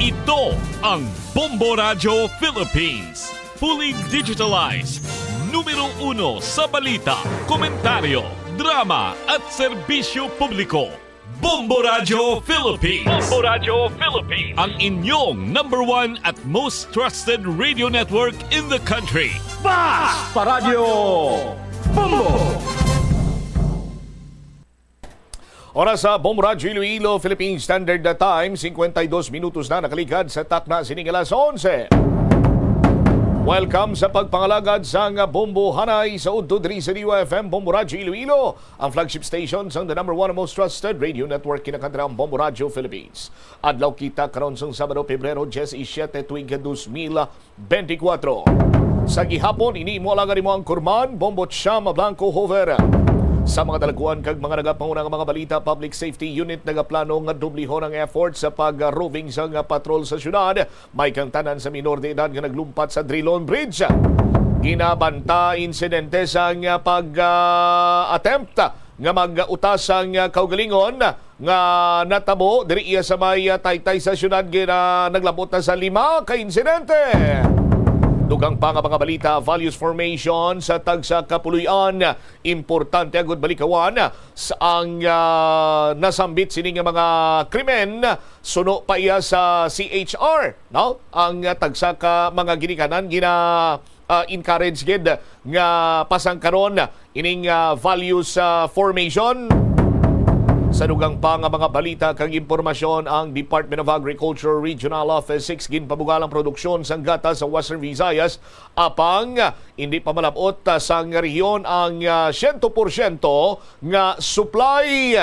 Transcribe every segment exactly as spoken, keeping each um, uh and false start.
Ito ang Bombo Radyo Philippines. Fully digitalized. Numero uno sa balita, komentaryo, drama at serbisyo publiko. Bombo Radyo Philippines. Bombo Radyo Philippines. Ang inyong number one at most trusted radio network in the country. Basta Radyo Bombo! Oras sa Bombo Radyo Iloilo, Philippine Standard Time, cincuenta y dos minutos na nakaligad sa takna sining alas onse. Welcome sa pagpangalagad sang Bombo Hanay sa udto diri sa D U F M Bombo Radyo Iloilo, ang flagship station sang the number one most trusted radio network, kinakantaran Bombo Radyo Philippines. Adlaw kita karon sang Sabado, Pebrero diyesisiete, tuig dos mil bentikwatro. Sa gihapon, ini imo alagad, imo anchorman, Bombo Chama Blanco Hover. Sa mga dalagkuan kag mga nagapanguna nga mga balita, Public Safety Unit nagaplano nga dublihon ang effort sa pag-roving sang patrol sa syudad, may kang tanan sa minor de edad nga naglumpat sa Drilon Bridge. Ginabanta insidente sang pag, ah, attempt nga mag-utas sang kaugalingon nga natabo diri iya sa may, ah, taytay sa syudad, gina-, naglabot na sa lima ka insidente. Dugang pa nga mga balita, values formation sa tagsa ka puloy-an, importante agud balikawan sa ang, ah, nasambit sini nga mga krimen, suno pa iya sa C H R, no? Ang, ah, tagsa ka mga ginikanan gina, ah, encourage gid nga pasangkaron ining, ah, values, ah, formation. Sa dugang pa nga mga balita kag impormasyon, ang Department of Agriculture Regional Office six ginpabugal ang produksyon sang gatas sa Western Visayas, apang hindi pa malab-ot, ah, sang rehiyon ang, ah, siyento porsyento nga supply.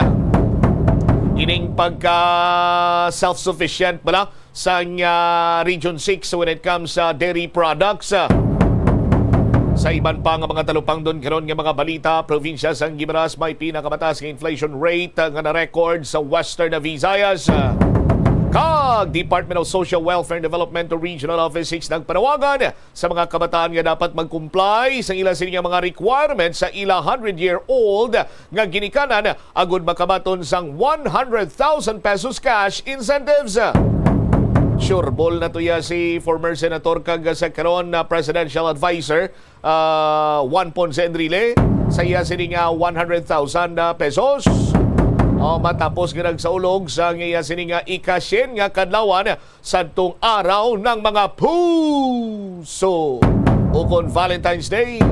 Ining pagka self-sufficient bala sang, ah, Region six when it comes sa dairy products. Sa iban pa nga mga talupangdon karon nga mga balita, probinsya sang Guimaras may pinakamataas nga inflation rate, ah, nga na-record sa Western Visayas. Kag Department of Social Welfare and Development Regional Office six nagpanawagan sa mga kabataan nga dapat mag-comply sa ila sini nga mga requirements sa ila hundred-year-old nga ginikanan agud makabaton sang one hundred thousand pesos cash incentives. Sureball na to ya si former senator kag sa karon na presidential advisor, ah, Juan Ponce Enrile, sa iya sini nga one hundred thousand, ah, pesos. Oh, matapos nga nagsaulog sa iya sini nga ika-syen nga kadlawan, sadtong Araw ng mga Puso ukon Valentine's Day.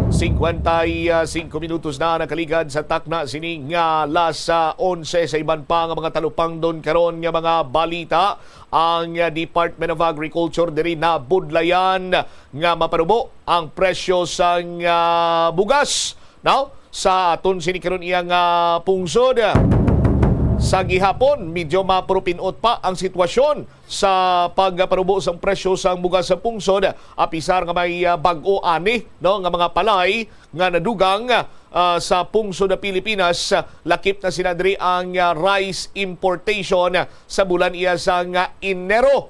Singkwenta y singko minutos na nakaligad sa takna sini nga alas onse. Sa iban pa nga mga talupangdon karon nga mga balita, ang, ah, Department of Agriculture diri nabudlayan nga mapanubo ang presyo sang, ah, bugas. Now, sa aton sini karon iya nga pungsod, sa gihapon, medyo mapurupinot pa ang sitwasyon sa pagpanubo sang presyo sang bugas sa pungsod, apisar nga may, ah, bag-o ani, no, nga mga palay nga nadugang, ah, sa pungsod sa Pilipinas. Lakip na sina diri ang, ah, rice importation sa bulan iya sang, ah, Enero.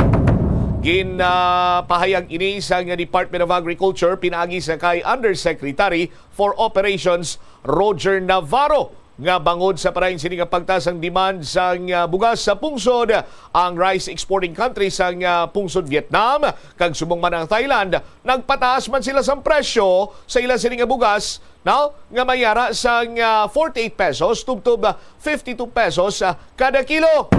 Ginpahayag ini sang Department of Agriculture pinaagi sa kay Undersecretary for Operations, Roger Navarro, nga bangod sa parain sini nga pagtaas ang demand sang, ah, bugas sa pungsod, ang rice exporting country sang, ah, pungsod Vietnam kag subong man ang Thailand nagpataas man sila sang presyo sa ila sini nga bugas, no, nga may ara sang, ah, forty-eight pesos tubtob, ah, fifty-two pesos, ah, kada kilo.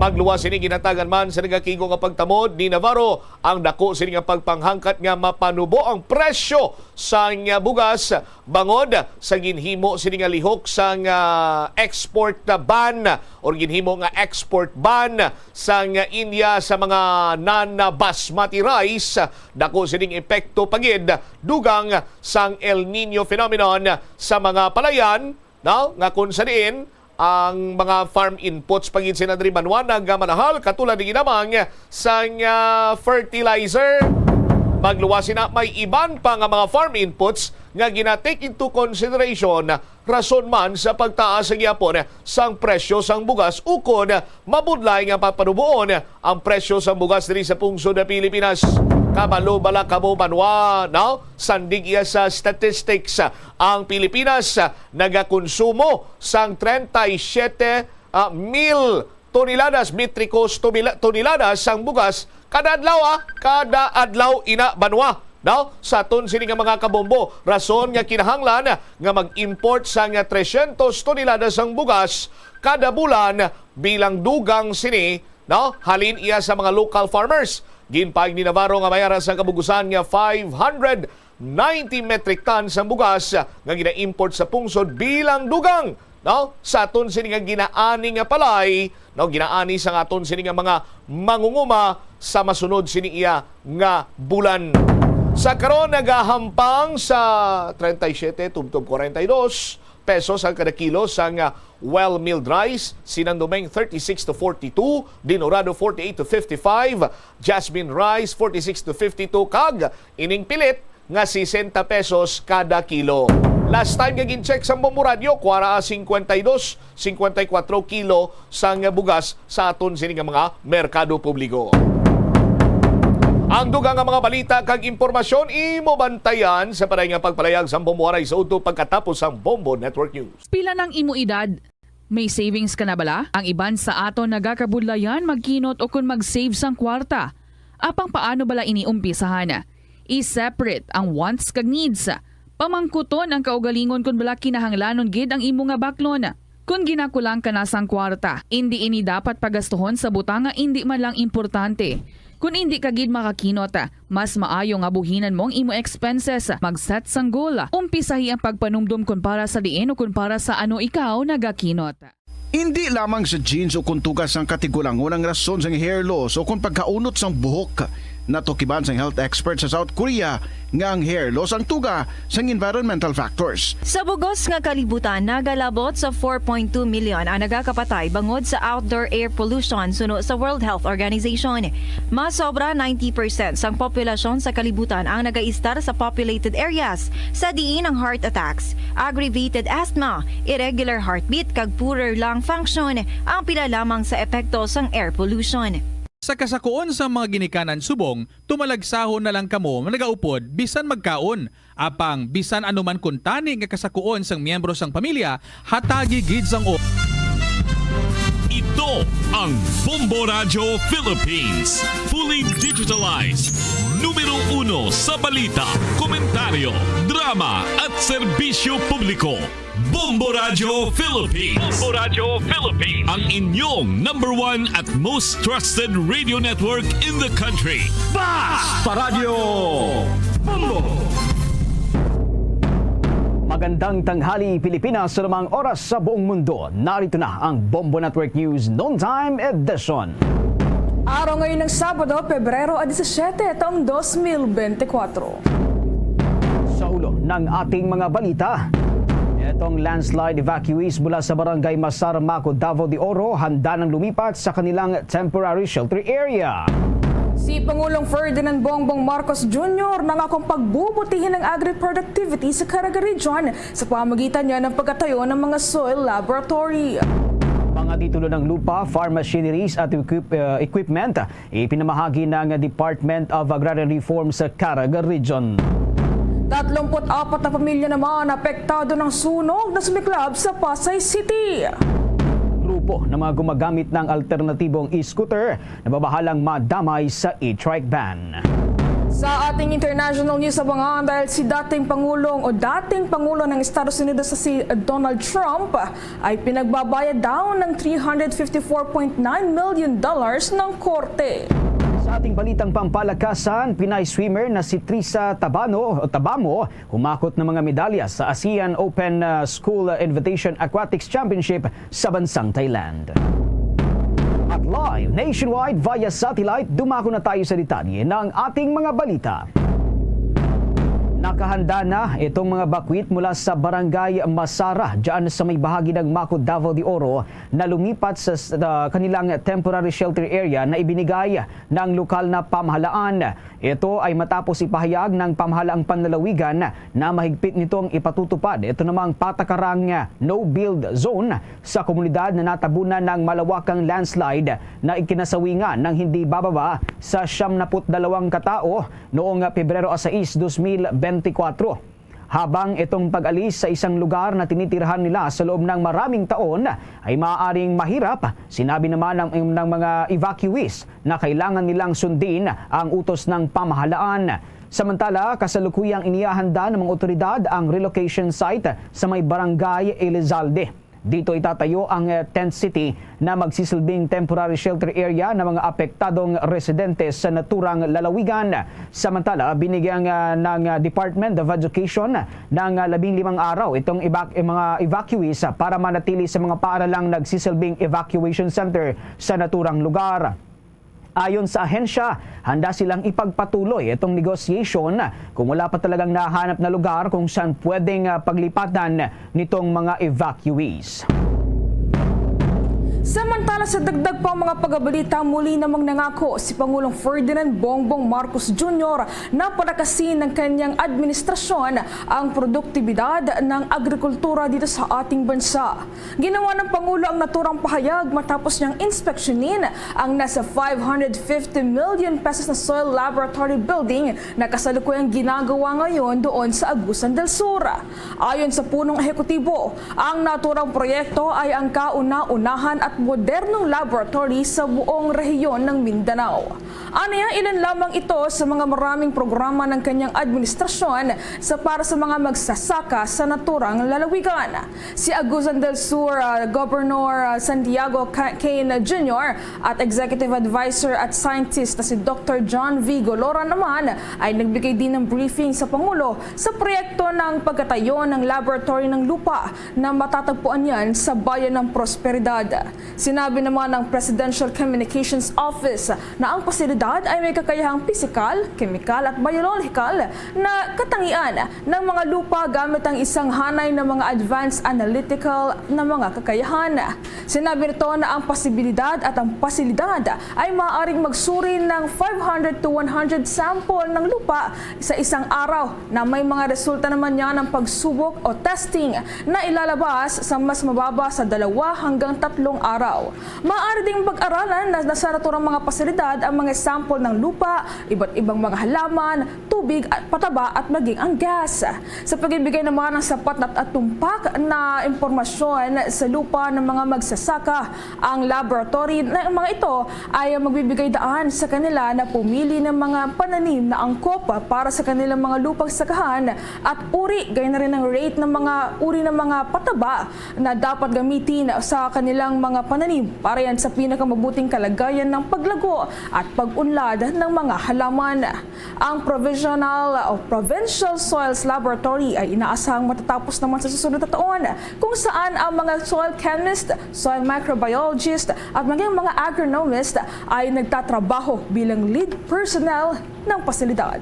Magluwas sini, ginatagan man sa nagakigo nga pagtamod ni Navarro ang dako sini nga pagpanghangkat nga mapanubo ang presyo sang, ah, bugas bangod sa ginhimo sini nga lihok sang, ah, export ban or ginhimo nga export ban sang India sa mga non-basmati rice. Dako sining epekto pa gid dugang sang El Niño phenomenon sa mga palayan, no, nga kung sa diin ang mga farm inputs pa gid sina diri banwa nagamanahal, katulad ni ginamang sang, ah, fertilizer. Magluwas sina, may iban pa nga mga farm inputs nga gina-take into consideration, rason man sa pagtaas sa gihapon sang presyo sang bugas ukon mabudlay nga papanuboon ang presyo sang bugas diri sa pungsod sa Pilipinas. Kabalo bala kamo banwa, no? Sandig iya sa statistics, ang Pilipinas nagakonsumo sang treinta y siete, ah, mil toneladas, metrikos, tumila-, toneladas sang bugas kada adlaw, ah, kada adlaw ina banwa. Now, sa aton sini nga mga kabombo, rason nga kinahanglan nga mag-import sang trescientos toneladas sang bugas kada bulan bilang dugang sini, no, halin iya sa mga local farmers. Ginpaig ni Navarro nga may ara sa kabugusan nga five hundred ninety metric tons ang bugas nga gina-import sa pungsod bilang dugang, no, sa aton sini nga ginaani nga palay, no, ginaani sa aton sini nga mga mangunguma sa masunod sini iya nga bulan. Sa karon, nagahampang sa treinta y siete tubtob cuarenta y dos pesos ang kada kilo sang, ah, well milled rice, Sinandomeng thirty-six to forty-two, Dinorado forty-eight to fifty-five, Jasmine rice forty-six to fifty-two, kag ining pilit nga sesenta pesos kada kilo. Last time nga gin-check sang Bombo Radyo, kuwara ang cincuenta y dos, cincuenta y cuatro kilo sang bugas sa aton sini nga mga merkado publiko. Ang dugang nga mga balita kag impormasyon imo bantayan sa paray nga pagpalayag sang Bombo Waray sa udto pagkatapos sang Bombo Network News. Pila nang imo edad? May savings ka na bala? Ang iban sa aton nagakabudlayan magkinot o kon mag-save sang kwarta. Apang paano bala ini umpisahan? I-separate ang wants kag needs. Pamangkuton ang kaugalingon kon bala kinahanglanon gid ang imo nga baklon. Kon ginakulang ka na sang kwarta, indi ini dapat pagastuhon sa butang nga indi man lang importante. Kon indi ka gid makakinot, mas maayo nga buhinan mo ang imo expenses. Mag-set sang goal. Umpisahi ang pagpanumdom kon para sa diin o kon para sa ano ikaw nagakinot. Indi lamang sa genes o kon tuga sang katigulangon ang rason sang hair loss o kon pagkaunot sang buhok. Natukiban sang health expert sa South Korea nga ang hair loss ang tuga sang environmental factors. Sa bug-os nga kalibutan, nagalabot sa four point two million ang nagakapatay bangod sa outdoor air pollution, suno sa World Health Organization. Mas sobra ninety percent sang populasyon sa kalibutan ang nagaistar sa populated areas, sa diin ang heart attacks, aggravated asthma, irregular heartbeat, kag poorer lung function ang pila lamang sa epekto sang air pollution. Sa kasakuon sang mga ginikanan subong, tumalagsahon na lang kamo nagaupod bisan magkaon. Apang bisan ano man kuntani nga kasakuon sang miyembro sang pamilya, hatagi gid sang o- Ito ang Bombo Radyo Philippines, fully digitalized, numero uno sa balita, komentaryo, drama at serbisyo publiko. Bombo Radyo Philippines. Bombo Radyo Philippines. Ang inyong number one at most trusted radio network in the country. Basta Radyo Bombo! Magandang tanghali, Pilipinas, sa anumang oras sa buong mundo. Narito na ang Bombo Network News Noontime Edition. Araw ngayon ng Sabado, Pebrero a diecisiete, taong dos mil bente kuwatro. Sa ulo ng ating mga balita, itong landslide evacuees mula sa Barangay Masar, Maco, Davao de Oro, handa nang lumipat sa kanilang temporary shelter area. Si Pangulong Ferdinand Bongbong Marcos Junior nangakong pagbubutihin ang agri-productivity sa Caraga Region sa pamamagitan niya ng pagkatayo ng mga soil laboratory. Mga titulo ng lupa, farm machineries at equip-, uh, equipment ipinamahagi ng Department of Agrarian Reform sa Caraga Region. Tatlumpu't apat na pamilya naman apektado ng sunog na sumiklab sa Pasay City. Grupo ng mga gumagamit ng alternatibong e-scooter nababahalang madamay sa e-trike ban. Sa ating international news, abangan dahil si dating Pangulong o dating Pangulo ng Estados Unidos na si Donald Trump ay pinagbabayad daw ng three hundred fifty-four point nine million dollars ng korte. Sa ating balitang pampalakasan, Pinay swimmer na si Trisa Tabano o Tabamo humakot ng mga medalya sa ASEAN Open, uh, School Invitation Aquatics Championship sa bansang Thailand. At live nationwide via satellite, dumako na tayo sa detalye ng ating mga balita. Nakahanda na itong mga bakwit mula sa Barangay Masara, dyan sa may bahagi ng Maco, Davao de Oro, na lumipat sa, sa kanilang temporary shelter area na ibinigay ng lokal na pamahalaan. Ito ay matapos ipahayag ng pamahalaang panlalawigan na mahigpit nitong ipatutupad ito namang patakarang no-build zone sa komunidad na natabunan ng malawakang landslide na ikinasawingan ng hindi bababa sa siyam na put dalawang katao noong Pebrero sais, dos mil bente kuwatro. Habang itong pag-alis sa isang lugar na tinitirhan nila sa loob ng maraming taon ay maaaring mahirap, sinabi naman ng, ng mga evacuees na kailangan nilang sundin ang utos ng pamahalaan. Samantala, kasalukuyang inihahanda ng mga otoridad ang relocation site sa may barangay Elizalde. Dito itatayo ang, eh, tent city na magsisilbing temporary shelter area ng mga apektadong residente sa naturang lalawigan. Samantala, binigyan, ah, ng, ah, Department of Education ng, ah, labing limang araw itong evac-, eh, mga evacuees, ah, para manatili sa mga paaralang nagsisilbing evacuation center sa naturang lugar. Ayon sa ahensya, handa silang ipagpatuloy itong negosyasyon kung wala pa talagang nahanap na lugar kung saan pwedeng, ah, paglipatan nitong mga evacuees. Samantala, sa dagdag pang mga pagabalita, muli namang nangako si Pangulong Ferdinand Bongbong Marcos Junior na palakasin ng kanyang administrasyon ang produktibidad ng agrikultura dito sa ating bansa. Ginawa ng Pangulo ang naturang pahayag matapos niyang inspeksyonin ang nasa five hundred fifty million pesos na soil laboratory building na kasalukuyang ginagawa ngayon doon sa Agusan del Sur. Ayon sa punong ehekutibo, ang naturang proyekto ay ang kauna-unahan at modernong laboratory sa buong rehiyon ng Mindanao. Aniya, ilan lamang ito sa mga maraming programa ng kanyang administrasyon sa para sa mga magsasaka sa naturang lalawigan. Si Agusan del Sur, ah, Governor, ah, Santiago Ca-, Cane Junior at Executive Advisor at Scientist na si Doktor John V Golora naman ay nagbigay din ng briefing sa Pangulo sa proyekto ng pagkatayo ng laboratory ng lupa na matatagpuan yan sa Bayan ng Prosperidad. Sinabi naman ng Presidential Communications Office na ang pasilidad ay may kakayahang pisikal, kemikal at biological na katangian ng mga lupa gamit ang isang hanay na mga advanced analytical na mga kakayahan. Sinabi nito na ang posibilidad at ang pasilidad ay maaaring magsuri ng five hundred to one hundred sample ng lupa sa isang araw na may mga resulta naman niya ng pagsubok o testing na ilalabas sa mas mababa sa dalawa hanggang tatlong araw. Maaari ding pag-aralan na nasa naturang mga pasilidad ang mga sample ng lupa, iba't ibang mga halaman, tubig at pataba at maging ang gas. Sa pagbibigay naman ng sapat at, at tumpak na impormasyon sa lupa ng mga magsasaka, ang laboratory na mga ito ay magbibigay daan sa kanila na pumili ng mga pananim na angkop para sa kanilang mga lupang sakahan at uri, gaya na rin ang rate ng mga uri ng mga pataba na dapat gamitin sa kanilang mga pananim para yan sa pinakamabuting kalagayan ng paglago at pag-unlad ng mga halaman. Ang Provisional o Provincial Soils Laboratory ay inaasahang matatapos naman sa susunod na taon, kung saan ang mga soil chemist, soil microbiologist at maging mga agronomist ay nagtatrabaho bilang lead personnel ng pasilidad.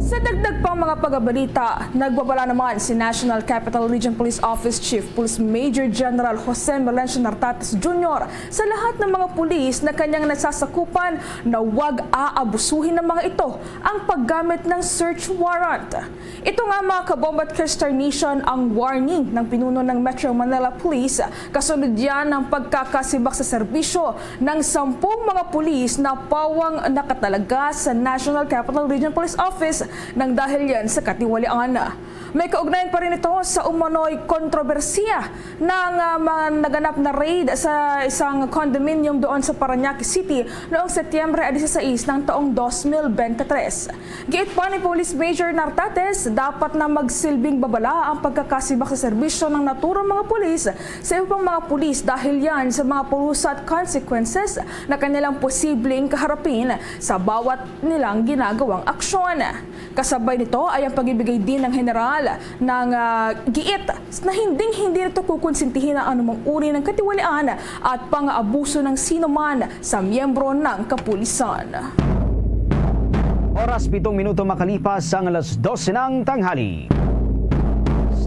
Sa dagdag pang mga pagabalita, nagbabala naman si National Capital Region Police Office Chief Police Major General Jose Melencio Nartates Junior sa lahat ng mga pulis na kanyang nasasakupan na wag aabusuhin ng mga ito ang paggamit ng search warrant. Ito nga, mga kabomba at Christian Nation, ang warning ng pinuno ng Metro Manila Police kasunod yan ng pagkakasibak sa serbisyo ng sampung mga pulis na pawang nakatalaga sa National Capital Region Police Office nang dahil yan sa katiwalian. May kaugnayan pa rin ito sa umano'y kontrobersiya ng, ah, mga naganap na raid sa isang condominium doon sa Parañaque City noong Setyembre dieciséis ng taong dos mil bente tres. Giit pa ni Police Major Nartates, dapat na magsilbing babala ang pagkakasibak sa serbisyo ng naturang mga pulis sa iba pang mga pulis dahil yan sa mga parusa at consequences na kanilang posibleng kaharapin sa bawat nilang ginagawang aksyon. Kasabay nito ay ang pagbibigay din ng General ng, ah, giit na hinding-hindi nito kukonsintihin ang anumang uri ng katiwalian at pang-abuso ng sinuman sa miyembro ng kapulisan. Oras, pitong minuto makalipas ang alas dose ng tanghali.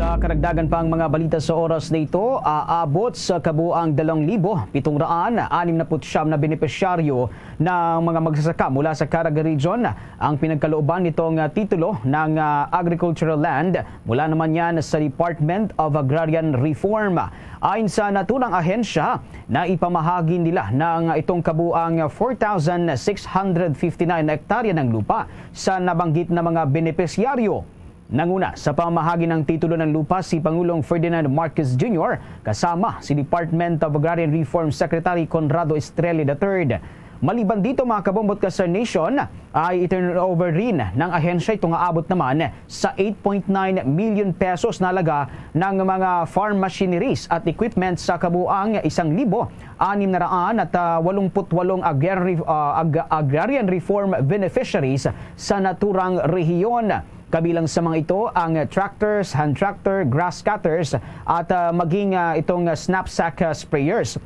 Sa karagdagan pang mga balita sa oras na ito, aabot sa kabuang dalawang libo pitong raan anim na putsyam na benepisyaryo ng mga magsasaka mula sa Caraga Region ang pinagkalooban nitong, ah, titulo ng, ah, agricultural land mula naman yan sa Department of Agrarian Reform. Ayon sa naturang ahensya, naipamahagi nila ng itong kabuang four thousand six hundred fifty-nine hektarya ng lupa sa nabanggit na mga benepisyaryo. Nanguna sa pamamahagi ng titulo ng lupa si Pangulong Ferdinand Marcos Junior kasama si Department of Agrarian Reform Secretary Conrado Estrella the third. Maliban dito, mga kabombot ka Star Nation, ay i-turnover rin ng ahensya ito nga abot naman sa eight point nine million pesos na halaga ng mga farm machineries at equipment sa kabuang isang libo anim na raan at, ah, walumput walong agrari-, ah, ag-, agrarian reform beneficiaries sa naturang rehiyon. Kabilang sa mga ito ang tractors, hand tractor, grass cutters at, ah, maging, ah, itong, ah, snapsack, ah, sprayers.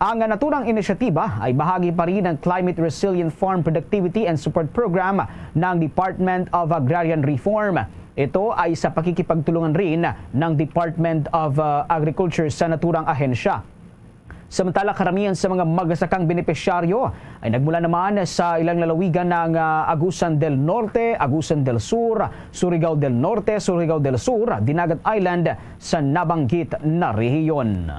Ang naturang inisyatiba ay bahagi pa rin ng Climate Resilient Farm Productivity and Support Program ng Department of Agrarian Reform. Ito ay sa pakikipagtulungan rin ng Department of, uh, Agriculture sa naturang ahensya. Samantala, karamihan sa mga magasakang benepisyaryo ay nagmula naman sa ilang lalawigan ng, uh, Agusan del Norte, Agusan del Sur, Surigao del Norte, Surigao del Sur, Dinagat Island, sa nabanggit na rehiyon.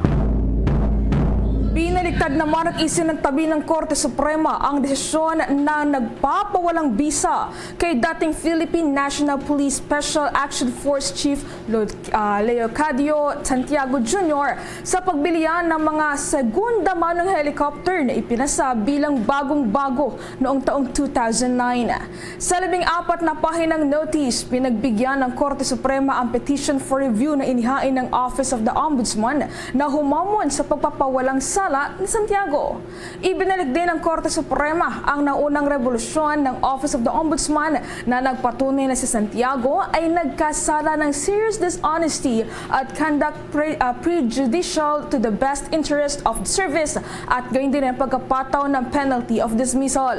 Binaliktad naman at isinantabi ng Korte Suprema ang desisyon na nagpapawalang bisa kay dating Philippine National Police Special Action Force Chief Lo-, ah, Leocadio Santiago Junior sa pagbilian ng mga segunda manong helicopter na ipinasa bilang bagong-bago noong taong two thousand nine. Sa labing apat na pahinang notice, pinagbigyan ng Korte Suprema ang petition for review na inihain ng Office of the Ombudsman na humamon sa pagpapawalang sala ni Santiago. Ibinalik din ng Korte Suprema ang naunang rebolusyon ng Office of the Ombudsman na nagpatunay na si Santiago ay nagkasala ng serious dishonesty at conduct pre-, ah, prejudicial to the best interest of the service at gayon din ang pagkapataw ng penalty of dismissal.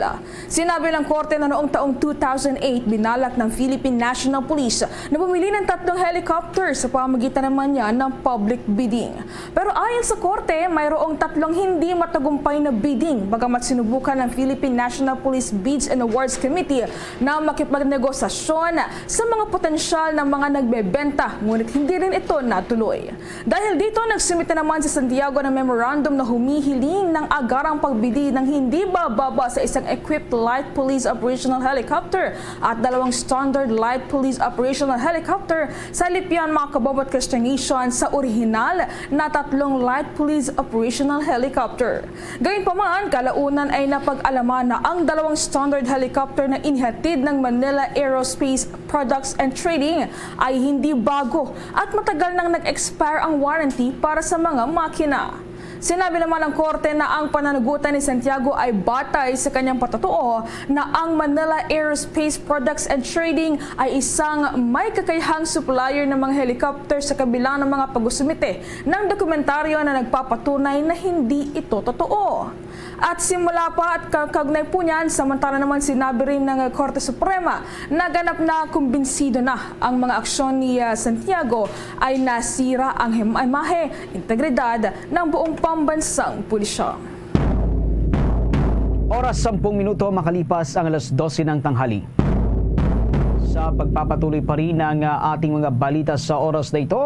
Sinabi ng korte na noong taong two thousand eight, binalak ng Philippine National Police na bumili ng tatlong helicopter sa pamamagitan naman niya ng public bidding. Pero ayon sa korte, mayroong tatlong hindi matagumpay na bidding, bagamat sinubukan ng Philippine National Police Bids and Awards Committee na makipagnegosasyon sa mga potensyal na mga nagbebenta, ngunit hindi rin ito natuloy. Dahil dito, nagsumite naman si Santiago ng memorandum na humihiling ng agarang pagbili ng hindi bababa sa isang equipped light police operational helicopter at dalawang standard light police operational helicopter sa Lipian, mga kabobot Christian Nation, sa orihinal na tatlong light police operational helicopter. Gayunpaman, kalaunan ay napag-alaman na ang dalawang standard helicopter na inihatid ng Manila Aerospace Products and Trading ay hindi bago at matagal nang nag-expire ang warranty para sa mga makina. Sinabi naman ng korte na ang pananagutan ni Santiago ay batay sa kanyang pagkatotoo na ang Manila Aerospace Products and Trading ay isang may kakayahang supplier ng mga helicopter sa kabila ng mga pagsusumite ng dokumentaryo na nagpapatunay na hindi ito totoo. At simula pa at ka-, kaugnay po niyan, samantala naman sinabi rin ng Korte Suprema na ganap na kumbinsido na ang mga aksyon ni, ah, Santiago ay nasira ang him-, imahe, integridad ng buong pambansang pulisya. Oras, sampung minuto makalipas ang alas dose ng tanghali. Sa pagpapatuloy pa rin ng, ah, ating mga balita sa oras na ito,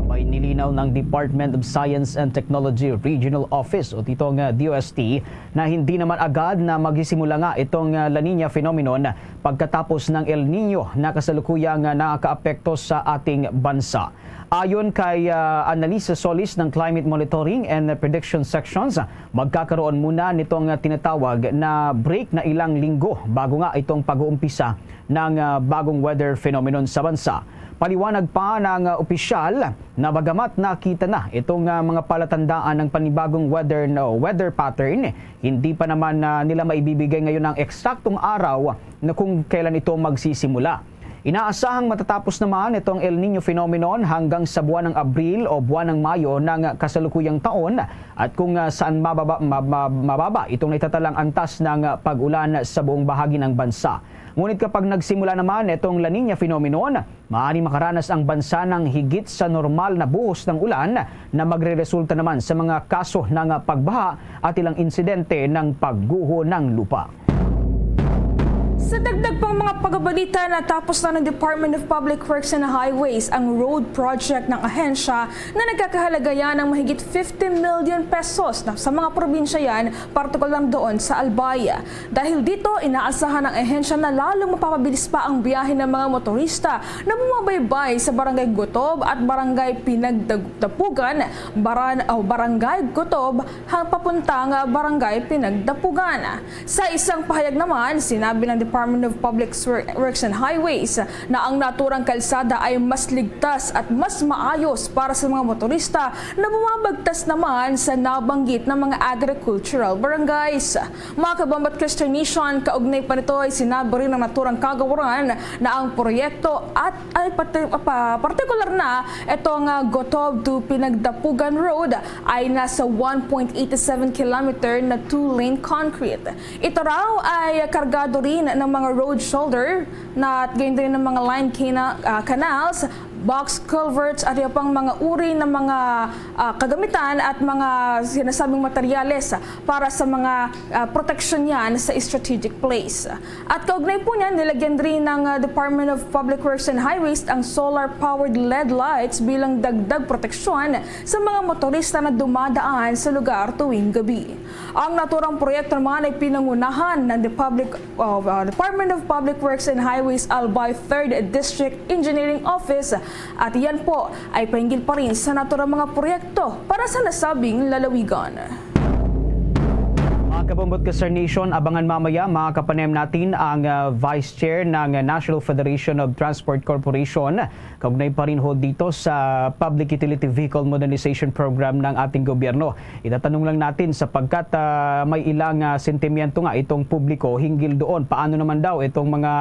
may nilinaw ng Department of Science and Technology Regional Office o titong, ah, D O S T na hindi naman agad na magsisimula nga itong, ah, La Niña phenomenon pagkatapos ng El Niño na kasalukuyang, ah, nakakaapekto sa ating bansa. Ayon kay, ah, Annalisa Solis ng Climate Monitoring and Prediction Sections, magkakaroon muna nitong, ah, tinatawag na break na ilang linggo bago nga itong pag-uumpisa ng, ah, bagong weather phenomenon sa bansa. Paliwanag pa ng, ah, opisyal na bagamat nakita na itong, ah, mga palatandaan ng panibagong weather, no, weather pattern, hindi pa naman, ah, nila maibibigay ngayon ang eksaktong araw na kung kailan ito magsisimula. Inaasahang matatapos naman itong El Niño phenomenon hanggang sa buwan ng Abril o buwan ng Mayo ng kasalukuyang taon, at kung, ah, saan mababa, ma-, ma-, mababa itong naitatalang antas ng, ah, pag-ulan sa buong bahagi ng bansa. Ngunit kapag nagsimula naman itong La Niña phenomenon, maaaring makaranas ang bansa ng higit sa normal na buhos ng ulan na magreresulta naman sa mga kaso ng, ah, pagbaha at ilang insidente ng pagguho ng lupa. Sa dagdag pang mga pagbabalita, natapos na ng Department of Public Works and Highways ang road project ng ahensya na nagkakahalaga yan ng mahigit fifty million pesos na sa mga probinsya yan, partikular doon sa Albay. Dahil dito, inaasahan ng ahensya na lalong mapapabilis pa ang biyahe ng mga motorista na bumabaybay sa Barangay Gotob at Barangay Pinagdapugan, Baran-, o Barangay Gotob, ha-, papuntang Barangay Pinagdapugan. Sa isang pahayag naman, sinabi ng Department of Public Swer-, Works and Highways na ang naturang kalsada ay mas ligtas at mas maayos para sa mga motorista na bumabagtas naman sa nabanggit na mga agricultural barangays. Mga kabombo at Christian Nation, kaugnay pa nito ay sinabi rin ng naturang kagawaran na ang proyekto at ay pati-, pa-, partikular na itong, ah, Gotob to Pinagdapugan Road ay nasa one point eight seven kilometer na two-lane concrete. Ito raw ay kargado rin ng mga road shoulder na at gayon din ng mga line cana-, ah, canals, box culverts at iba pang mga uri ng mga, ah, kagamitan at mga sinasabing materyales para sa mga, ah, proteksyon yan sa strategic place. At kaugnay po niyan, nilagyan rin ng, ah, Department of Public Works and Highways ang solar-powered L E D lights bilang dagdag proteksyon sa mga motorista na dumadaan sa lugar tuwing gabi. Ang naturang proyekto naman ay pinangunahan ng the public, uh, uh, Department of Public Works and Highways Albay Third District Engineering Office, at iyan po ay pahinggil pa rin sa naturang mga proyekto para sa nasabing lalawigan. Mga kabombo at Christian Nation, abangan mamaya, mga kapanayam natin, ang, uh, Vice Chair ng National Federation of Transport Corporation. Kaugnay pa rin ho dito sa Public Utility Vehicle Modernization Program ng ating gobyerno. Itatanong lang natin sapagkat, ah, may ilang, ah, sentimiento nga itong publiko hinggil doon. Paano naman daw itong mga,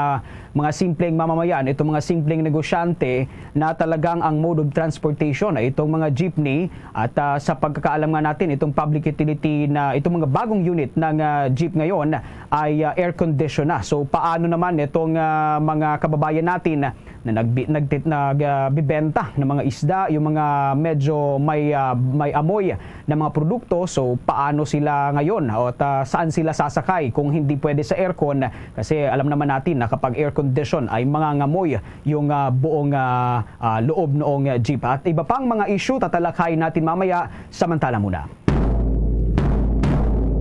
mga simpleng mamamayan, itong mga simpleng negosyante na talagang ang mode of transportation ay itong mga jeepney at, ah, sa pagkakaalam nga natin, itong public utility na itong mga bagong unit ng, ah, jeep ngayon ay, ah, air condition na. So paano naman itong, ah, mga kababayan natin na nagbi-, nagtit-, nag, ah, bibenta ng mga isda, yung mga medyo may, ah, may amoy na mga produkto. So, paano sila ngayon? O, ta-, saan sila sasakay kung hindi pwede sa aircon? Kasi alam naman natin na kapag air condition ay mangangamoy yung, ah, buong, ah, ah, loob noong, ah, jeep. At iba pang mga issue tatalakay natin mamaya. Samantala muna.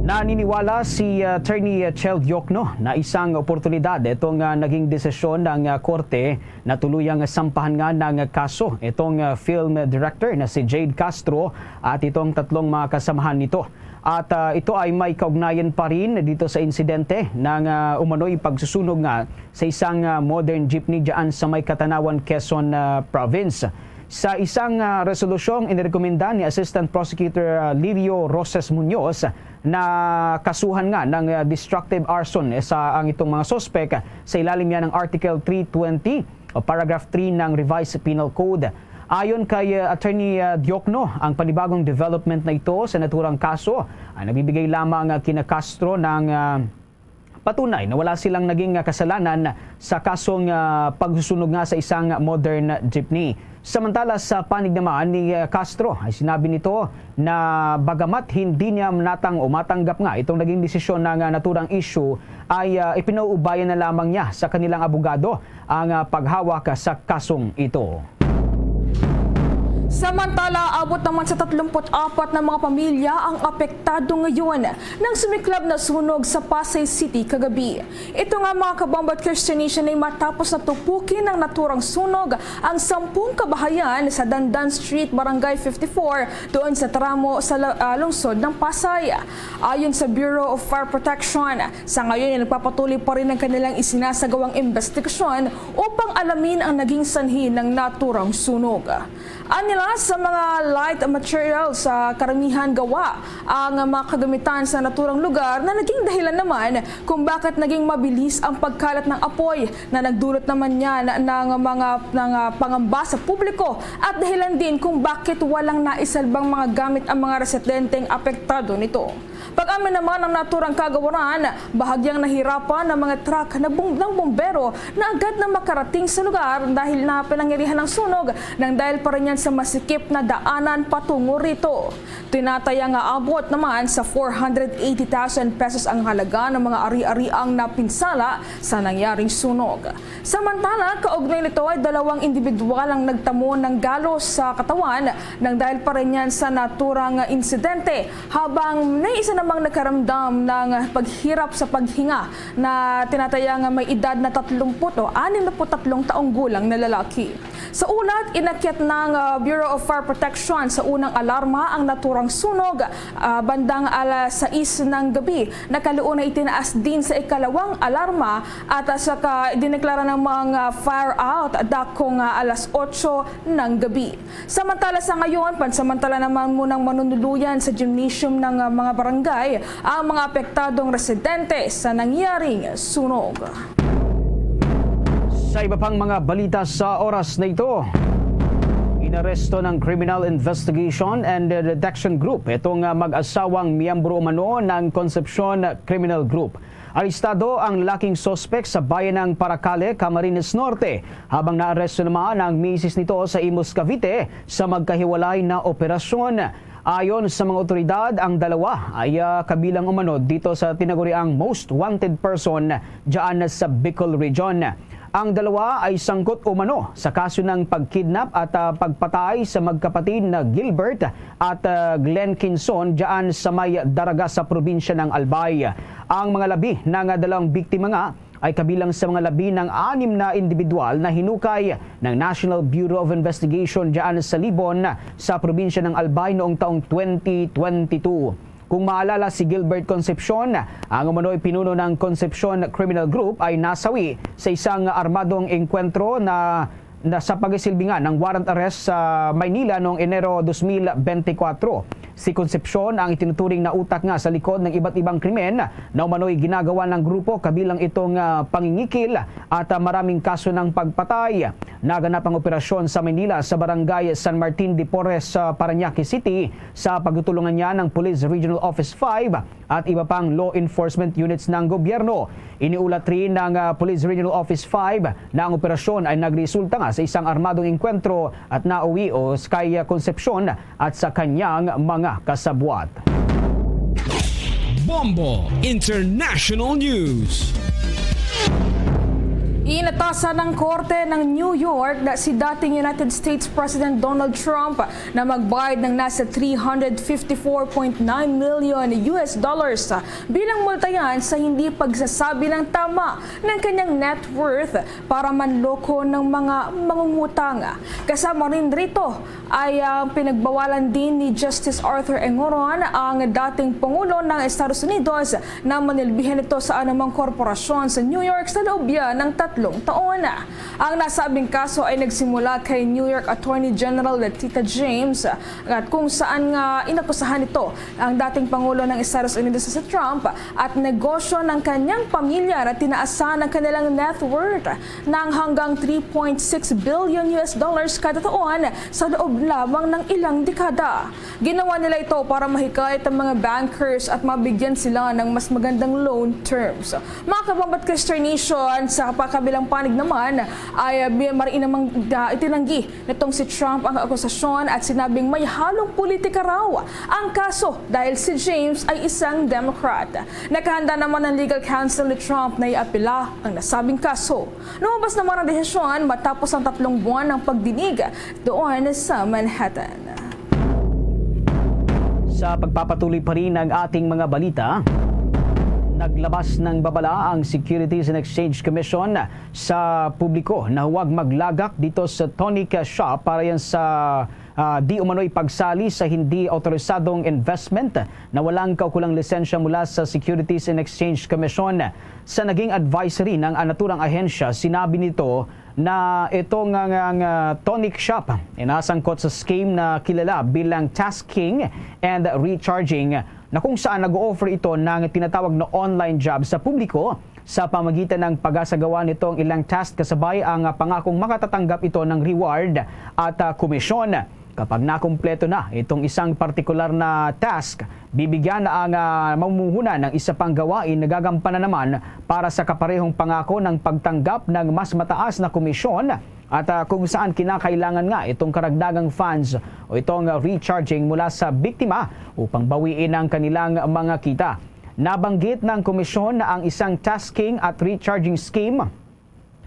Naniniwala si, ah, Attorney Chel Diokno na isang oportunidad itong, ah, naging desisyon ng, ah, korte na tuluyang sampahan nga ng kaso itong, ah, film director na si Jade Castro at itong tatlong mga kasamahan nito. At, ah, ito ay may kaugnayan pa rin dito sa insidente ng, ah, umano'y pagsusunog nga sa isang, ah, modern jeepney dyan sa may Catanauan, Quezon, ah, Province. Sa isang, ah, resolusyong inirekomenda ni Assistant Prosecutor, ah, Livio Roses Muñoz na kasuhan nga ng, ah, destructive arson sa ang itong mga suspek sa ilalim niya ng Article three twenty o Paragraph three ng Revised Penal Code. Ayon kay, ah, Attorney, ah, Diokno, ang panibagong development na ito sa naturang kaso ay nabibigay lamang, ah, kina Castro ng, ah, patunay na wala silang naging, ah, kasalanan sa kasong, ah, pagsusunog nga sa isang modern jeepney. Samantala, sa panig naman ni, ah, Castro, ay sinabi nito na bagamat hindi niya natang o matanggap nga itong naging desisyon ng, ah, naturang issue, ay, ah, ipinauubayan na lamang niya sa kanilang abogado ang, ah, paghawak sa kasong ito. Samantala, abot naman sa tatlumpu't apat na mga pamilya ang apektado ngayon ng sumiklab na sunog sa Pasay City kagabi. Ito nga, mga kabombo at Christian Nation, ay matapos na tupukin ng naturang sunog ang sampung kabahayan sa Dandan Street, Barangay fifty-four, doon sa tramo sa la-, ah, lungsod ng Pasay. Ayon sa Bureau of Fire Protection, sa ngayon ay nagpapatuloy pa rin ang kanilang isinasagawang investigasyon upang alamin ang naging sanhi ng naturang sunog. Anila sa mga light materials, sa karamihan gawa ang mga kagamitan sa naturang lugar na naging dahilan naman kung bakit naging mabilis ang pagkalat ng apoy na nagdulot naman niyan ng mga, ng, ah, pangamba sa publiko at dahilan din kung bakit walang naisalbang mga gamit ang mga residenteng apektado nito. Pag-amin naman ng naturang kagawaran, bahagyang nahirapan ang mga truck na bum-, ng bumbero na agad na makarating sa lugar dahil na pinangirihan ng sunog, nang dahil pa rin yan sa masikip na daanan patungo rito. Tinataya nga abot naman sa four hundred eighty thousand pesos ang halaga ng mga ari-ariang napinsala sa nangyaring sunog. Samantala, kaugnay nito ay dalawang individual ang nagtamo ng galos sa katawan nang dahil pa rin yan sa naturang insidente, habang may isa namang nakaramdam ng paghirap sa paghinga na tinataya nga may edad na tatlumpu't o anim na put tatlong taong gulang na lalaki. Sa ulat, inakyat ng, ah, Bureau of Fire Protection sa unang alarma ang naturang sunog, ah, bandang alas sais ng gabi. Nakaluon na itinaas din sa ikalawang alarma at, ah, saka dineklara namang, ah, fire out dakong, ah, alas otso ng gabi. Samantala sa ngayon, pansamantala naman munang manunuluyan sa gymnasium ng, ah, mga barangay ang mga apektadong residente sa nangyaring sunog. Sa iba pang mga balita sa oras na ito, inaresto ng Criminal Investigation and Detection Group itong, ah, mag-asawang miyembro umano ng Concepcion Criminal Group. Arestado ang lalaking suspek sa bayan ng Paracale, Camarines Norte, habang naaresto naman ang misis nito sa Imus, Cavite, sa magkahiwalay na operasyon. Ayon sa mga otoridad, ang dalawa ay, ah, kabilang umano dito sa tinaguriang most wanted person dyan sa Bicol Region. Ang dalawa ay sangkot umano sa kaso ng pagkidnap at, ah, pagpatay sa magkapatid na Gilbert at, ah, Glenn Quinzon dyan sa may Daraga sa probinsya ng Albay. Ang mga labi ng dalawang biktima nga ay kabilang sa mga labi ng anim na individual na hinukay ng National Bureau of Investigation dyan sa Libon sa probinsya ng Albay noong taong twenty twenty-two. Kung maalala, si Gilbert Concepcion, ang umano'y pinuno ng Concepcion Criminal Group, ay nasawi sa isang armadong engkwentro na, na sa pagsilbingan ng warrant arrest sa Maynila noong Enero dos mil bente kwatro. Si Concepcion ang itinuturing na utak nga sa likod ng iba't ibang krimen na umano'y ginagawa ng grupo, kabilang itong, ah, pangingikil at, ah, maraming kaso ng pagpatay. Naganap ang operasyon sa Maynila sa barangay San Martin de Porres sa Parañaque City sa pagtutulungan niya ng Police Regional Office five at iba pang law enforcement units ng gobyerno. Iniulat rin ng, ah, Police Regional Office five na ang operasyon ay nagresulta nga sa isang armadong engkwentro at nauwi o kay, ah, Concepcion at sa kanyang mga kasabwat. Bombo International News. Inatasan ng korte ng New York na si dating United States President Donald Trump na magbayad ng nasa three hundred fifty-four point nine million U S dollars bilang multa yan sa hindi pagsasabi ng tama ng kanyang net worth para manloko ng mga mangungutang. Kasama rin rito ay ang pinagbawalan din ni Justice Arthur Engoron ang dating Pangulo ng Estados Unidos na manilbihan ito sa anumang korporasyon sa New York sa loob yan ng tatlong taon. Ang nasabing kaso ay nagsimula kay New York Attorney General Letitia James, at kung saan nga inakusahan nito ang dating Pangulo ng Estados Unidos na si Trump at negosyo ng kanyang pamilya na tinaasan ang kanilang net worth ng hanggang three point six billion U S dollars kada taon sa loob lamang ng ilang dekada. Ginawa nila ito para mahikayat ang mga bankers at mabigyan sila ng mas magandang loan terms. Mga kabombo at Krister Nation, sa pagkabilang panig naman ay, ah, bi-, mariin namang, ah, itinanggi nitong si Trump ang akusasyon at sinabing may halong politika raw ang kaso dahil si James ay isang Democrat. Nakahanda naman ang legal counsel ni Trump na iapila ang nasabing kaso. Lumabas naman ang desisyon matapos ang tatlong buwan ng pagdinig doon sa Manhattan. Sa pagpapatuloy pa rin ng ating mga balita, naglabas ng babala ang Securities and Exchange Commission sa publiko na huwag maglagak dito sa Tonic Shop para yan sa, ah, di umano'y pagsali sa hindi autorisadong investment na walang kaukulang lisensya mula sa Securities and Exchange Commission. Sa naging advisory ng, ah, naturang ahensya, sinabi nito na ito nga, nga, nga Tonic Shop, inasangkot sa scheme na kilala bilang Tasking and Recharging, na kung saan nag-o-offer ito ng tinatawag na online job sa publiko sa pamagitan ng pag-asagawa nitong ilang task kasabay ang, ah, pangakong makatatanggap ito ng reward at, ah, komisyon. Kapag nakumpleto na itong isang partikular na task, bibigyan na ang, ah, mamumuhunan ng isa pang gawain na gagampanan naman para sa kaparehong pangako ng pagtanggap ng mas mataas na komisyon at, ah, kung saan kinakailangan nga itong karagdagang funds o itong, ah, recharging mula sa biktima upang bawiin ang kanilang mga kita. Nabanggit ng komisyon na ang isang tasking at recharging scheme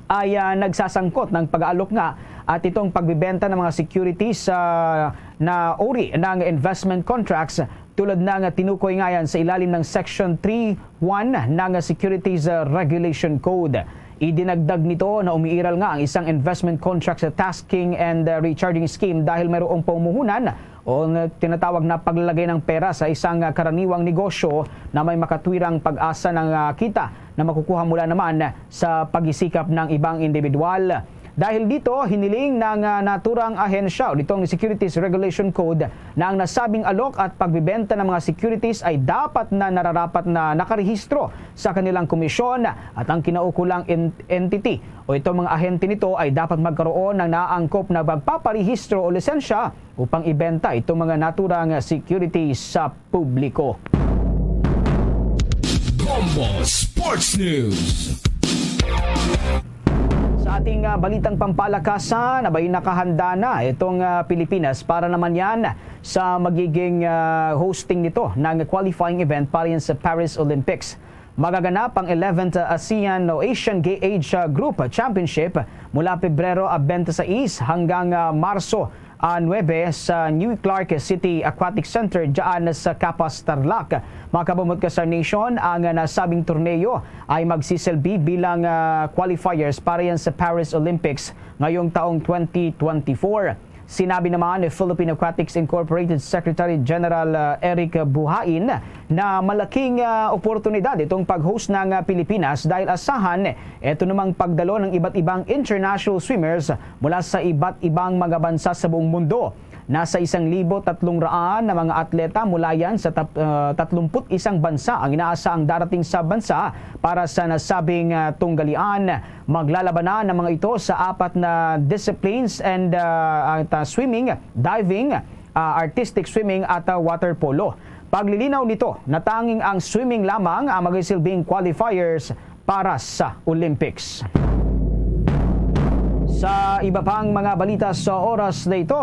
ay, ah, nagsasangkot ng pag-aalok nga at itong pagbibenta ng mga securities, ah, na uri ng investment contracts, tulad ng tinukoy nga yan sa ilalim ng Section three one ng Securities, ah, Regulation Code. Idinagdag nito na umiiral nga ang isang investment contract sa tasking and, ah, recharging scheme dahil mayroong pamumuhunan o nga tinatawag na paglalagay ng pera sa isang, ah, karaniwang negosyo na may makatwirang pag-asa ng, ah, kita na makukuha mula naman sa pagsisikap ng ibang individual. Dahil dito, hiniling ng, ah, naturang ahensya o nitong Securities Regulation Code na ang nasabing alok at pagbibenta ng mga securities ay dapat na nararapat na nakarehistro sa kanilang komisyon at ang kinaukulang en-, entity o itong mga ahente nito ay dapat magkaroon ng naaangkop na pagpaparehistro o lisensya upang ibenta itong mga naturang securities sa publiko. Bombo Sports News. Sa ating, ah, balitang pampalakasan, abay nakahanda na itong, ah, Pilipinas para naman yan sa magiging, ah, hosting nito ng qualifying event para yan sa Paris Olympics. Magaganap ang eleventh ASEAN o Asian Ga-, Age, ah, Group Championship mula Pebrero, ah, twenty-six hanggang, ah, Marso, ah, nuebe sa New Clark City Aquatic Center dyan sa Capas, Tarlac. Mga kabumot ka, Star Nation, ang, ah, nasabing torneo ay magsisilbi bilang, ah, qualifiers para yan sa Paris Olympics ngayong taong twenty twenty-four. Sinabi naman ni Philippine Aquatics Incorporated Secretary General, ah, Eric Buhain na malaking, ah, oportunidad itong pag-host ng, ah, Pilipinas dahil asahan ito namang pagdalo ng iba't ibang international swimmers mula sa iba't ibang mga bansa sa buong mundo. Nasa isang libo tatlong raan na mga atleta mula yan sa tap-, ah, tatlumpu't isang bansa ang inaasahang darating sa bansa para sa nasabing, ah, tunggalian. Maglalabanan ang mga ito sa apat na disciplines and, ah, at, ah, swimming, diving, ah, artistic swimming at, ah, water polo. Paglilinaw nito na tanging ang swimming lamang ang magsisilbing qualifiers para sa Olympics. Sa iba pang mga balita sa oras na ito,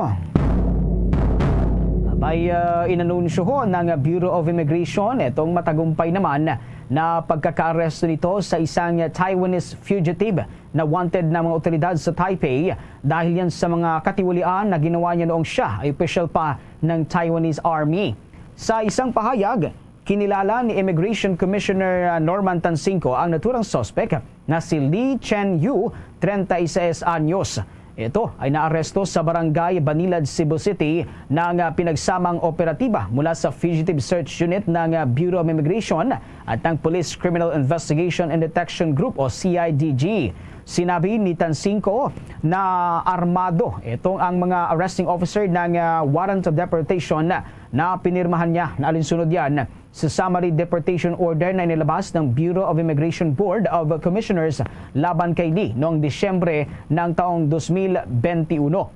may, ah, inanunsyo ho ng Bureau of Immigration itong matagumpay naman na pagkakaaresto nito sa isang Taiwanese fugitive na wanted ng mga otoridad sa Taipei dahil yan sa mga katiwalian na ginawa niya noong siya ay opisyal pa ng Taiwanese Army. Sa isang pahayag, kinilala ni Immigration Commissioner, ah, Norman Tansingco ang naturang suspek na si Lee Chen Yu, treinta y seis anyos. Ito ay naaresto sa Barangay Banilad, Cebu City, ng, ah, pinagsamang operatiba mula sa Fugitive Search Unit ng, ah, Bureau of Immigration at ng Police Criminal Investigation and Detection Group o C I D G. Sinabi ni Tansingco na armado itong ang mga arresting officer ng, ah, warrant of deportation na pinirmahan niya na alinsunod yan sa summary deportation order na inilabas ng Bureau of Immigration Board of Commissioners laban kay Lee noong Disyembre ng taong dos mil benti uno.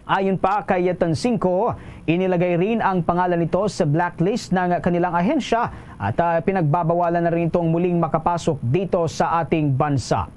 Ayon pa kay Tansingco, inilagay rin ang pangalan nito sa blacklist ng kanilang ahensya at, ah, pinagbabawalan na rin itong muling makapasok dito sa ating bansa.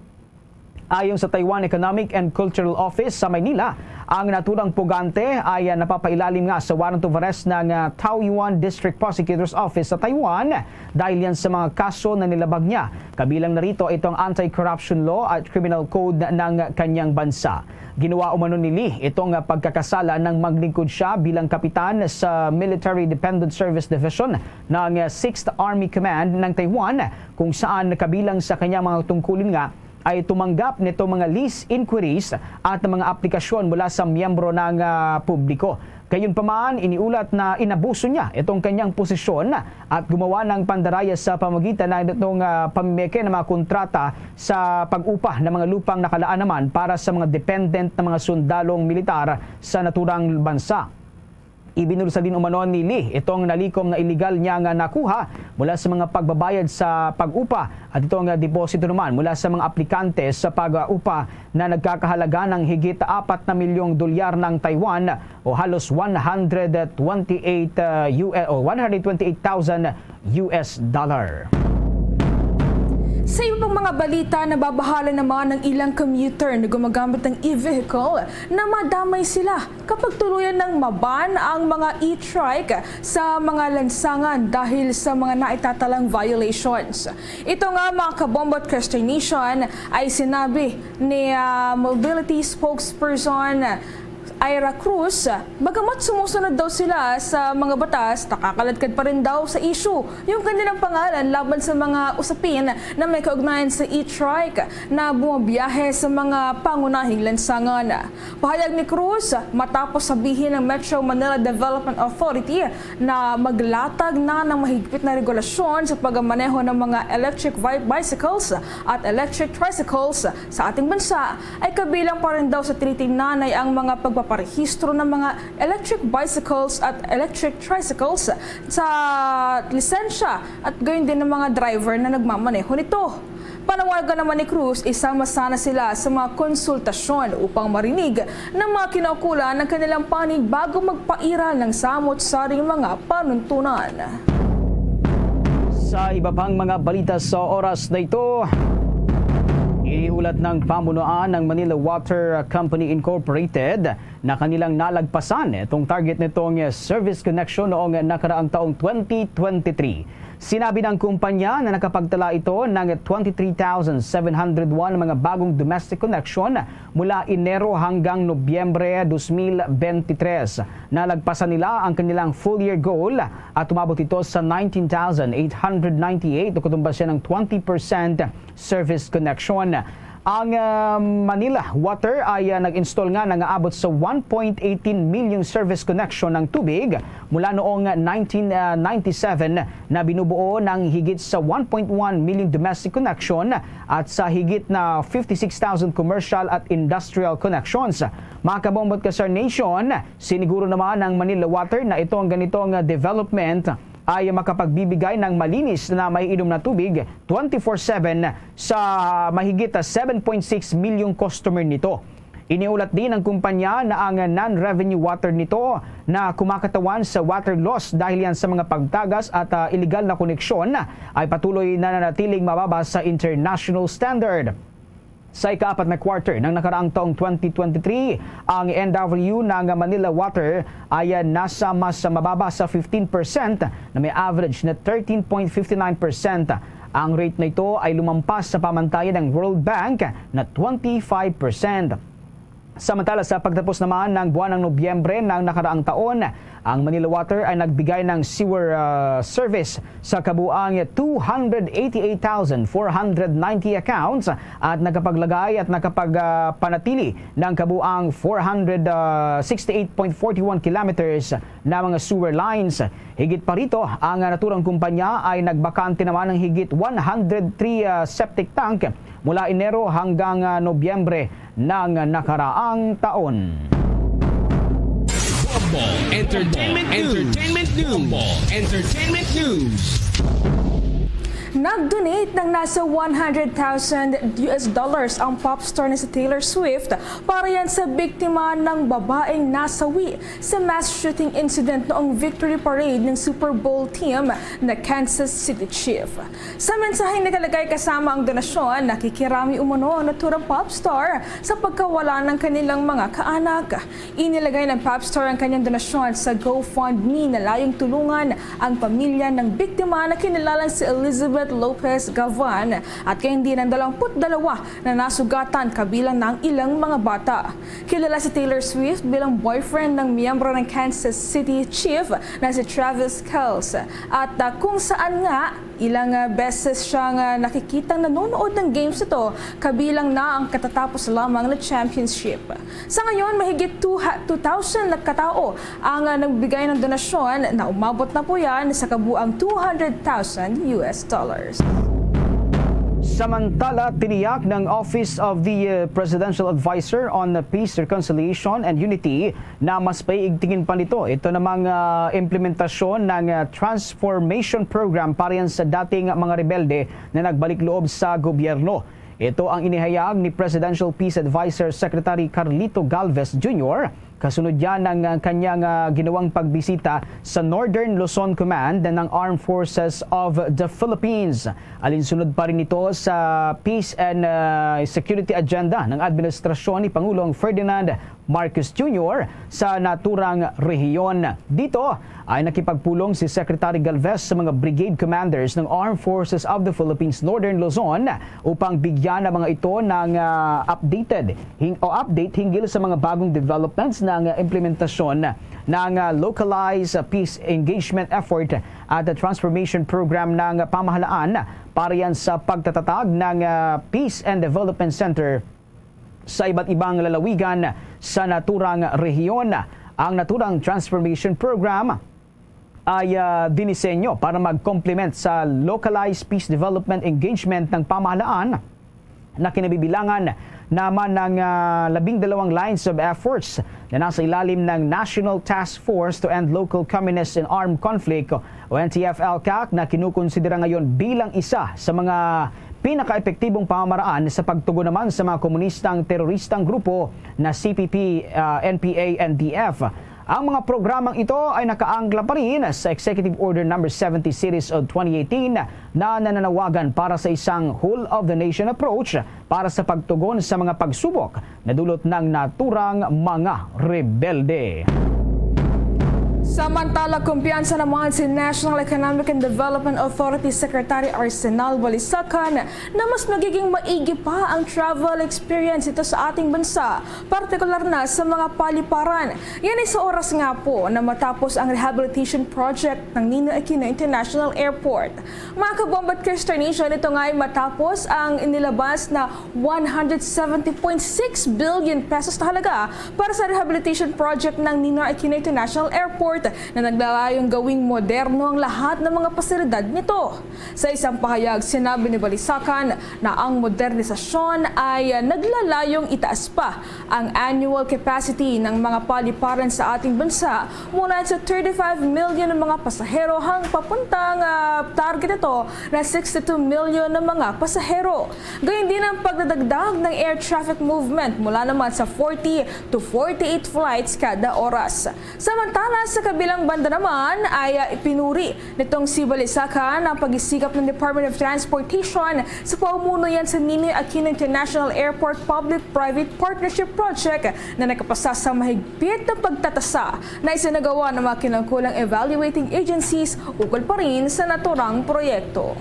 Ayon sa Taiwan Economic and Cultural Office sa Maynila, ang naturang pugante ay, ah, napapailalim nga sa warrant of arrest ng, ah, Taoyuan District Prosecutor's Office sa Taiwan dahil yan sa mga kaso na nilabag niya. Kabilang na rito itong anti-corruption law at criminal code ng kanyang bansa. Ginawa umano ni Lee itong, ah, pagkakasala nang maglingkod siya bilang kapitan sa Military Dependent Service Division ng, ah, Sixth Army Command ng Taiwan, kung saan kabilang sa kanyang mga tungkulin nga ay tumanggap nito mga lease inquiries at mga aplikasyon mula sa miyembro ng, ah, publiko. Gayunpaman, iniulat na inabuso niya itong kanyang posisyon at gumawa ng pandaraya sa pamagitan ng itong, ah, pamimeke ng mga kontrata sa pag-upa ng mga lupang nakalaan naman para sa mga dependent na mga sundalong militar sa naturang bansa. Ibinulsa din umano ni Lee itong nalikom na iligal niya nga nakuha mula sa mga pagbabayad sa pag-upa at itong deposito naman mula sa mga aplikante sa pag-upa na nagkakahalaga ng higit apat na milyong dolyar ng Taiwan o halos one hundred twenty-eight, uh, U S, o one hundred twenty-eight thousand U S dollar. Sa iba pang mga balita, nababahala naman ang ilang commuter na gumagamit ng e-vehicle na madamay sila kapag tuluyan ng maban ang mga e-trike sa mga lansangan dahil sa mga naitatalang violations. Ito nga, mga kabombo at Christian Nation, ay sinabi ni, ah, mobility spokesperson Ira Cruz, bagamat sumusunod daw sila sa mga batas, nakakaladkad pa rin daw sa issue yung kanilang pangalan laban sa mga usapin na may kaugnayan sa e-trike na bumabiyahe sa mga pangunahing lansangan. Pahayag ni Cruz, matapos sabihin ng Metro Manila Development Authority na maglatag na ng mahigpit na regulasyon sa pagmaneho ng mga electric vi-, bicycles at electric tricycles sa ating bansa, ay kabilang pa rin daw sa tinitingnan ay ang mga pagpaparehistro ng mga electric bicycles at electric tricycles sa lisensya at gayon din ng mga driver na nagmamaneho nito. Panawagan naman ni Cruz, isama sana sila sa mga konsultasyon upang marinig ng mga kinaukulan ang kanilang panig bago magpairal ng samot-saring mga panuntunan. Sa iba pang mga balita sa oras na ito, iniulat ng pamunuan ng Manila Water Company Incorporated na kanilang nalagpasan itong target nitong service connection noong nakaraang taong twenty twenty-three. Sinabi ng kumpanya na nakapagtala ito ng twenty-three thousand seven hundred one mga bagong domestic connection mula Enero hanggang Nobyembre dos mil bente tres. Nalagpasan nila ang kanilang full-year goal at umabot ito sa nineteen thousand eight hundred ninety-eight o katumbas siya ng twenty percent service connection. Ang, ah, Manila Water ay, ah, nag-install nga nangaabot sa one point eighteen million service connection ng tubig mula noong nineteen ninety-seven na binubuo ng higit sa one point one million domestic connection at sa higit na fifty-six thousand commercial at industrial connections. Mga kabombo at ka-Star Nation, siniguro naman ng Manila Water na itong ganitong, ah, development ay makapagbibigay ng malinis na maiinom na tubig twenty-four seven sa mahigit seven point six milyong customer nito. Iniulat din ng kumpanya na ang non-revenue water nito na kumakatawan sa water loss dahil yan sa mga pagtagas at, ah, iligal na koneksyon ay patuloy na nanatiling mababa sa international standard. Sa ikaapat na quarter ng nakaraang taong twenty twenty-three, ang N W ng Manila Water ay nasa mas mababa sa fifteen percent na may average na thirteen point fifty nine percent. Ang rate na ito ay lumampas sa pamantayan ng World Bank na twenty-five percent. Samantala, sa pagtapos naman ng buwan ng Nobyembre ng nakaraang taon, ang Manila Water ay nagbigay ng sewer, ah, service sa kabuang two hundred eighty-eight thousand four hundred ninety accounts at nakapaglagay at nakapag, ah, panatili ng kabuang four hundred sixty-eight point forty-one kilometers na mga sewer lines. Higit pa rito, ang, ah, naturang kumpanya ay nagbakante naman ng higit one hundred three, ah, septic tank mula Enero hanggang, ah, Nobyembre ng nakaraang taon. Bombo Entertainment News. Entertainment News. Bombo Entertainment News. Nag-donate ng nasa one hundred thousand U S dollars ang pop star na si Taylor Swift para yan sa biktima ng babaeng nasawi sa mass shooting incident noong victory parade ng Super Bowl team na Kansas City Chief. Sa mensaheng nakalagay kasama ang donasyon, nakikirami umano ang naturang pop star sa pagkawala ng kanilang mga kaanak. Inilagay ng pop star ang kanyang donasyon sa GoFundMe na layong tulungan ang pamilya ng biktima na kinilalang si Elizabeth Lopez Gavan at kay hindi ng dalawampu't dalawa na nasugatan, kabilang na ang ilang mga bata. Kilala si Taylor Swift bilang boyfriend ng miyembro ng Kansas City Chief na si Travis Kelce, at, ah, kung saan nga ilang, ah, beses siyang, ah, nakikitang nanonood ng games nito, kabilang na ang katatapos lamang na championship. Sa ngayon, mahigit two ha-, two thousand na katao ang, ah, nagbigay ng donasyon na umabot na po yan sa kabuang two hundred thousand U S dollars. Samantala, tiniyak ng Office of the, uh, Presidential Advisor on Peace, Reconciliation, and Unity na mas paiigtingin pa nito ito namang, ah, implementasyon ng, ah, transformation program para yan sa dating mga rebelde na nagbalik loob sa gobyerno. Ito ang inihayag ni Presidential Peace Advisor Secretary Carlito Galvez Junior Kasunod yan ng, ah, kanyang, ah, ginawang pagbisita sa Northern Luzon Command ng Armed Forces of the Philippines. Alinsunod pa rin ito sa peace and, ah, security agenda ng administrasyon ni Pangulong Ferdinand Marcos Junior sa naturang rehiyon. Dito ay nakipagpulong si Secretary Galvez sa mga brigade commanders ng Armed Forces of the Philippines Northern Luzon upang bigyan ang mga ito ng, ah, updated hing-, o update hinggil sa mga bagong developments ng, ah, implementasyon ng, ah, localized, ah, peace engagement effort at the transformation program ng pamahalaan para yan sa pagtatatag ng, ah, Peace and Development Center sa iba't ibang lalawigan sa naturang rehiyon. Ang naturang transformation program ay, ah, dinisenyo para mag-complement sa localized peace development engagement ng pamahalaan na kinabibilangan naman ng, ah, labing dalawang lines of efforts na nasa ilalim ng National Task Force to End Local Communists in Armed Conflict o N T F L CAC na kinukonsidera ngayon bilang isa sa mga pinaka-epektibong pamamaraan sa pagtugon naman sa mga komunistang teroristang grupo na C P P, ah, N P A, N D F. Ang mga programang ito ay nakaangkla pa rin sa Executive Order Number seventy Series of twenty eighteen na nananawagan para sa isang whole-of-the-nation approach para sa pagtugon sa mga pagsubok na dulot ng naturang mga rebelde. Samantala, kumpiyansa naman si National Economic and Development Authority Secretary Arsenal Balisacan na mas magiging maigi pa ang travel experience dito sa ating bansa, partikular na sa mga paliparan. Yan ay sa oras nga po na matapos ang rehabilitation project ng Ninoy Aquino International Airport. Mga kabomba at Kristo Nation, ito nga ay matapos ang inilabas na one hundred seventy point six billion pesos na halaga para sa rehabilitation project ng Ninoy Aquino International Airport na naglalayong gawing moderno ang lahat ng mga pasilidad nito. Sa isang pahayag, sinabi ni Balisacan na ang modernisasyon ay naglalayong itaas pa ang annual capacity ng mga paliparan sa ating bansa mula sa thirty-five million na mga pasahero hang papuntang, ah, target ito na sixty-two million na mga pasahero. Gayon din ang pagdadagdag ng air traffic movement mula naman sa forty to forty-eight flights kada oras. Samantala, sa kabilang banda naman ay, ah, ipinuri nitong si Balisacan ang pagsisikap ng Department of Transportation sa pamumuno yan sa Ninoy Aquino International Airport Public-Private Partnership Project na nakapasa sa mahigpit na pagtatasa na isinagawa ng mga kinangkulang evaluating agencies ukol pa rin sa naturang proyekto.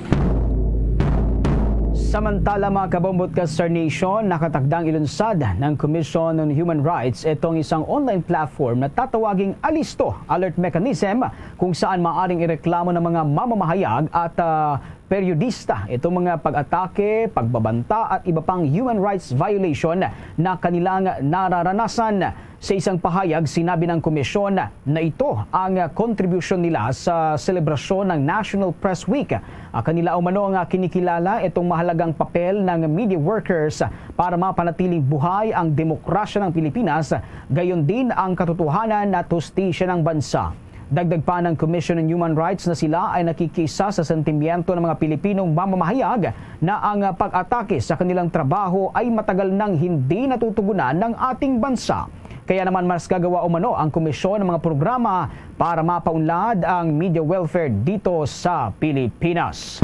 Samantala, mga kabombo at ka-Star Nation, nakatakdang ilunsad ng Commission on Human Rights itong isang online platform na tatawaging Alisto Alert Mechanism, kung saan maaring ireklamo ng mga mamamahayag at, ah, periodista itong mga pag-atake, pagbabanta at iba pang human rights violation na kanilang nararanasan. Sa isang pahayag, sinabi ng komisyon na ito ang kontribusyon nila sa selebrasyon ng National Press Week. Ah, kanila umano nga kinikilala itong mahalagang papel ng media workers para mapanatiling buhay ang demokrasya ng Pilipinas, gayon din ang katotohanan at hustisya ng bansa. Dagdag pa ng Commission on Human Rights na sila ay nakikiisa sa sentimiento ng mga Pilipinong mamamahayag na ang pag-atake sa kanilang trabaho ay matagal nang hindi natutugunan ng ating bansa. Kaya naman, mas gagawa umano ang komisyon ng mga programa para mapaunlad ang media welfare dito sa Pilipinas.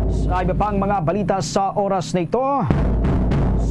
Sa iba pang mga balita sa oras na ito,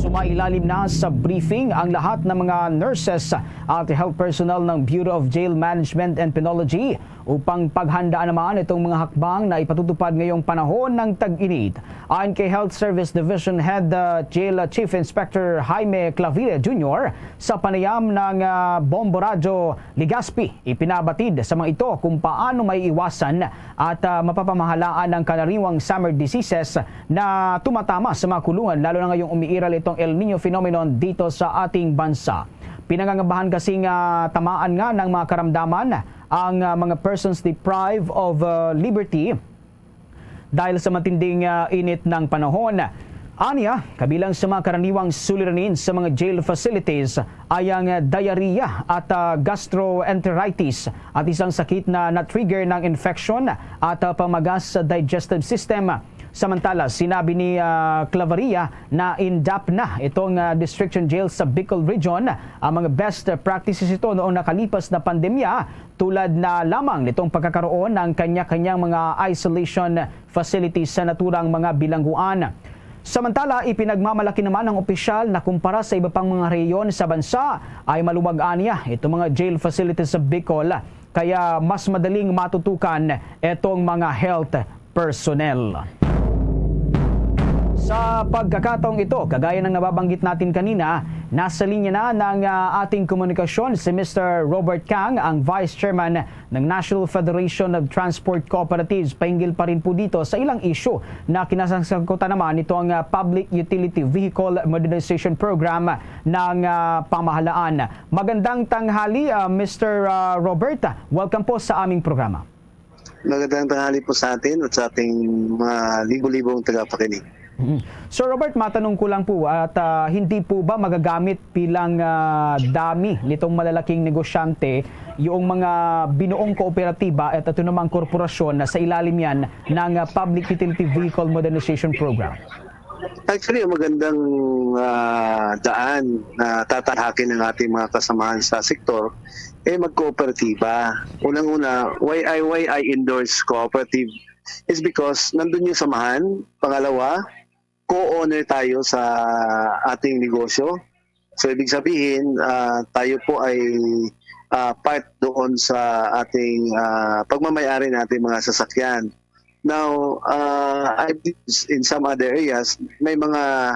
sumailalim na sa briefing ang lahat ng mga nurses at health personnel ng Bureau of Jail Management and Penology upang paghandaan naman itong mga hakbang na ipatutupad ngayong panahon ng tag-init. Ayon kay Health Service Division Head, uh, Jail Chief Inspector Jaime Clavire Junior, sa panayam ng, uh, Bombo Radyo Legazpi, ipinabatid sa mga ito kung paano maiiwasan at, uh, mapapamahalaan ang karaniwang summer diseases na tumatama sa mga kulungan, lalo na ngayong umiiral itong El Niño phenomenon dito sa ating bansa. Pinangangabahan kasing, ah, tamaan nga ng mga karamdaman ang, ah, mga persons deprived of, ah, liberty dahil sa matinding, ah, init ng panahon. Anya, kabilang sa mga karaniwang suliranin sa mga jail facilities ay ang, ah, diarrhea at, ah, gastroenteritis at isang sakit na na-trigger ng infection at, ah, pamagas sa digestive system. Samantala, sinabi ni, ah, Claveria na in-depth na itong, ah, Distriction Jail sa Bicol Region. Ang mga best practices ito noong nakalipas na pandemya, tulad na lamang nitong pagkakaroon ng kanya-kanyang mga isolation facilities sa naturang mga bilangguan. Samantala, ipinagmamalaki naman ng opisyal na kumpara sa iba pang mga rehiyon sa bansa ay maluwag anya itong mga jail facilities sa Bicol, kaya mas madaling matutukan itong mga health personnel. Sa pagkakataong ito, kagaya ng nababanggit natin kanina, nasa linya na ng, ah, ating komunikasyon si Mister Robert Kang, ang Vice Chairman ng National Federation of Transport Cooperatives, pahinggil pa rin po dito sa ilang issue na kinasangkutan naman nitong, ah, Public Utility Vehicle Modernization Program ng, ah, pamahalaan. Magandang tanghali, ah, Mister, ah, Robert. Welcome po sa aming programa. Magandang tanghali po sa atin at sa ating mga libo-libong tagapakinig. Mm. Sir Robert, matanong ko lang po, at, ah, hindi po ba magagamit bilang, ah, dummy nitong malalaking negosyante yung mga binuong kooperatiba at ito namang korporasyon na sa ilalim yan ng, ah, Public Utility Vehicle Modernization Program? Actually, ang magandang, ah, daan na tatalahakin ng ating mga kasamahan sa sektor, eh, magkooperatiba. Unang-una, why I, why I endorse cooperative is because nandun yung samahan. Pangalawa, co-owner tayo sa ating negosyo. So, ibig sabihin, ah, tayo po ay, ah, part doon sa ating, ah, pagmamayari ng ating mga sasakyan. Now, ah, I believe in some other areas, may mga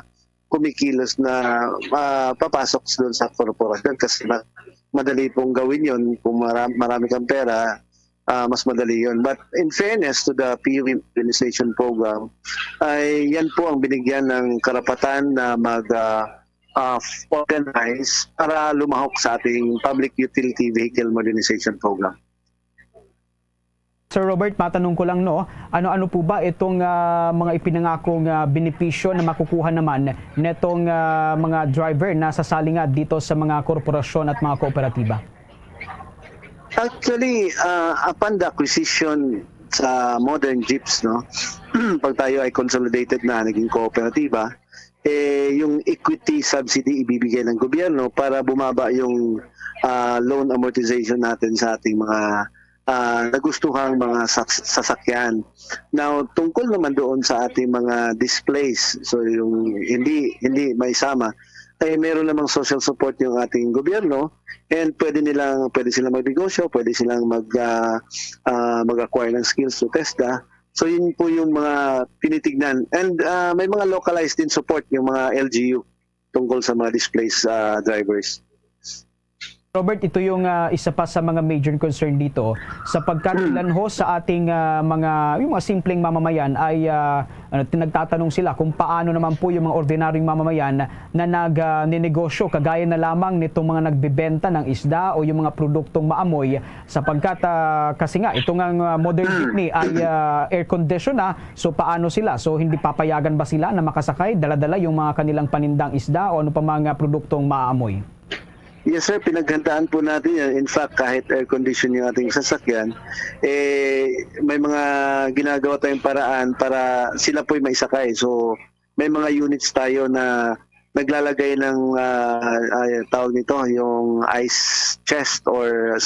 kumikilos na, ah, papasok doon sa korporasyon kasi ma-, madali pong gawin yon kung mara-, marami kang pera, ah, mas madali yon. But in fairness to the P U V modernization program, ay yan po ang binigyan ng karapatan na mag, ah, ah, organize para lumahok sa ating Public Utility Vehicle Modernization Program. Sir Robert, matanong ko lang, no, ano-ano po ba itong, ah, mga ipinangakong, ah, benepisyo na makukuha naman netong, ah, mga driver na sasali nga dito sa mga korporasyon at mga kooperatiba? Actually, ah, upon the acquisition sa modern jeeps, no, pag tayo ay consolidated na, naging kooperatiba, eh, yung equity subsidy ibibigay ng gobyerno para bumaba yung, ah, loan amortization natin sa ating mga, ah, nagustuhang mga sas-, sasakyan. Now, tungkol naman doon sa ating mga displays, so yung hindi, hindi maisama, ay meron namang social support yung ating gobyerno, and pwede nilang, pwede silang magnegosyo, pwede silang mag, ah, ah, mag-acquire ng skills through TESDA. So, yun po yung mga tinitignan. And, ah, may mga localized din support yung mga L G U tungkol sa mga displaced, ah, drivers. Robert, ito yung, ah, isa pa sa mga major concern dito, sapagkat ilan ho sa ating, ah, mga, yung mga simpleng mamamayan ay, ah, ano, nagtatanong sila kung paano naman po yung mga ordinaryong mamamayan na nag, ah, ninegosyo, kagaya na lamang nitong mga nagbebenta ng isda o yung mga produktong maamoy, sapagkat, ah, kasi nga, ito nga, ah, modern jeepney ay, ah, air condition na, so paano sila? So, hindi papayagan ba sila na makasakay, dala-dala yung mga kanilang panindang isda o ano pa mga produktong maamoy? Yes, sir. Pinaghandaan po natin yan. In fact, kahit air condition yung ating sasakyan, eh, may mga ginagawa tayong paraan para sila po'y maisakay. So, may mga units tayo na naglalagay ng, ah, ah, tawag nito, yung ice chest or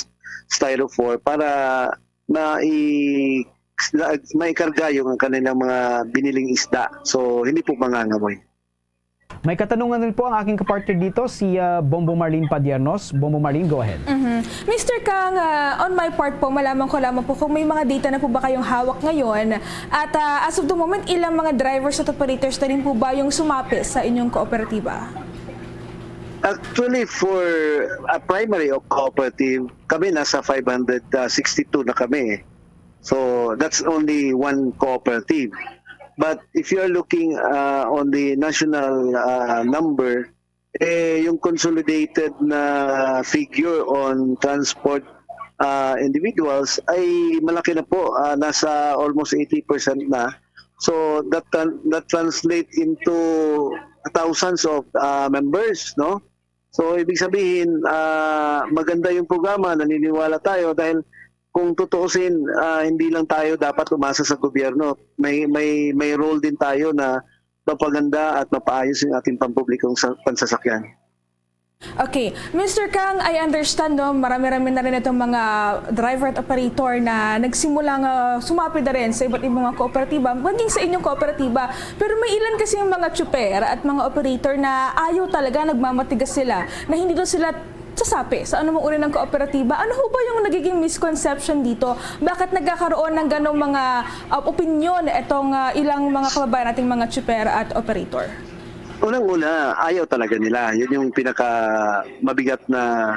styrofoam para mai-, maikarga yung kanilang mga biniling isda. So, hindi po mangangamoy. May katanungan rin po ang aking kapartner dito, si, ah, Bombo Marlene Padiernos. Bombo Marlene, go ahead. Mhm. Mister Kang, ah, on my part po, malaman ko lamang po kung may mga data na po ba kayong hawak ngayon. At, ah, as of the moment, ilang mga drivers at operators na rin po ba yung sumapis sa inyong kooperatiba? Actually, for a primary o cooperative, kami nasa five hundred sixty-two na kami. So, that's only one cooperative. But if you're looking, uh, on the national, uh, number, eh, yung consolidated na figure on transport, uh, individuals ay malaki na po, uh, nasa almost eighty percent na. So, that tran-, that translate into thousands of, uh, members, no? So, ibig sabihin, ah, maganda yung programa, naniniwala tayo dahil kung tutuusin, ah, hindi lang tayo dapat umasa sa gobyerno. May, may, may role din tayo na mapaganda at mapaayos yung ating pampublikong sa-, pansasakyan. Okay. Mister Kang, I understand, no, marami-rami na rin itong mga driver at operator na nagsimula nga sumapit na rin sa iba't ibang mga kooperatiba, maging sa inyong kooperatiba. Pero may ilan kasi yung mga tsuper at mga operator na ayaw talaga, nagmamatigas sila, na hindi daw sila sasapi sa anumang uri ng kooperatiba. Ano ho ba yung nagiging misconception dito? Bakit nagkakaroon ng ganong mga, uh, opinyon itong, uh, ilang mga kababayan nating mga tsuper at operator? Unang-una, ayaw talaga nila. Yun yung pinaka mabigat na,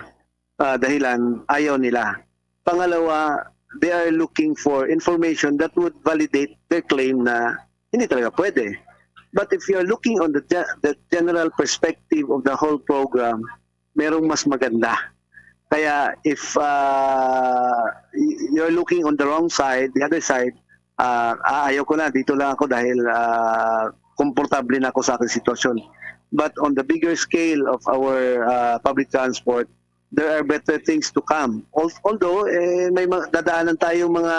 ah, dahilan, ayaw nila. Pangalawa, they are looking for information that would validate their claim na hindi talaga pwede. But if you're looking on the ge-, the general perspective of the whole program, merong mas maganda. Kaya if, ah, y-, you're looking on the wrong side, the other side, ah, ah, ayaw ko na, dito lang ako dahil, ah, komportable na ako sa aking sitwasyon. But on the bigger scale of our, ah, public transport, there are better things to come. Al-, although, eh, may mga, dadaanan tayong mga,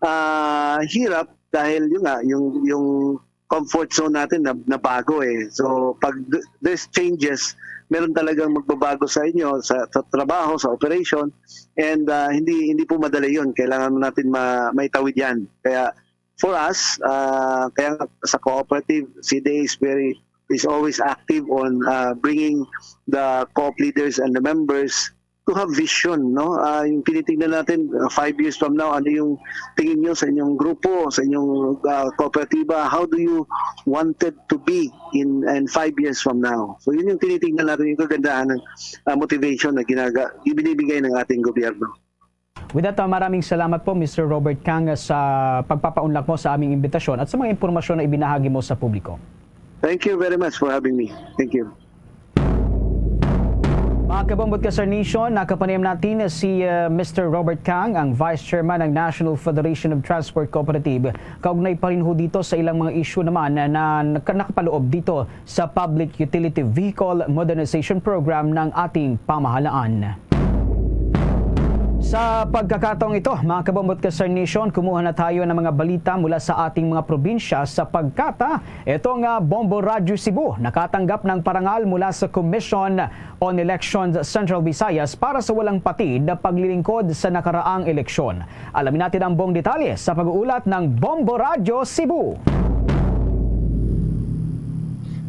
ah, hirap dahil yun nga, yung, yung comfort zone natin na, nabago eh. So, pag th-, there's changes, meron talagang magbabago sa inyo, sa, sa trabaho, sa operation, and, ah, hindi, hindi po madali yun. Kailangan natin ma-, maitawid yan. Kaya, for us, ah, kaya nga sa cooperative, C D A is very, is always active on, ah, bringing the co-op leaders and the members to have vision, no? Ah, yung tinitingnan natin, ah, five years from now, ano yung tingin nyo sa inyong grupo, sa inyong, ah, kooperatiba? How do you wanted to be in, in five years from now? So, yun yung tinitingnan natin, yung kagandahan ng, ah, motivation na ginaga-, ibinibigay ng ating gobyerno. With that, uh, maraming salamat po, Mister Robert Kang, sa pagpapaunlak mo sa aming imbitasyon at sa mga impormasyon na ibinahagi mo sa publiko. Thank you very much for having me. Thank you. Mga kabombo at ka-Star Nation, nakapanayam natin si, uh, Mister Robert Kang, ang Vice Chairman ng National Federation of Transport Cooperative. Kaugnay pa rin ho dito sa ilang mga issue naman na, na naka-, nakapaloob dito sa Public Utility Vehicle Modernization Program ng ating pamahalaan. Sa pagkakataong ito, mga kabombo at ka-Star Nation, kumuha na tayo ng mga balita mula sa ating mga probinsya sapagkat, ah, ito nga Bombo Radyo Cebu nakatanggap ng parangal mula sa Commission on Elections Central Visayas para sa walang patid na paglilingkod sa nakaraang eleksyon. Alamin natin ang buong detalye sa pag-uulat ng Bombo Radyo Cebu.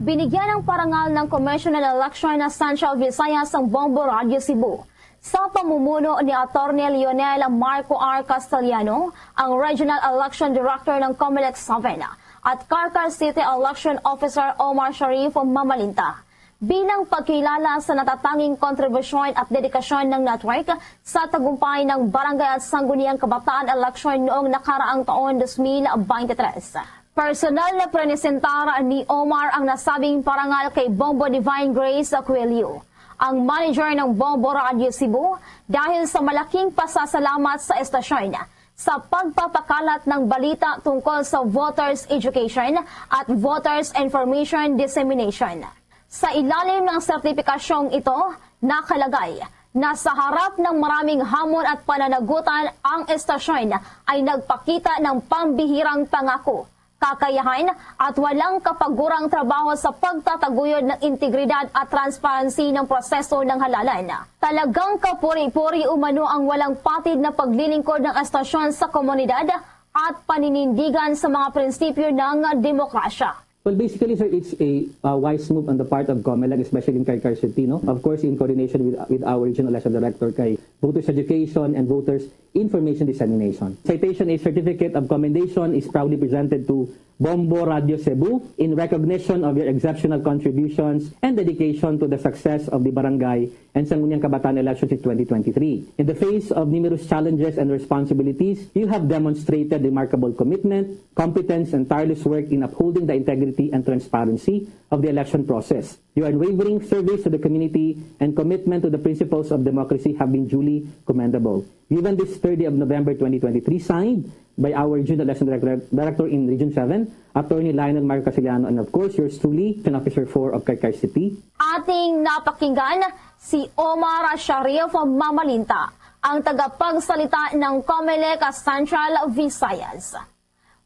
Binigyan ng parangal ng Commission on Election na Central Visayas ang Bombo Radyo Cebu sa pamumuno ni Attorney Lionel Marco R. Castellano, ang Regional Election Director ng Comelec seven, at Carcar City Election Officer Omar Sharif Mamalinta. Bilang pagkilala sa natatanging kontribusyon at dedikasyon ng network sa tagumpay ng Barangay at Sangguniang Kabataan Election noong nakaraang taon, dos mil bente tres. Personal na prinisentar ni Omar ang nasabing parangal kay Bombo Divine Grace Aquilio, ang manager ng Bombo Radio Cebu, dahil sa malaking pasasalamat sa estasyon sa pagpapakalat ng balita tungkol sa voters education at voters information dissemination. Sa ilalim ng sertipikasyong ito, nakalagay na sa harap ng maraming hamon at pananagutan, ang estasyon ay nagpakita ng pambihirang pangako, kakayahan, at walang kapagurang trabaho sa pagtataguyod ng integridad at transparency ng proseso ng halalan. Talagang kapuri-puri umano ang walang patid na paglilingkod ng estasyon sa komunidad at paninindigan sa mga prinsipyo ng demokrasya. Well, basically, sir, it's a, uh, wise move on the part of Comelec, especially in Carcar City, no? Of course, in coordination with, with our regional election director kay Voters Education and Voters Information Dissemination. Citation, a certificate of commendation is proudly presented to Bombo Radio Cebu in recognition of your exceptional contributions and dedication to the success of the barangay and Sangguniang Kabataan elections in twenty twenty-three. In the face of numerous challenges and responsibilities, you have demonstrated remarkable commitment, competence, and tireless work in upholding the integrity and transparency of the election process. Your unwavering service to the community and commitment to the principles of democracy have been duly commendable. Given this third day of November twenty twenty-three, signed by our Regional Election Director, Director in Region seven, Attorney Lionel Marco Castellano, and of course, yours truly, Election Officer four of Carcar City. Ating napakinggan si Omar Sharif Mamalinta, Ang tagapagsalita ng Comelec Central Visayas.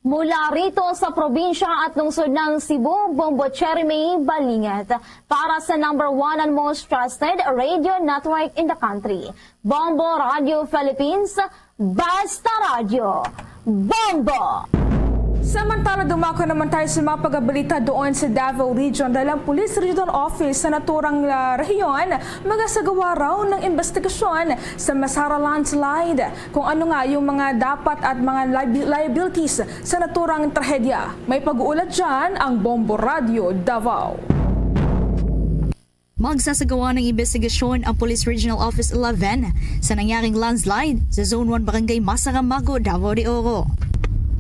Mula rito sa probinsya at lungsod ng Cebu, Bombo Jeremy Balingat para sa number one and most trusted radio network in the country, Bombo Radio Philippines, Basta Radio, Bombo! Samantala, dumako naman tayo sa mga pagabalita doon sa Davao Region dahil ang Police Regional Office sa naturang, ah, rehiyon magasagawa raw ng investigasyon sa Masara landslide. Kung ano nga yung mga dapat at mga liabi-, liabilities sa naturang trahedya. May pag-uulat dyan ang Bombo Radio Davao. Magsasagawa ng investigasyon ang Police Regional Office eleven sa nangyaring landslide sa Zone one Barangay Masara, Mago, Davao de Oro.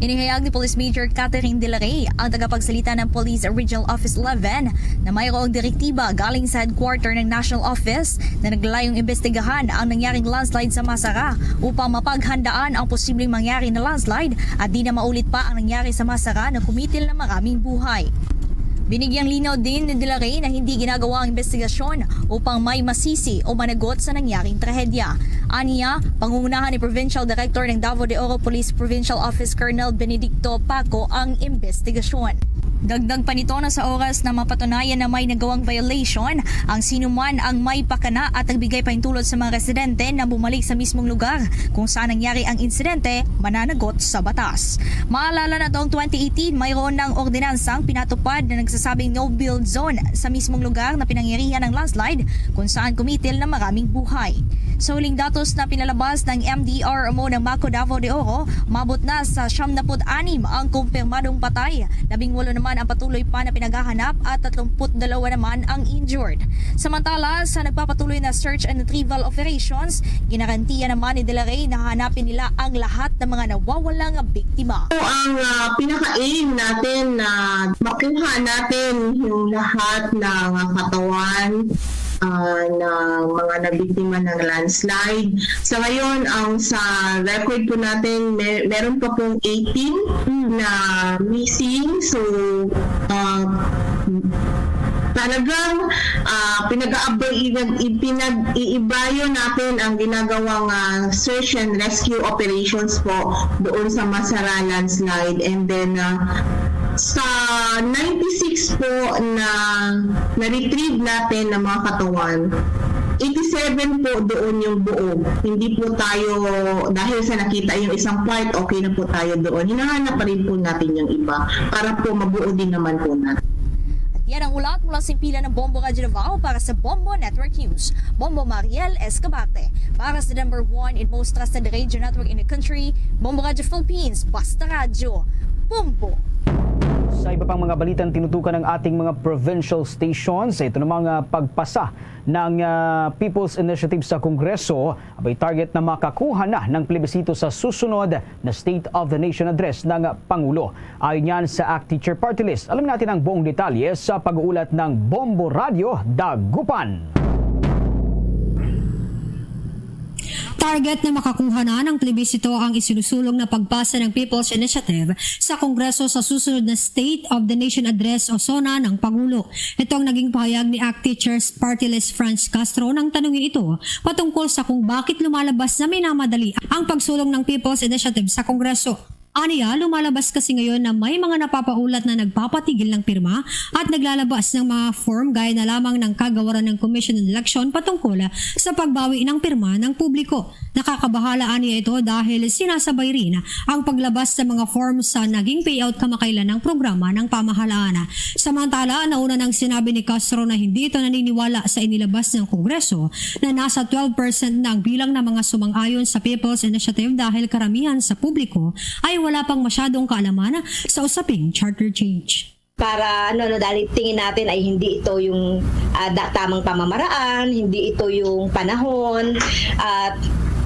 Inihayag ni Police Major Catherine De La Rey, ang tagapagsalita ng Police Regional Office eleven, na mayroong direktiba galing sa headquarter ng National Office na naglalayong imbestigahan ang nangyaring landslide sa Masara upang mapaghandaan ang posibleng mangyari na landslide at di na maulit pa ang nangyari sa Masara na kumitil na maraming buhay. Binigyang linaw din ni De La Rey na hindi ginagawa ang investigasyon upang may masisi o managot sa nangyaring trahedya. Aniya, pangungunahan ni Provincial Director ng Davao de Oro Police Provincial Office Colonel Benedicto Paco ang investigasyon. Dagdag pa nito na sa oras na mapatunayan na may nagawang violation, ang sinuman ang may pakana at nagbigay pahintulot sa mga residente na bumalik sa mismong lugar kung saan nangyari ang insidente, mananagot sa batas. Maalala na taong twenty eighteen, mayroon ng ordinansang pinatupad na nagsasabing no-build zone sa mismong lugar na pinangyarihan ng landslide kung saan kumitil na maraming buhay. Sa huling datos na pinalabas ng M D R M O ng Maco, Davao de Oro, umabot na sa siyam na put anim ang kumpirmadong patay, labing walo naman ang patuloy pa na pinaghahanap at tatlumpu't dalawa naman ang injured. Samantala, sa nagpapatuloy na search and retrieval operations, ginarantiya naman ni De La Rey na hahanapin nila ang lahat ng mga nawawalang biktima. So, ang, ah, pinaka-aim natin na makuha natin yung lahat ng katawan, ah, ng mga nabiktima ng landslide. Sa ngayon, ang sa record po natin, may, meron pa pong eighteen Mm. na missing. So, ah, talagang, ah, pinag-aabay, pinag-, pinag-iibayo natin ang ginagawang, ah, search and rescue operations po doon sa Masara landslide. And then, ah, sa ninety-six po na na-retrieve natin na mga katawan, eighty-seven po doon yung buo. Hindi po tayo, dahil sa nakita yung isang part, okay na po tayo doon. Hinahanap pa rin po natin yung iba para po mabuo din naman po natin. At yan ang ulat mula sa pila ng Bombo Radyo Davao para sa Bombo Network News. Bombo Mariel Escabate para sa number one and most trusted radio network in the country, Bombo Radyo Philippines, Basta Radyo, Bombo. Sa iba pang mga balitang tinutukan ng ating mga provincial stations, ito namang, ah, pagpasa ng, ah, People's Initiative sa Kongreso, abay target na makakuha na ng plebisito sa susunod na State of the Nation Address ng Pangulo. Ayon yan sa ACT Teacher Party List. Alamin natin ang buong detalye sa pag-uulat ng Bombo Radyo Dagupan. Target na makakuha na ng plebisito ang isinusulong na pagpasa ng People's Initiative sa Kongreso sa susunod na State of the Nation Address o SONA ng Pangulo. Ito ang naging pahayag ni ACT Teachers Party List Franz Castro nang tanungin ito patungkol sa kung bakit lumalabas na minamadali ang pagsulong ng People's Initiative sa Kongreso. Aniya, lumalabas kasi ngayon na may mga napapaulat na nagpapatigil ng pirma at naglalabas ng mga form gaya na lamang ng kagawaran ng Commission on Election patungkol sa pagbawi ng pirma ng publiko. Nakakabahala aniya ito dahil sinasabay rin ang paglabas sa mga form sa naging payout kamakailan ng programa ng pamahalaan. Samantala, nauna nang sinabi ni Castro na hindi ito naniniwala sa inilabas ng Kongreso na nasa twelve percent na ang bilang ng mga sumang-ayon sa People's Initiative dahil karamihan sa publiko ay wala pang masyadong kaalaman sa usaping charter change. Para, ano, no, dahil tingin natin ay hindi ito yung, ah, da-, tamang pamamaraan, hindi ito yung panahon, at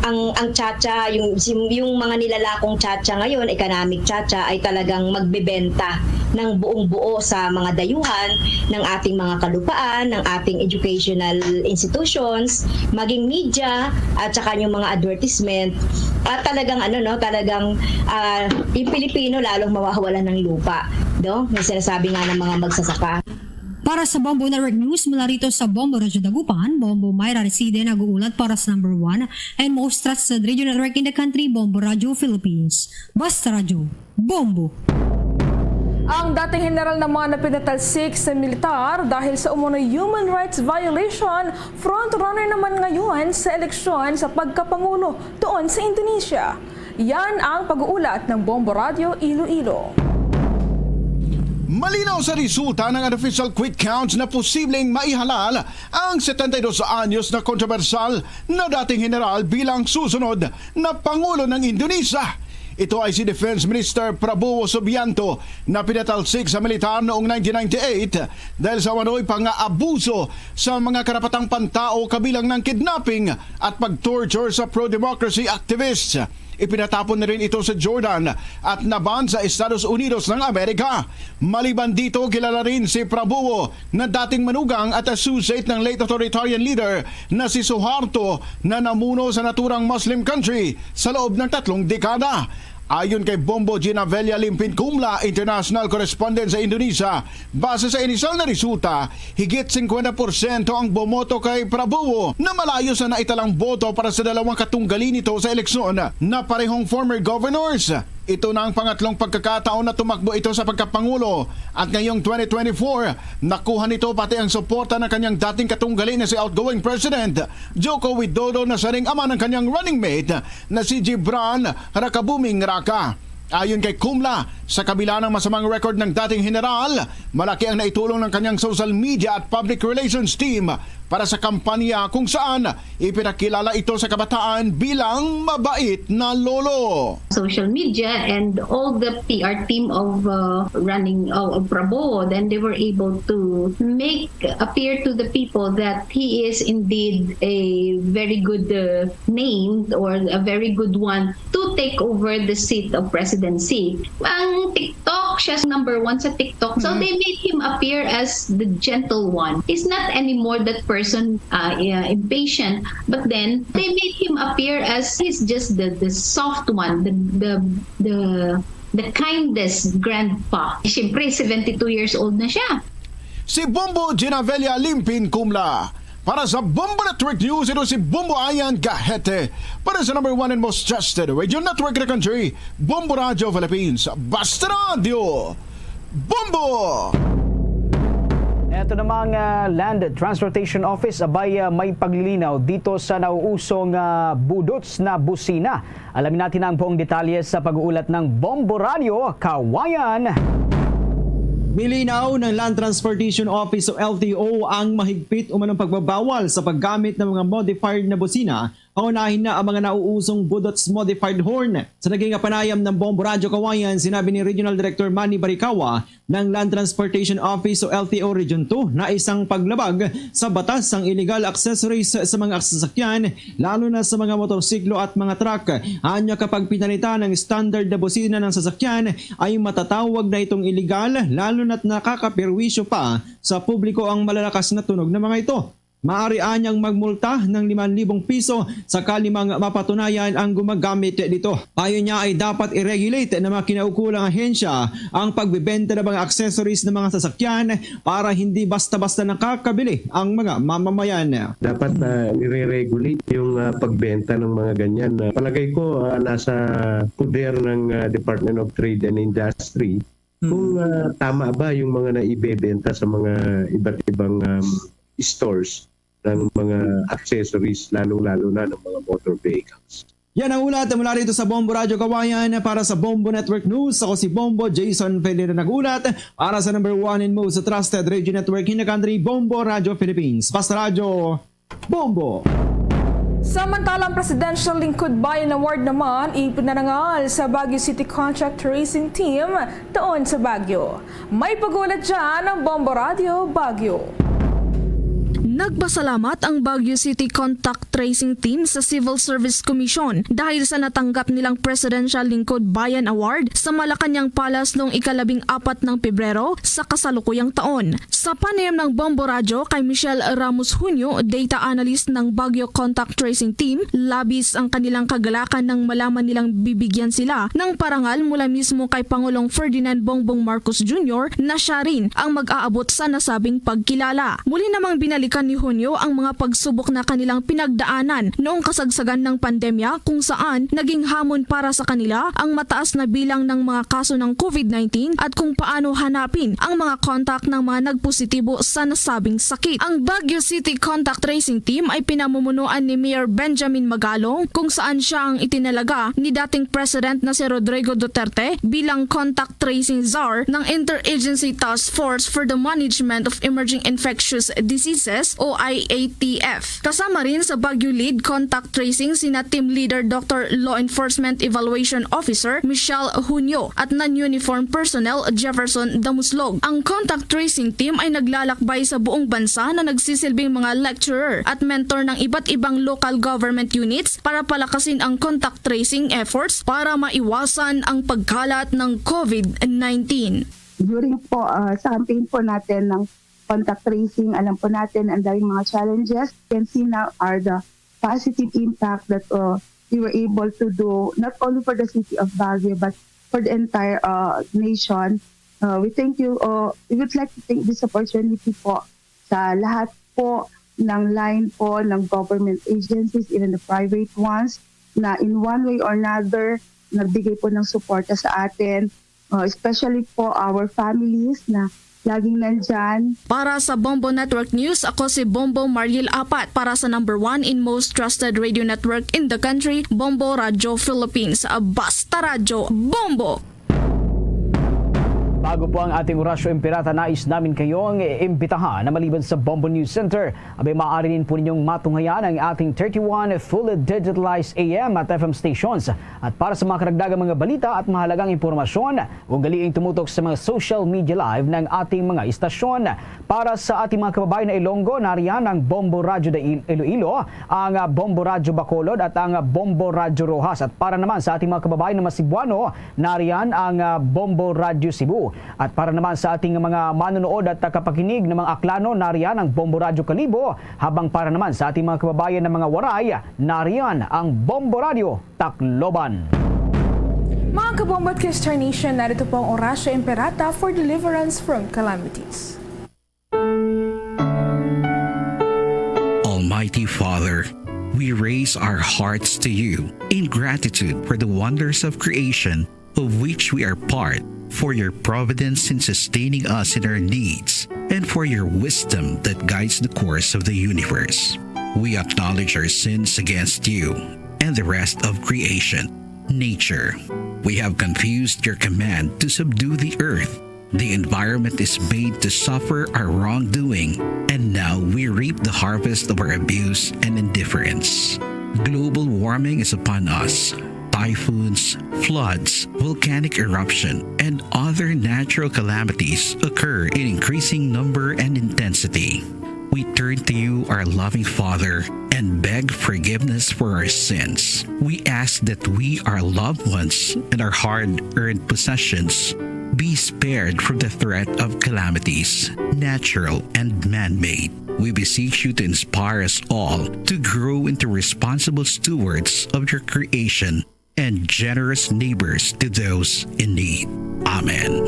ang, ang tsa-tsa, yung, yung mga nilalakong tsa-tsa ngayon, economic tsa-tsa, ay talagang magbebenta ng buong buo sa mga dayuhan ng ating mga kalupaan, ng ating educational institutions, maging media, at saka yung mga advertisement. At talagang, ano, no, talagang, ah, yung Pilipino lalong mawawalan ng lupa, no? Yung sinasabi nga ng mga magsasaka. Para sa Bombo Network News, mula rito sa Bombo Radyo Dagupan, Bombo Myra Reside nag-uulat para sa number one and most trusted radio network in the country, Bombo Radyo Philippines. Basta Radyo, Bombo! Ang dating general naman na pinatalsik sa militar dahil sa umano'y human rights violation, frontrunner naman ngayon sa eleksyon sa pagkapangulo doon sa Indonesia. Yan ang pag-uulat ng Bombo Radyo Iloilo. Malinaw sa resulta ng unofficial quick counts na posibleng maihalal ang setenta y dos anyos na kontrobersyal na dating general bilang susunod na pangulo ng Indonesia. Ito ay si Defense Minister Prabowo Subianto, na pinatalsik sa militar noong nineteen ninety-eight dahil sa umano'y pang-aabuso sa mga karapatang pantao, kabilang ng kidnapping at pag-torture sa pro-democracy activists. Ipinatapon na rin ito sa Jordan at naban sa Estados Unidos ng Amerika. Maliban dito, kilala rin si Prabowo na dating manugang at associate ng late authoritarian leader na si Suharto, na namuno sa naturang Muslim country sa loob ng tatlong dekada. Ayon kay Bombo Ginavella Limpin Kumla, international correspondent sa Indonesia, base sa inisyal na resulta, higit singkwenta porsyento ang bumoto kay Prabowo, na malayo sa naitalang boto para sa dalawang katunggali nito sa eleksyon na parehong former governors. Ito na ang pangatlong pagkakataon na tumakbo ito sa pagkapangulo, at ngayong twenty twenty-four, nakuha nito pati ang suporta ng kanyang dating katunggali na si outgoing President Joko Widodo, na siya ring ama ng kanyang running mate na si Gibran Rakabuming Raka. Ayon kay Kumla, sa kabila ng masamang record ng dating general, malaki ang naitulong ng kanyang social media at public relations team para sa kampanya, kung saan ipinakilala ito sa kabataan bilang mabait na lolo. Social media and all the P R team of uh, running uh, of Prabowo, then they were able to make appear to the people that he is indeed a very good uh, name or a very good one to take over the seat of presidency. Ang TikTok, siya number one sa TikTok. So they made him appear as the gentle one. He's not anymore that person uh, uh, impatient, but then they made him appear as he's just the the soft one, the the the the kindest grandpa. Siyempre, seventy-two years old na siya. Si Bombo Ginavella Limpin Kumla. Para sa Bombo Network News, ito si Bombo Ayan Gahete. Para sa number one and most trusted radio network in the country, Bombo Radio Philippines. Basta Radio, Bombo! Ito namang ah, Land Transportation Office, abay ah, may paglilinaw dito sa nauusong ah, budots na busina. Alamin natin ang buong detalye sa pag-uulat ng Bombo Radio Kawayan. Milinaw ng Land Transportation Office o L T O ang mahigpit umanong pagbabawal sa paggamit ng mga modified na busina, pangunahin na ang mga nauusong budots modified horn. Sa naging kapanayam ng Bombo Radyo Kawayan, sinabi ni Regional Director Manny Barikawa ng Land Transportation Office o L T O Region two na isang paglabag sa batas ang illegal accessories sa mga sasakyan, lalo na sa mga motorsiklo at mga truck. Anya, kapag pinalitan ang standard na busina ng sasakyan, ay matatawag na itong illegal, lalo na't nakakaperwisyo pa sa publiko ang malalakas na tunog ng mga ito. Maaari anyang magmulta ng limang libong piso sakali mang mapatunayan ang gumagamit dito. Payo niya ay dapat i-regulate ng mga kinaukulang ahensya ang pagbebenta ng mga accessories ng mga sasakyan para hindi basta-basta nakakabili ang mga mamamayan. Dapat uh, i-regulate yung uh, pagbenta ng mga ganyan. Uh, palagay ko uh, nasa poder ng uh, Department of Trade and Industry kung uh, tama ba yung mga naibebenta sa mga iba't ibang um, stores ng mga accessories, lalong-lalo na ng mga motor vehicles. Yan ang ulat mula rito sa Bombo Radyo Kawayan. Para sa Bombo Network News, ako si Bombo Jason Federa nag-ulat para sa number one and most trusted radio network in the country, Bombo Radyo Philippines. Basta Radyo, Bombo! Samantala, ang Presidential Lingkod Bayan Award naman ipinarangal sa Baguio City Contact Tracing Team doon sa Baguio. May pag-ulat dyan ang Bombo Radyo Baguio. Nagpasalamat ang Baguio City Contact Tracing Team sa Civil Service Commission dahil sa natanggap nilang Presidential Lingkod Bayan Award sa Malacañang Palace noong ikalabing apat ng Pebrero sa kasalukuyang taon. Sa panayam ng Bombo Radyo kay Michelle Ramos Junio, data analyst ng Baguio Contact Tracing Team, labis ang kanilang kagalakan nang malaman nilang bibigyan sila ng parangal mula mismo kay Pangulong Ferdinand Bongbong Marcos Junior na siya rin ang mag-aabot sa nasabing pagkilala. Muli namang binalikan ni Junio ang mga pagsubok na kanilang pinagdaanan noong kasagsagan ng pandemya, kung saan naging hamon para sa kanila ang mataas na bilang ng mga kaso ng covid nineteen at kung paano hanapin ang mga contact ng mga nagpositibo sa nasabing sakit. Ang Baguio City Contact Tracing Team ay pinamumunuan ni Mayor Benjamin Magalong, kung saan siya ang itinalaga ni dating President na si Rodrigo Duterte bilang contact tracing czar ng Interagency Task Force for the Management of Emerging Infectious Diseases o I A T F. Kasama rin sa Baguio Lead Contact Tracing sina Team Leader Doctor Law Enforcement Evaluation Officer Michelle Junio at non-uniform personnel Jefferson Damuslog. Ang contact tracing team ay naglalakbay sa buong bansa na nagsisilbing mga lecturer at mentor ng iba't ibang local government units para palakasin ang contact tracing efforts para maiwasan ang pagkalat ng covid nineteen. During po, ah, sa campaign po natin ng contact tracing, alam po natin ang daming mga challenges. You can see now are the positive impact that, uh, we were able to do not only for the city of Baguio but for the entire, uh, nation. Uh, we thank you, uh, we would like to take this opportunity po sa lahat po ng line po ng government agencies, even the private ones, na in one way or another, nagbigay po ng suporta sa atin, uh, especially po our families na laging nandyan. Para sa Bombo Network News, ako si Bombo Mariel Apat para sa number one in most trusted radio network in the country, Bombo Radio Philippines. Basta Radyo, Bombo! Bago po ang ating Orasyo Imperata, nais namin kayong imbitahan na maliban sa Bombo News Center, abay, maaari rin po ninyong matunghayan ang ating thirty-one fully digitalized A M at F M stations. At para sa mga karagdagang mga balita at mahalagang impormasyon, ugaliing tumutok sa mga social media live ng ating mga istasyon. Para sa ating mga kababayan na Ilonggo, nariyan ang Bombo Radyo de Il-, Iloilo, ang, ah, Bombo Radyo Bacolod at ang, ah, Bombo Radyo Roxas. At para naman sa ating mga kababayan na Masibuano, nariyan ang, ah, Bombo Radyo Cebu. At para naman sa ating mga manonood at tagapakinig na mga Aklano, nariyan ang Bombo Radyo Kalibo, habang para naman sa ating mga kababayan na mga Waray, nariyan ang Bombo Radyo Tacloban. Mga kabombo at K-Star Nation, narito po ang Orasyo Imperata for deliverance from calamities. Almighty Father, we raise our hearts to you in gratitude for the wonders of creation of which we are part, for your providence in sustaining us in our needs, and for your wisdom that guides the course of the universe. We acknowledge our sins against you and the rest of creation, nature. We have confused your command to subdue the earth. The environment is made to suffer our wrongdoing, and now we reap the harvest of our abuse and indifference. Global warming is upon us. Typhoons, floods, volcanic eruption, and other natural calamities occur in increasing number and intensity. We turn to you, our loving Father, and beg forgiveness for our sins. We ask that we, our loved ones, and our hard-earned possessions be spared from the threat of calamities, natural and man-made. We beseech you to inspire us all to grow into responsible stewards of your creation and generous neighbors to those in need. Amen.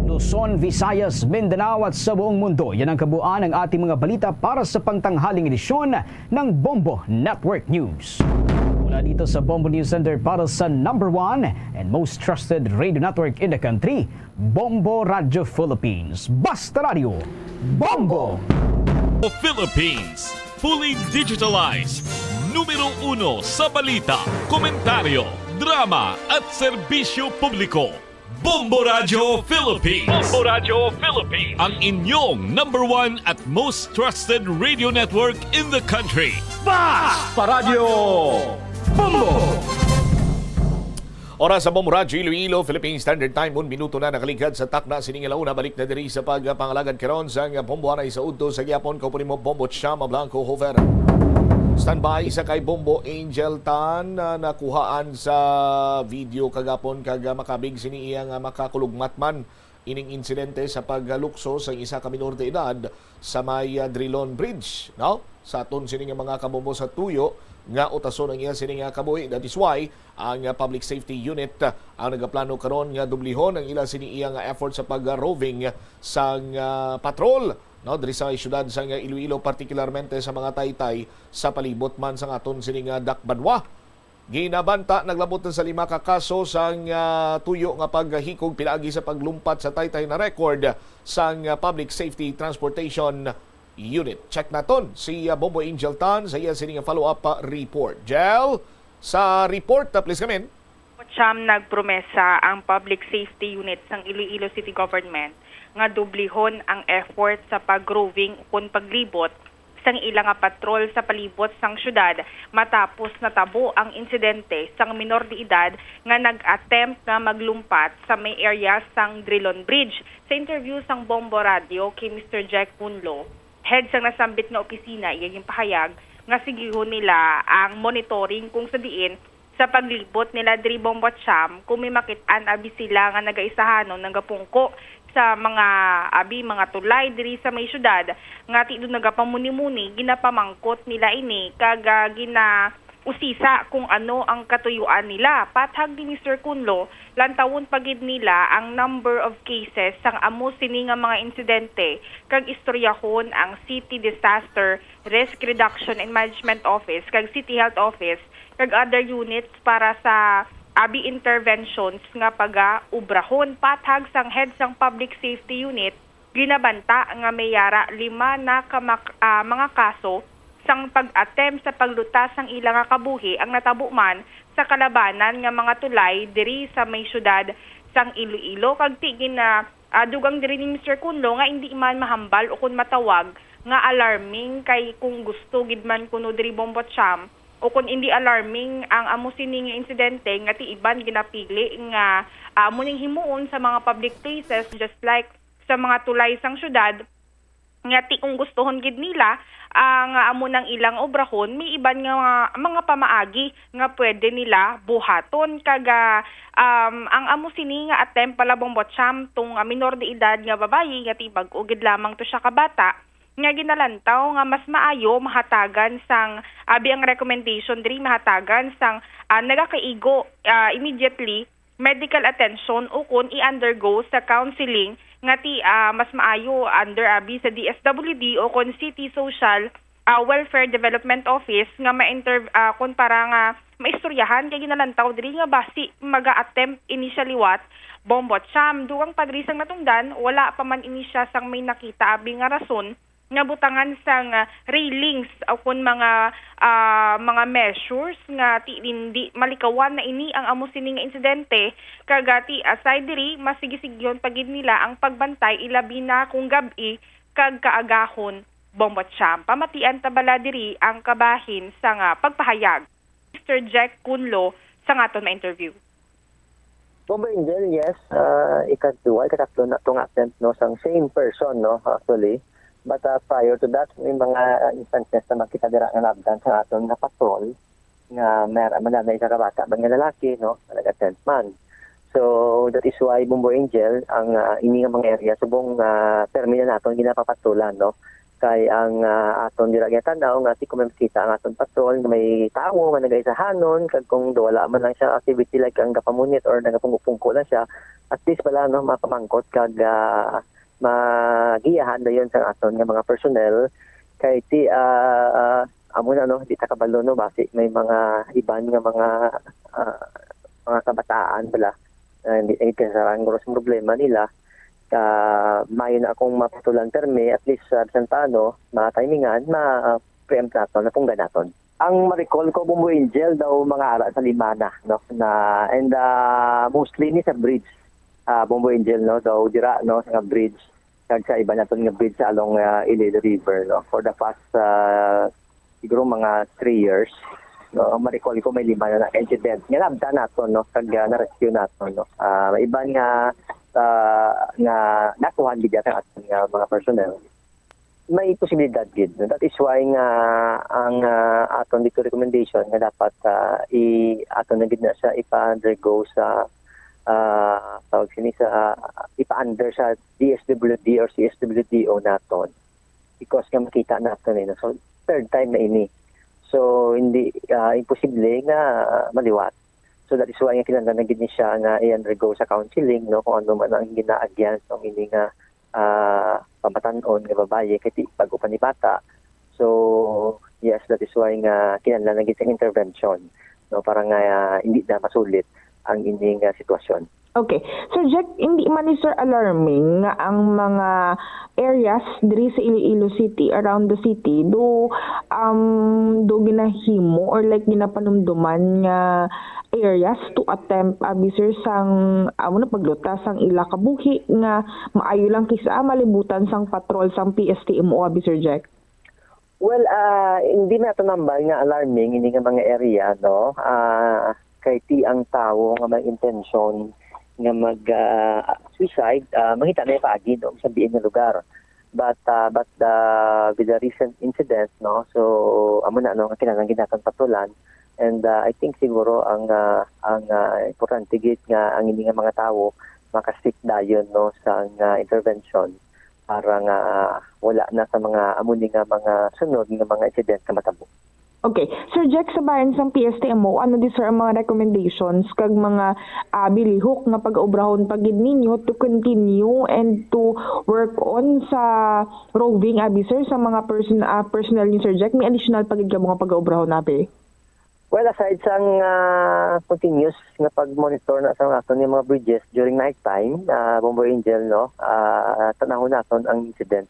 Luzon, Visayas, Mindanao at sa buong mundo, yan ang kabuuan ng ating mga balita para sa pangtanghaling edisyon ng Bombo Network News. Mula dito sa Bombo News Center para sa number one and most trusted radio network in the country, Bombo Radyo Philippines. Basta Radyo, Bombo! Philippines, fully digitalized. Numero uno sa balita, komentaryo, drama at serbisyo publiko. Bombo Radyo Philippines. Bombo Radyo Philippines. Ang inyong number one at most trusted radio network in the country. Basta Radyo Bombo! Oras sa Bombo Radyo Iloilo, Philippine Standard Time, un minuto na nakaligad sa takna sini nga launa. Balik na diri sa pagpangalagad karon sang Bombo Anay sa udto sa gihapon. Kaupo nimo, Bombo Chama Blanco Hofer. Standby sa kay Bombo Angel Tan, na nakuhaan sa video kagapon kag, ah, makabig sini iya nga makakulugmat man ining insidente sa paglukso sang isa ka minor de edad sa may, ah, Drilon Bridge, no? Sa aton sini nga mga kabombo, sa tuyo nga utason ang iya sini nga kabuhi. That is why ang, ah, Public Safety Unit, ah, ang nagaplano karon nga dublihon ang ila sini iya nga effort sa pag-roving sang, ah, patrol, no, diri sa siyudad sang Iloilo, partikularmente sa mga taytay sa palibot man sang aton sini nga dakbanwa. Ginabanta naglabot na sa lima ka kaso sang, ah, tuyo nga paghikog pinaagi sa paglumpat sa taytay na record sang, ah, Public Safety Transportation Unit. Check naton si, ah, Bombo Angel Tan sa iya sini nga follow-up, ah, report. Jel, sa report, ah, please come in. Siyam, nagpromesa ang Public Safety Unit sang Iloilo City Government nga dublihon ang effort sa pag-roving ukon paglibot sang ila nga patrol sa palibot sang siyudad matapos natabo ang insidente sang minor de edad nga nag-attempt nga maglumpat sa may area sang Drilon Bridge. Sa interview sang Bombo Radio kay Mister Jack Punlo, head sang nasambit nga opisina, iya ginpahayag nga sigihon nila ang monitoring kung sa diin sa paglibot nila diri, Bombo Cham, kung may makit-an abi sila nga nagaisahanon nagapungko sa mga abi, mga tulay diri sa may syudad nga ti do nagapamuni-muni, ginapamangkot nila ini kag, ah, ginausisa kung ano ang katuyuan nila. Pathag ni Mister Kunlo, lantawon pa gid nila ang number of cases sang amo sini nga mga insidente kag istoryahon ang City Disaster Risk Reduction and Management Office kag City Health Office kag other units para sa abi interventions nga pagaubrahon. Pathag sang head sang Public Safety Unit, ginabanta nga may yara lima na ka mak-, ah, mga kaso sang pag-attempt sa paglutas sang ila nga kabuhi ang natabo man sa kalabanan nga mga tulay diri sa may syudad sang Iloilo. Kag ti gina-, ah, dugang diri ni Mister Kunlo nga indi man mahambal o kon matawag nga alarming, kay kung gusto gid man kuno diri, Bombo Cham, o kon indi alarming ang amo sini nga insidente nga ti iban ginapili nga, ah, amo ning himuon sa mga public places, just like sa mga tulay sang syudad, nga ti kung gustohon gid nila, ah, nga amo nang ilang obrahon, may iban nga mga, mga pamaagi nga pwede nila buhaton. Kag, ah, um, ang amo sini nga attempt pala, Bombo Cham, tong, ah, minor de edad nga babayi nga ti bag-o gid lamang to siya ka bata, nga ginalantaw nga mas maayo mahatagan sang, abi ang recommendation diri, mahatagan sang, ah, nagakaigo, ah, immediately medical attention o kon i-undergo sa counseling nga ti, ah, mas maayo under abi sa D S W D o kon City Social, ah, Welfare Development Office nga ma-inter-, ah, kon para nga maistoryahan kay ginalantaw diri nga basi maga-attempt ini siya liwat, Bombo Cham. Dugang pa diri sang natungdan, wala pa man ini siya sang may nakita abi nga rason nga butangan sang, ah, railings o kon mga, ah, mga measures nga ti-, hindi malikawan na ini ang amo sini nga insidente. Kag, ah, ti aside diri, masigisigihon pa gid nila ang pagbantay, ilabi na kung gab-i kag kaagahon, Bombo Cham. Pamatian ta bala diri ang kabahin sang, ah, pagpahayag Mister Jack Kunlo sa aton ma-interview. Bombo Angel, yes. Ah, ikadua, ikatatlo na tong attempt, no, sang same person, no, actually. But, ah, prior to that, may mga, ah, instances na makita dira nga naabdan sa aton nga patrol nga may mananay sa kabata man nga lalaki, no, nga nag-attempt man. So that is why, Bombo Angel, ang, ah, ini nga mga area subong, ah, permi na naton ginapapatulan, no, kay ang, ah, aton dira ginatanaw nga ti kung may makita ang aton patrol nga may tawo nga nagaisahanon, kag kung wala man lang siya activity like ang gapamunit or nagapungko-pungko lang siya, at least pala, no, mapamangkot kag, ah, magiyahan dayon sang aton nga mga personnel kay ti, ah, ah, amo na, no, di ta kabalo, no, basi may mga iban nga mga, ah, mga kabataan bala, ah, hindi, hindi kasarang gros problema nila. Ah, maayo na akong mapatulan permi, at least, ah, bisan paano, mga timingan, ma-preempt naton, napunggan naton. Ang ma-recall ko, Bombo Angel, daw mga ara sa lima na, no, na, and, ah, mostly ni sa bridge, ah, Bombo Angel, no, daw dira, no, sa bridge, kag sa iba naton nga bridge sa along, ah, Iloilo River, no, for the past, ah, siguro mga three years. No, ma-recall ko may lima na na-incident nga naabtan naton, no, kag, ah, na-rescue naton, no. Ah, may iban nga, ah, nga nakuha gid sa aton nga mga personnel. May posibilidad gid, no? That is why nga ang, ah, aton dito recommendation nga dapat, ah, i-, aton na gid na siya ipa-undergo sa, ah, tawag sini, sa, ah, ipa-under sa D S W D or C S W D O naton. Because nga makita naton, eh, no? So, third time na ini. So, hindi, ah, imposible nga maliwat. So, that is why nga kinahanglan na gid ni siya nga i-undergo sa counseling, no, kung ano man ang ginaagyan sa ini nga, ah, pamatan-on nga babayi kay ti-, bag-o pa ni bata. So, yes, that is why nga kinahanglan na gid siyang intervention, no, para nga, ah, hindi na masulit ang ining, ah, sitwasyon. Okay. Sir Jack, hindi man ni, sir, alarming nga ang mga areas diri sa Iloilo City, around the city, do, um, do ginahimo or, like, ginapanumduman nga areas to attempt, abi, sir, sang, amo na, paglutas sang ila kabuhi nga maayo lang kis-a malibutan sang patrol sang P S T M O, abi, Sir Jack? Well, ah, hindi naton hambal nga alarming ini nga mga area, no? Ah, kay ti ang tawo nga may intensyon nga mag, ah, suicide, ah, makita na yung paagi, no, sa diin nga lugar. But, ah, but the, with the recent incident, no, so, amo na, no, nga kinahanglan gid naton patulan. And, ah, I think siguro ang, ah, ang, ah, importante gid nga ang ini nga mga tawo maka-stick dayon, no, sa, ah, intervention para nga, ah, wala na sa mga amo ni nga mga sunod nga mga incident nga matabo. Okay. Sir Jack, sa bahin sang P S T M O, ano di, sir, ang mga recommendations kag mga, ah, bilihok nga pag-obrahon pa gid ninyo to continue and to work on sa roving, abi, sir, sa mga person-, ah, personnel ni Sir Jack? May additional pa gid kamo nga pag-obrahon, abi? Well, aside sang, ah, continuous nga pag-monitor na sa aton nga mga bridges during night time, ah, Bombo Angel, no, ah, tanahon naton ang incident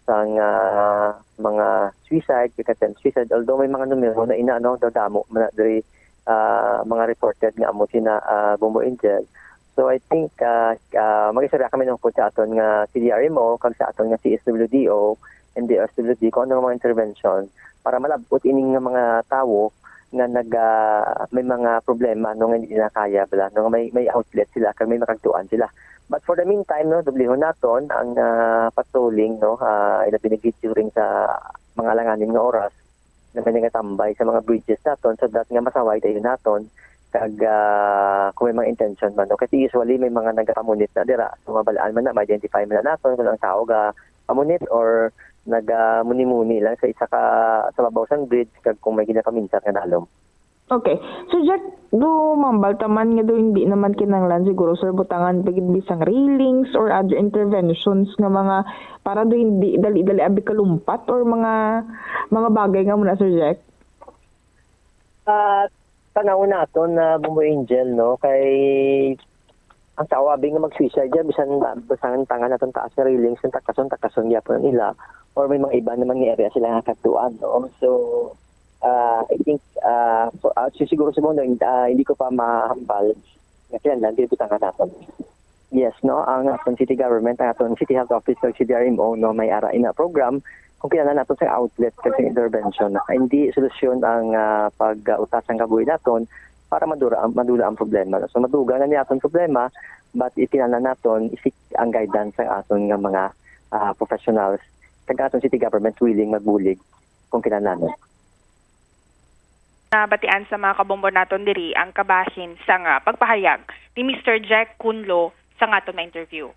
sang, ah, mga suicide, kag attempt suicide. Although may mga numero na ina, no, dadamo man na diri, ah, mga reported nga amo sina, ah, Bombo Angel. So, I think, ah, ah, mag-istorya kami nungkod sa aton nga C D R M O kag sa aton nga C S W D O and D S W D kung ano nga mga intervention para malab-ot ining nga mga tawo nga nag, ah, may mga problema, no, nga hindi na kaya, bala, no, nga may, may outlet sila kag may makagtuan sila. But for the meantime, no, dublihon naton ang, ah, patrolling, no, ah, ilabi na gid during sa mga alanganin nga oras na may nagatambay sa mga bridges naton, so that nga masaway dayon naton kag, ah, kung may mga intention man, no. Kasi usually may mga nagapamunit na dira, so mabalaan man na, ma-identify man na naton kung ang tao ga pamunit or nagamuni-muni lang sa isa ka, sa babaw sang bridge kag kung may ginapaminsar nga dalom. Okay. So, Jack, do mambal ta man nga do hindi naman kinahanglan siguro, sir, butangan pa gid bisang railings or other interventions nga mga, para do hindi dali-dali abi kalumpat or mga, mga bagay nga muna, Sir Jack? Ah, tanawon naton na, Bombo Angel, no, kay ang tao abi nga mag-suicide dyan, bisan ba, bisan tangan naton taas nga railings, ang takason, takason gyapon nila, or may mga iba naman nga area sila nga kagtuan, no? So, ah, I think, ah, for, ah, si-, siguro sa mundo, ah, hindi ko pa mahambal nga kinahanglan, dili butangan naton. Yes, no, ang aton city government, ang aton city health office, kag C D R M O, no, may ara ina program kung kinahanglan naton sa outlet kag sa intervention. Hindi solusyon ang, ah, pag-utas sang kabuhi naton para madura, madula ang problema. So, madugang na ni aton problema, but ikinahanglan naton isik ang guidance sang aton nga mga, ah, professionals kag aton city government willing magbulig kung kinahanglan. Nabatian sa mga kabombo naton diri ang kabahin sang, ah, pagpahayag ni Mister Jack Kunlo sa aton na interview.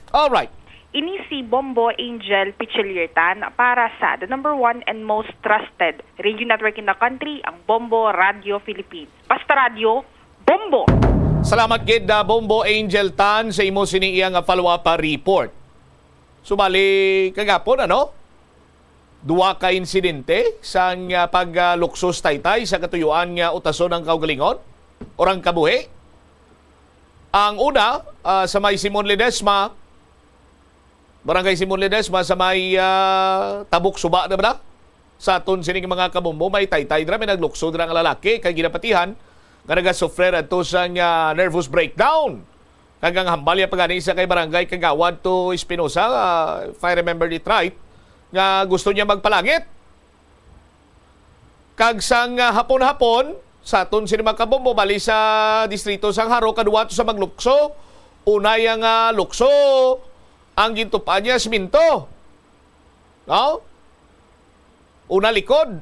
Alright. Ini si Bombo Angel Pichiliertan para sa the number one and most trusted radio network in the country, ang Bombo Radio Philippines. Basta Radyo, Bombo! Salamat gid, ah, Bombo Angel Tan, sa imo sini iya nga follow-up, ah, report. Subali kagapon, ano? Duha ka insidente sang, ah, pag, ah, luksos taytay sa katuyuan nga utason ang kaugalingon or ang kabuhi. Ang una, ah, sa may Simon Ledesma, Barangay Simon Ledesma, sa may, ah, Tabok Suba na ba na? Sa aton sining mga kabombo, may taytay dira, may naglukso dira nga lalaki kay ginapatihan nga nagasufrer adto sang, ah, nervous breakdown. Kag ang hambal niya pa gani sa kay Barangay Kagawad to Espinosa, ah, if I remember it right, nga gusto niya magpalangit. Kag sang, ah, hapon-hapon, sa aton sini mga kabombo, bali sa distrito sang Jaro, kadua to sa maglukso. Una iya nga lukso, ang gintupa niya, siminto. No? Una likod.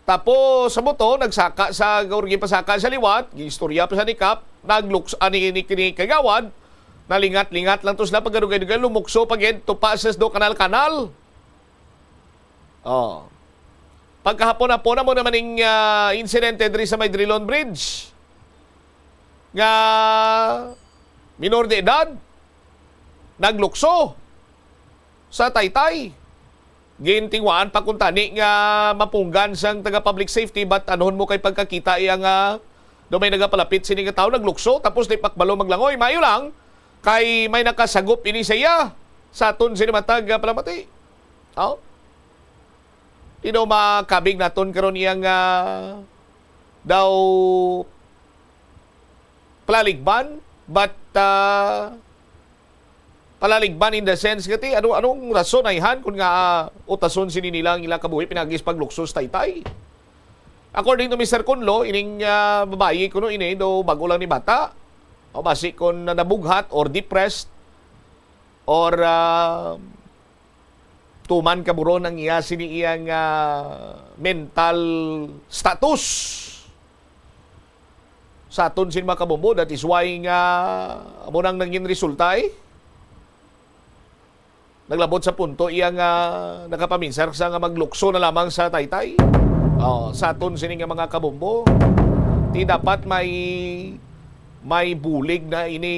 Tapos, sa buto, nagsaka sa, or ginpasaka sa liwat, giistorya pa sa ni Kap, naglukso, ani ni, ni kagawad, nalingat-lingat lang to sila, pagkadugay-dugay, lumukso pa gid, tupa sa do kanal-kanal. Oh. Pagkahapon-hapon na mo naman ning, ah, insidente diri sa may Drilon Bridge nga minor de edad naglukso sa Taytay. Gintingwaan pa kuntani nga mapunggan sang taga public safety, but anhon mo kay pagkakita iya nga do may nagapalapit sini nga tawo naglukso tapos di pakbalo maglangoy. Maayo lang kay may nakasagop ini sa iya sa aton sini matag, ah, palamati. Oh? Di daw makabig naton karon iyang, ah, daw palaligban, but, ah, palaligban in the sense nga ti, ano, anong rason ayhan kung nga, ah, utason sini nila ang ila kabuhi pinagis pagluksos Taytay? According to Mister Conlo, ining, ah, babayi kuno ini, do bago lang ni bata, o basi kon na nabughat or depressed, or, ah, tuman kaburon ang iya sini iyang, ah, mental status. Sa aton sin mga kabombo, that is why nga amo nang nangin resulta, eh. Naglabot sa punto iya nga nakapaminsar sa nga maglukso na lamang sa Taytay. Oh, sa aton sini nga mga kabombo, ti dapat may, may bulig na ini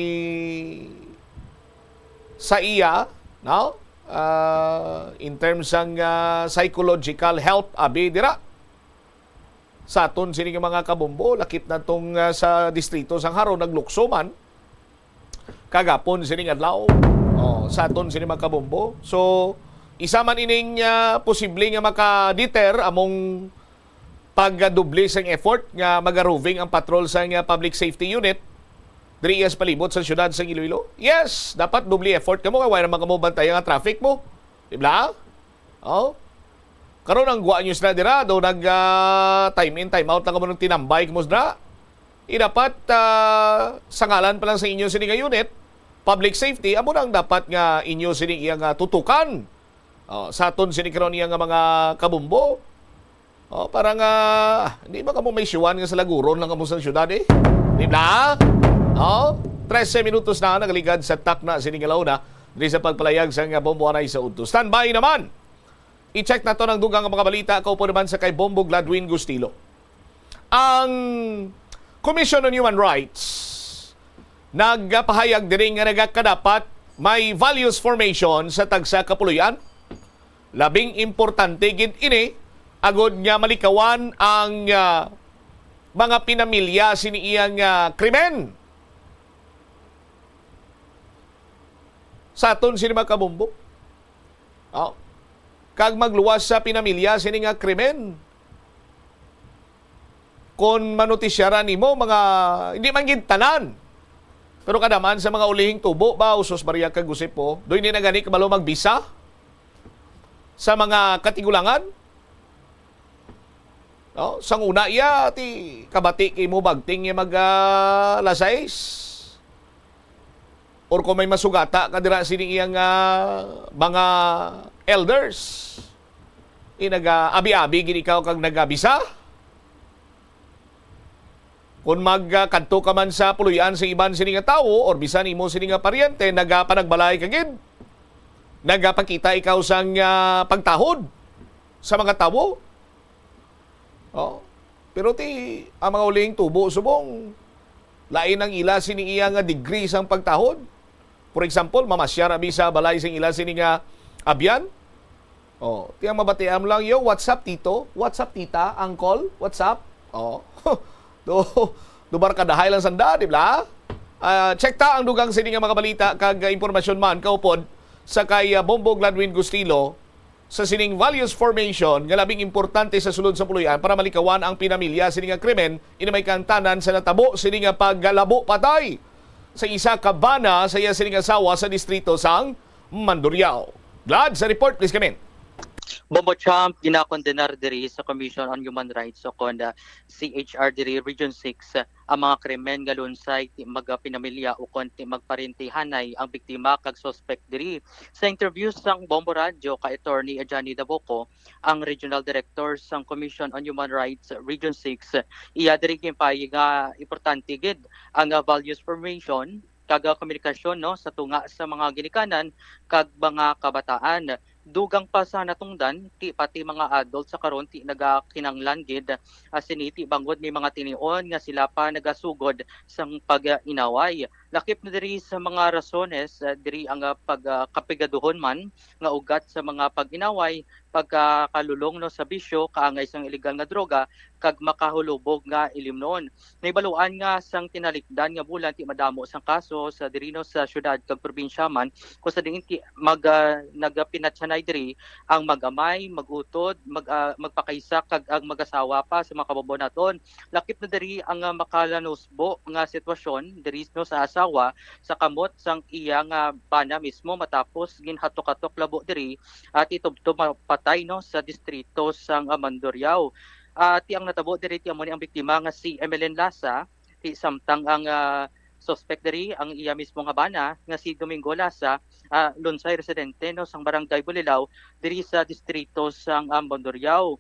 sa iya, no? Ah, in terms sang, ah, psychological help, abi dira. Sa aton sini nga mga kabombo, lakip na tong, ah, sa distrito sang Jaro, naglukso man kagapon sining adlaw. Oh, sa aton sini mga kabombo. So, isa man ining, ah, posible nga maka-deter among pagdubli sang effort nga magaroving ang patrol sang, ah, Public Safety Unit diri sa palibot sa siyudad sang Iloilo. Yes, dapat doble effort kamo kay wala naman kamo bantay nga traffic mo. Di ba? Oh? Karon ang gwa news na dira, do nag, ah, time in, time out lang kamo nang tinambay kamo dira. Di dapat, ah, sa ngalan pa lang sa inyo sini nga unit, public safety, amo na ang dapat nga inyo sini iya nga tutukan. Oh, sa aton sini karon iya nga mga kabumbo. Oh, para nga, ah, hindi ba kamo may siwan nga sa laguron lang kamo sa syudad, eh? Di ba? Oh, trese minutos na nagaligad sa takna sini nga launa diri sa pagpalayag sa nga bombo anay sa udto. Standby naman. I-check naton ang dugang nga mga balita kaupo naman sa kay Bombo Gladwin Gustilo. Ang Commission on Human Rights nagapahayag diri nga nagakadapat may values formation sa tagsa ka puloy-an. Labing importante gid ini agod nga malikawan ang, ah, mga pinamilya sini iyang, ah, krimen. Sa aton sini mga kabombo. Oh. Kag magluwas sa pinamilya sini nga krimen. Kon manotisyaran nimo, mga, hindi man gid tanan. Pero kadaman sa mga ulihing tubo ba, usos Maria kag Joseph po, do hindi na gani kabalo magbisa sa mga katigulangan. No? Sang una iya, ti kabati kay mo bagting nga mag, ah, alas sais. Or kung may masugata ka dira sini iyang, ah, mga elders, inaga-abi-abi gid ikaw kag nagabisa. Kung magkadto ka man sa puloy-an sa iban sini nga tawo or bisan imo sini nga paryente, nagapanagbalay ka gid, nagapakita ikaw sang, ah, pagtahod sa mga tawo. Oh. Pero ti, ang mga ulihing tubo subong, lain ang ila sini iya nga degree sang pagtahod. For example, mamasyar abi sa balay sing ila sini nga abyan. Oh, ti ang mabatian mo lang, "Yo, what's up, tito? What's up, tita? Uncle? What's up?" Oh. Do, do barkadahay lang sanda, di ba? Ah, check ta ang dugang sini nga mga balita kag, ah, impormasyon man kaupod sa kay, ah, Bombo Gladwin Gustilo sa sining values formation nga labing importante sa sulod sa puloy-an para malikawan ang pinamilya sini nga krimen, ini may kaangtanan sa natabo sini nga paggalabo patay sa isa ka bana sa iya sining asawa sa distrito sang Mandurriao. Glad sa report, please, Kamin. Bombo Champ, ginakondenar diri sa Commission on Human Rights o kon, ah, C H R diri Region six, ah, ang mga krimen nga lunsay ti magpinamilya o kon ti magparentehanay ang biktima kag suspect diri. Sa interview sang Bombo Radyo kay Attorney Ajani Daboco, ang Regional Director sang Commission on Human Rights Region six, iya diri ginpahayag nga importante gid ang, ah, values formation kag, ah, komunikasyon, no, sa tunga sa mga ginikanan kag mga kabataan. Dugang pa sa natungdan, ti pati mga adult sa karon ti nagakinanglan gid, ah, sini ti bangod may mga tinion nga sila pa nagasugod sang pag-inaway. Lakip na diri sa mga rasones, ah, diri ang, ah, pag, ah, kapigaduhon man nga ugat sa mga pag-inaway, pagkakalulong, no, sa bisyo, kaangay sang iligal nga droga, kag makahulubog nga ilimnon. Nahibaluan nga sang tinalikdan nga bulan ti madamo sang kaso sa diri, no, sa syudad kag probinsya man, kung sa diin ti mag, ah, nagapinatyanay diri ang mag-amay, mag-utod, mag, ah, magpakaisa kag ang mag-asawa pa sa mga kababaw naton. Lakip na diri ang, ah, makalanusbo nga sitwasyon diri, no, sa asawa sa kamot sang iya nga bana mismo matapos ginhatok-hatok labo diri at itubtob mapatay, no, sa distrito sang, ah, Mandurriao. Ah, ti ang natabo diri ti amo ni ang biktima nga si Emeline Lasa, ti samtang ang, ah, suspect diri ang iya mismo nga bana nga si Domingo Lasa, ah, lunsay residente, no, sang Barangay Bulilao diri sa distrito sang, ah, Mandurriao.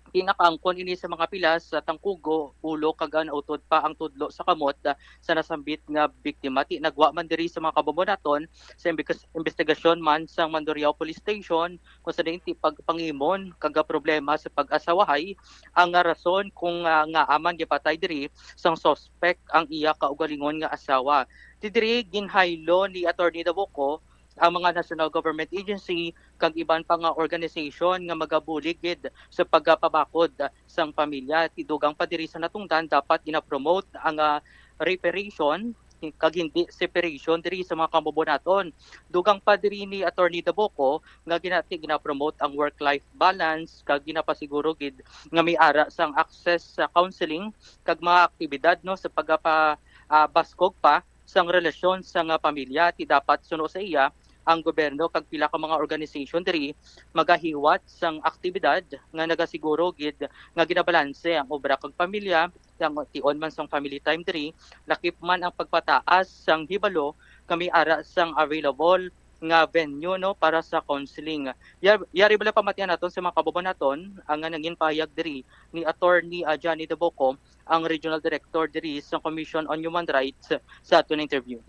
Ti nakaangkon ini sa mga pilas sa tangkugo, ulo, kag nautod pa ang tudlo sa kamot, ah, sa nasambit nga biktima. Ti nagwa man diri sa mga kababaw naton sa imbes-, investigasyon man sang Mandurriao Police Station kung sa diin ti pagpangimon kag problema sa pag-asawahay ang rason kung, ah, ngaa man gipatay diri sang suspect ang iya kaugalingon nga asawa. Ti diri ginhaylo ni Attorney Dabuco ang mga national government agency kag iban pa nga organisasyon nga magabulig gid sa pagapabakod sang pamilya. Ti dugang pa diri sa natungdan, dapat ginapromote ang, ah, reparation kag hindi separation diri sa mga kababaw naton. Dugang pa diri ni Attorney Dabuco nga ginati ginapromote ang work-life balance kag ginapasiguro gid nga may ara sang access sa counseling kag mga aktibidad, no, sa pagapa-, ah, baskog pa sang relasyon sa nga pamilya. Ti dapat suno sa iya ang gobyerno kag pila ka mga organisasyon diri magahiwat sang aktibidad nga nagasiguro gid nga ginabalanse ang obra kag pamilya, sang tion man sang family time diri, lakip man ang pagpataas sang hibalo nga may ara sang available nga venue, no, para sa counseling. Yar-, yari bala pamatian naton sa mga kababaw naton ang nga nangin pahayag diri ni Attorney, ah, Johnny Daboco, ang Regional Director diri sa Commission on Human Rights, sa aton interview.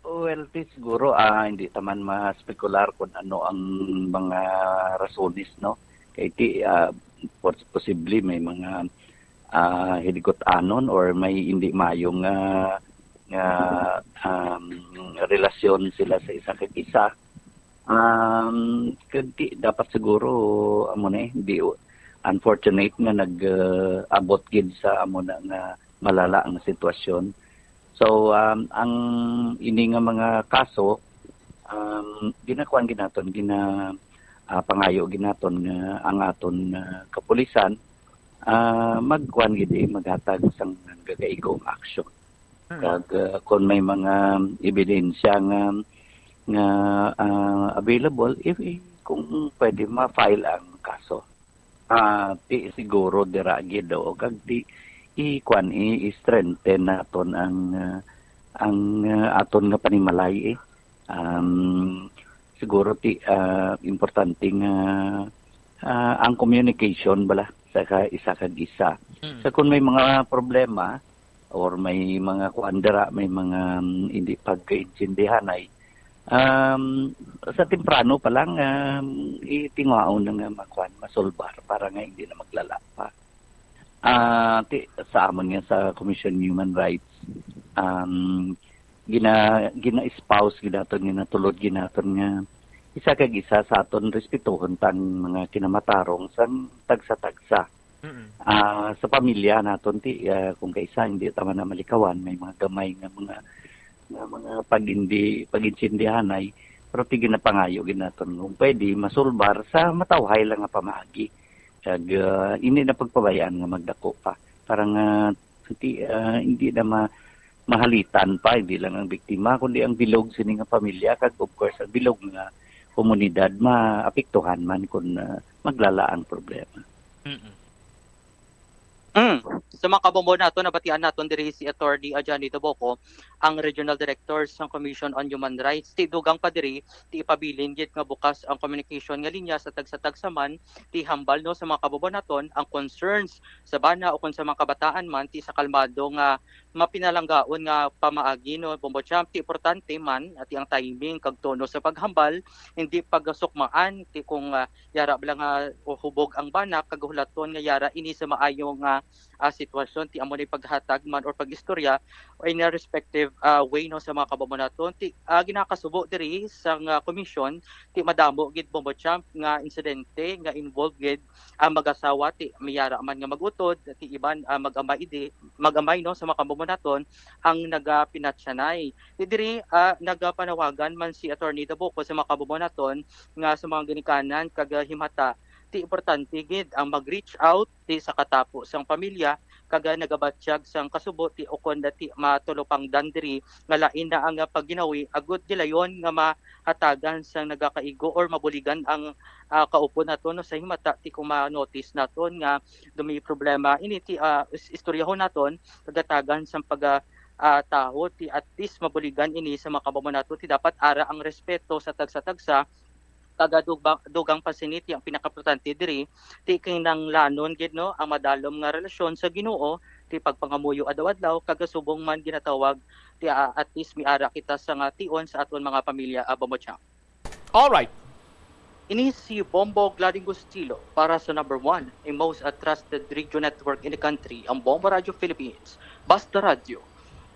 Well, ti siguro, ah, hindi ta man ma-spekular kung ano ang mga rasones, no? Kay ti, ah, pos-, posible may mga, ah, higot-anon or may hindi mayo nga, nga, um, relasyon sila sa isa kag isa. Um, kag ti, dapat siguro, amo na eh, di, unfortunate nga nag, ah, abot gid sa amo na nga malala nga sitwasyon. So, um, ang ini nga mga kaso, um, ginakuan gid naton, gina, ah, pangayo gid naton nga ang aton, ah, kapulisan, ah, magkuan gid, eh, maghatag sang gagaigong aksyon. Hmm. Kag, ah, kung may mga ebidensya nga, nga, ah, available, if, if kung pwede ma-file ang kaso. Ah, ti siguro dira gid, o kag ti ikuan, i-strengthen naton ang, ah, ang, ah, aton nga panimalay, eh. Um, siguro ti, ah, importante nga, ah, ang communication bala sa ka-, isa kag isa. Mm. Sa kung may mga problema or may mga kuan dira, may mga, um, hindi pagkaintindihanay, um, sa temprano pa lang, um, itinguhaon na nga makuan, masolbar para nga hindi na maglala pa. Ah, ti-, sa amon nga sa Commission on Human Rights, um, gina-, gina-espouse gid naton, ginatulod gid naton nga isa kag isa sa aton respetuhon ta ang mga kinamatarong sang tagsa-tagsa. Mm. Ah, sa pamilya naton ti, ah, kung kaisa hindi ta man na malikawan, may mga gamay nga mga, nga mga pag-indi-, pag-intindihanay, pero ti ginapangayo gid naton kung pwede masulbar sa matawhay lang nga pamaagi. Kag, ah, hindi na pagpabayaan nga magdako pa. Para nga, ti, ah, hindi na ma-, mahalitan pa, hindi lang ang biktima, kundi ang bilog sini nga pamilya, kag of course, ang bilog nga komunidad maapektuhan man kung, ah, maglala ang problema. Mm-mm. Mm. Sa mga kabombo nato, nabatian naton diri si Attorney Ajani Taboco, ang Regional Director sang Commission on Human Rights. Ti dugang pa diri, ti ipabilin gid nga bukas ang communication nga linya sa tagsa-tagsa man, ti hambal, no, sa mga kabombo naton, ang concerns sa bana o kung sa mga kabataan man, ti sa kalmado nga mapinalanggaon nga pamaagi, no, Bombo Champ. Ti importante man, ati ang timing kag tono sa paghambal, hindi pagasukmaan, ti kung, ah, yara bala nga hubog ang bana kag hulaton nga yara ini sa maayo nga, ah, sitwasyon, ti amo ni paghatag man or pag-istorya in a respective, ah, way, no, sa mga kabombo naton. Ti, ah, ginakasubo diri sang, ah, komisyon, ti madamo gid, Bombo Champ, nga insidente nga involved gid ang mag-asawa, ti may yara man nga mag-utod, ti iban, ah, mag-amay idi, mag-amay, no, sa mga kabombo naton ang nagapinatyanay. Ti diri, ah, nagapanawagan man si Attorney Taboco sa mga kabombo naton nga sa mga ginikanan kag, ah, himata, ti importante gid ang mag-reach out ti sa katapo sang pamilya kag, ah, nagabatyag sang kasubo ti ukon ti matulupangdan diri nga lain na ang, ah, pagginawi agud gilayon nga mahatagan sang nagakaigo or mabuligan ang, ah, kaupod naton, no, sa himata ti kung ma-notice naton nga dumi problema ini ti, ah, is-, istoryahon naton kagatagan sang pag, ah, ah, tawo ti at least mabuligan ini sa mga kabombo naton ti dapat ara ang respeto sa tagsa-tagsa. Kag dugang, dugang pa sini ti ang pinakaimportante diri, ti kinahanglanon gid, no, ang madalom nga relasyon sa Ginoo, ti pagpangamuyo adlaw-adlaw, kag subong man ginatawag ti, ah, at least may ara kita sa nga tion sa aton mga pamilya, ah, Bombo Champ. Alright. Ini si Bombo Gladwin Gustilo para sa number one, a most, ah, trusted radio network in the country, ang Bombo Radio Philippines. Basta Radyo,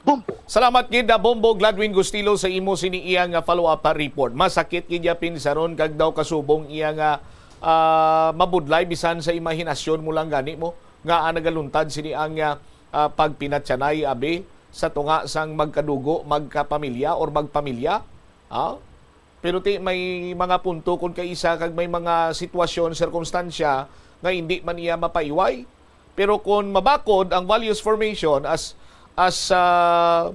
Bombo. Salamat gid na Bombo Gladwin Gustilo sa imo sini iya nga follow-up report. Masakit gid ya pinsaron kag daw kasubong iya nga, ah, mabudlay bisan sa imahinasyon mo lang gani mo nga, ah, nagaluntad sini ang, ah, ah, pagpinatyanay abi sa tunga sang magkadugo, magkapamilya or magpamilya. Ah? Pero ti may mga punto kon kaisa kag may mga sitwasyon, sirkumstansya nga indi man iya mapaiway. Pero kon mabakod ang values formation as as ah,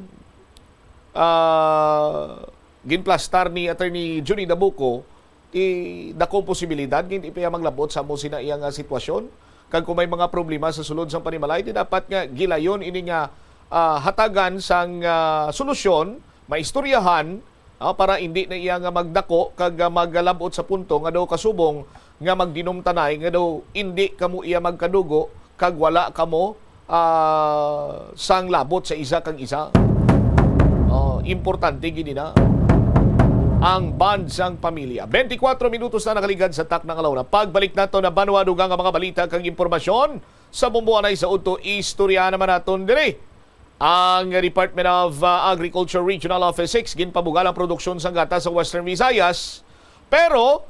ah, ginplastar ni Attorney Junie Dabuco, ti dako posibilidad nga hindi pa iya maglabot sa amo sina iya nga sitwasyon. Kag kung may mga problema sa sulod sang panimalay, ti dapat nga gilayon ini nga ah, hatagan sang ah, solusyon, maistoryahan, ah, para indi na iya nga magdako kag ah, magalabot sa punto nga daw kasubong nga magdinumtanay nga daw indi kamo iya magkadugo kag wala kamo ah, sang labot sa isa kag isa. Oh, importante gid na ang bond sang pamilya. Twenty-four minutos na nakaligad sa takna nga una. Pagbalik nato na banwa dugang nga mga balita kag impormasyon sa Bombo Anay sa udto, istorya naman naton diri. Ang Department of, uh, Agriculture Regional Office six ginpabugal ang produksyon sang gatas sa Western Visayas, pero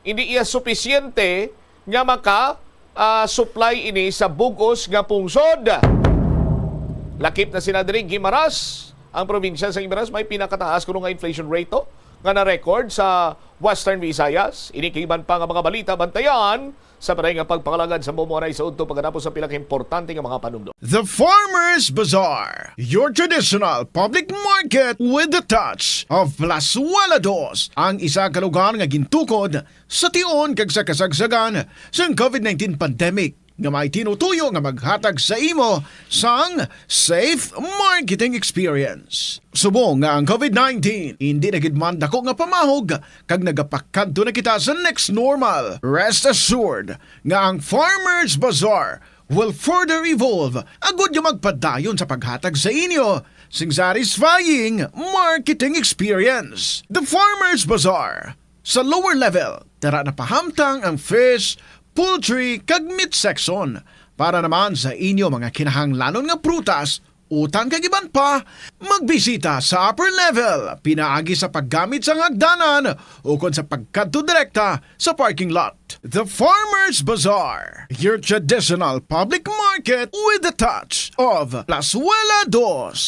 hindi iya supisyente nga maka, uh, supply ini sa bug-os nga pungsod. Lakip na sina diri, Guimaras. Ang probinsya sa Guimaras may pinakataas kuno nga inflation rate to nga na-record sa Western Visayas. Ini kag iban pa nga mga balita, bantayan sa paray nga pagpangalagad sa Bombo Anay sa udto pagkatapos sa pila ka importante nga mga panumdom. The Farmers Bazaar, your traditional public market with the touch of Plazuela Dos, ang isa ka lugar nga gintukod sa tion kag sa kasagsagan sang COVID nineteen pandemic nga may tinutuyo nga maghatag sa imo sang safe marketing experience. Subong nga ang COVID nineteen indi na gid man dako nga pamahog kag nagapakadto na kita sa next normal, rest assured nga ang Farmers Bazaar will further evolve agud nga magpadayon sa paghatag sa inyo sing satisfying marketing experience. The Farmers Bazaar. Sa lower level, tara na pahamtang ang fish, poultry, kag meat section. Para naman sa inyo mga kinahanglanon nga prutas, utan kag iban pa, magbisita sa upper level pinaagi sa paggamit sang hagdanan ukon sa pagkadto direkta sa parking lot. The Farmers Bazaar, your traditional public market with the touch of Plazuela Dos.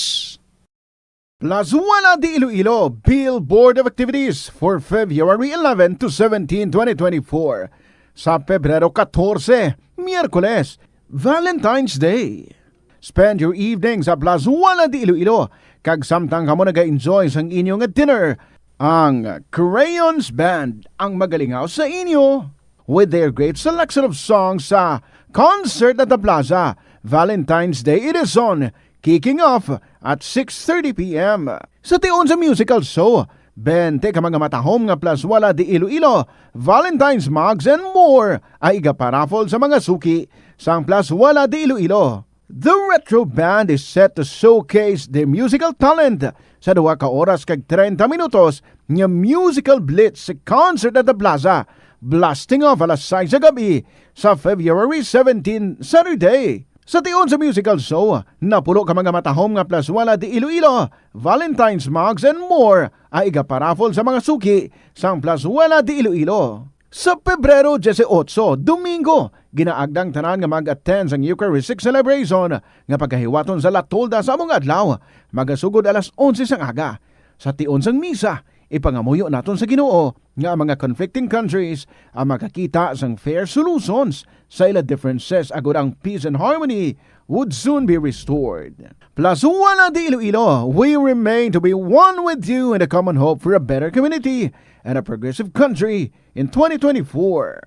Plazuela de Iloilo, Bill Board of Activities for February eleven to seventeen, twenty twenty-four. Sa Pebrero katorse, Miyerkules, Valentine's Day. Spend your evening sa Plazuela de Iloilo, kag samtang kamo naga-enjoy sang inyo nga dinner, Ang Crayons Band ang magalingaw sa inyo with their great selection of songs sa Concert at the Plaza, Valentine's Day Edison, kicking off at six thirty p m. Sa tion sa musical show, bente ka mga matahom nga plaswala di Iloilo, Valentine's mugs and more ay igaparaffle sa mga suki sang plaswala di Iloilo. The Retro Band is set to showcase the musical talent sa duha ka oras kag treinta minutos nga musical blitz concert at the Plaza, blasting off alas sais sa gabi sa February seventeen, Saturday. Sa tion sa musical show, napulo ka mga matahom nga plaswala di Iloilo, Valentine's mugs and more ay igaparaffle sa mga suki sang plaswala di Iloilo. Sa Pebrero dieciocho, Domingo, ginaagda ang tanan nga mag-attend sang Eucharistic celebration nga pagahiwaton sa La Tolda sa among adlaw, magasugod alas onse sang aga. Sa tion sang misa, ipangamuyo naton sa Ginoo nga ang mga conflicting countries ang makakita sang fair solutions sa ila differences, agod ang peace and harmony would soon be restored. Plaswala di Iloilo, we remain to be one with you in a common hope for a better community and a progressive country in twenty twenty-four.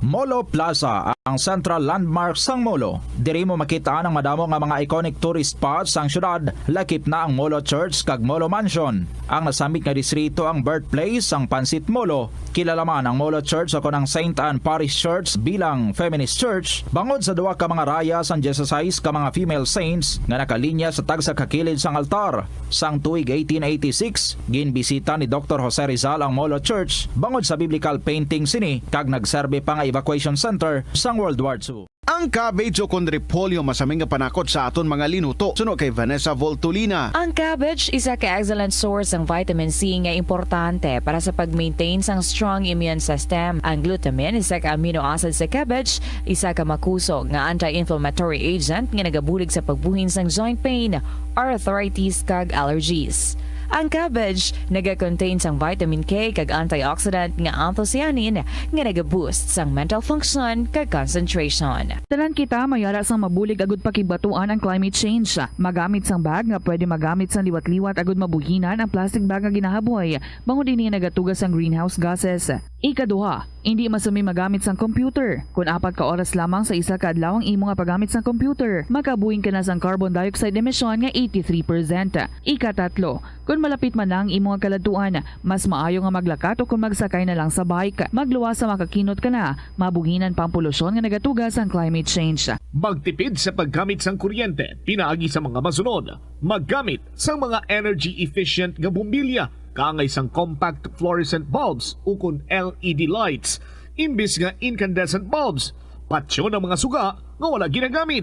Molo Plaza, ang central landmark sang Molo. Diri mo makita ang madamo nga mga iconic tourist spots sang syudad, lakip na ang Molo Church kag Molo Mansion. Ang nasambit nga distrito ang birthplace sang Pansit Molo. Kilala man ang Molo Church o kon ang Saint Anne Parish Church bilang feminist church, bangod sa duha ka mga raya sang dieciséis ka mga female saints nga nakalinya sa tagsa ka kilid sang altar. Sang tuig eighteen eighty-six, ginbisita ni Doktor Jose Rizal ang Molo Church bangod sa biblical painting sini, kag nagserbi pa nga evacuation center sang World War Two. Ang cabbage o kon repolyo masami nga panakot sa aton mga linuto, suno kay Vanessa Voltolina. Ang cabbage isa ka excellent source sang vitamin C nga importante para sa pag-maintain sang strong immune system. Ang glutamine, isa ka amino acid sa cabbage, isa ka makusog nga anti-inflammatory agent nga nagabulig sa pagbuhin sang joint pain, arthritis, kag allergies. Ang cabbage naga-contain sang vitamin K kag antioxidant nga anthocyanin nga naga-boost sang mental function kag concentration. Tanan kita mayara sang mabulig agud pakigbatuan ang climate change. Magamit sang bag nga pwede magamit sang liwat-liwat agud mabuhinan ang plastic bag nga ginahaboy, bangod ini nagatuga sang greenhouse gases. Ikaduha, indi masami magamit sang computer. Kon apat ka oras lamang sa isa ka adlaw ang imo nga paggamit sang computer, makabuhin ka na sang carbon dioxide emission nga eighty-three percent. Ikatatlo, kon malapit man na ang imo nga kaladtuan, mas maayo nga maglakat o kon magsakay na lang sa bike. Magluwas sa makakinot ka na, mabuhinan pa ang polusyon nga nagatuga sang climate change. Magtipid sa paggamit sang kuryente pinaagi sa mga masunod. Maggamit sang mga energy efficient nga bombilya kaangay sang compact fluorescent bulbs ukon L E D lights imbis nga incandescent bulbs. Patyon ang mga suga nga wala ginagamit.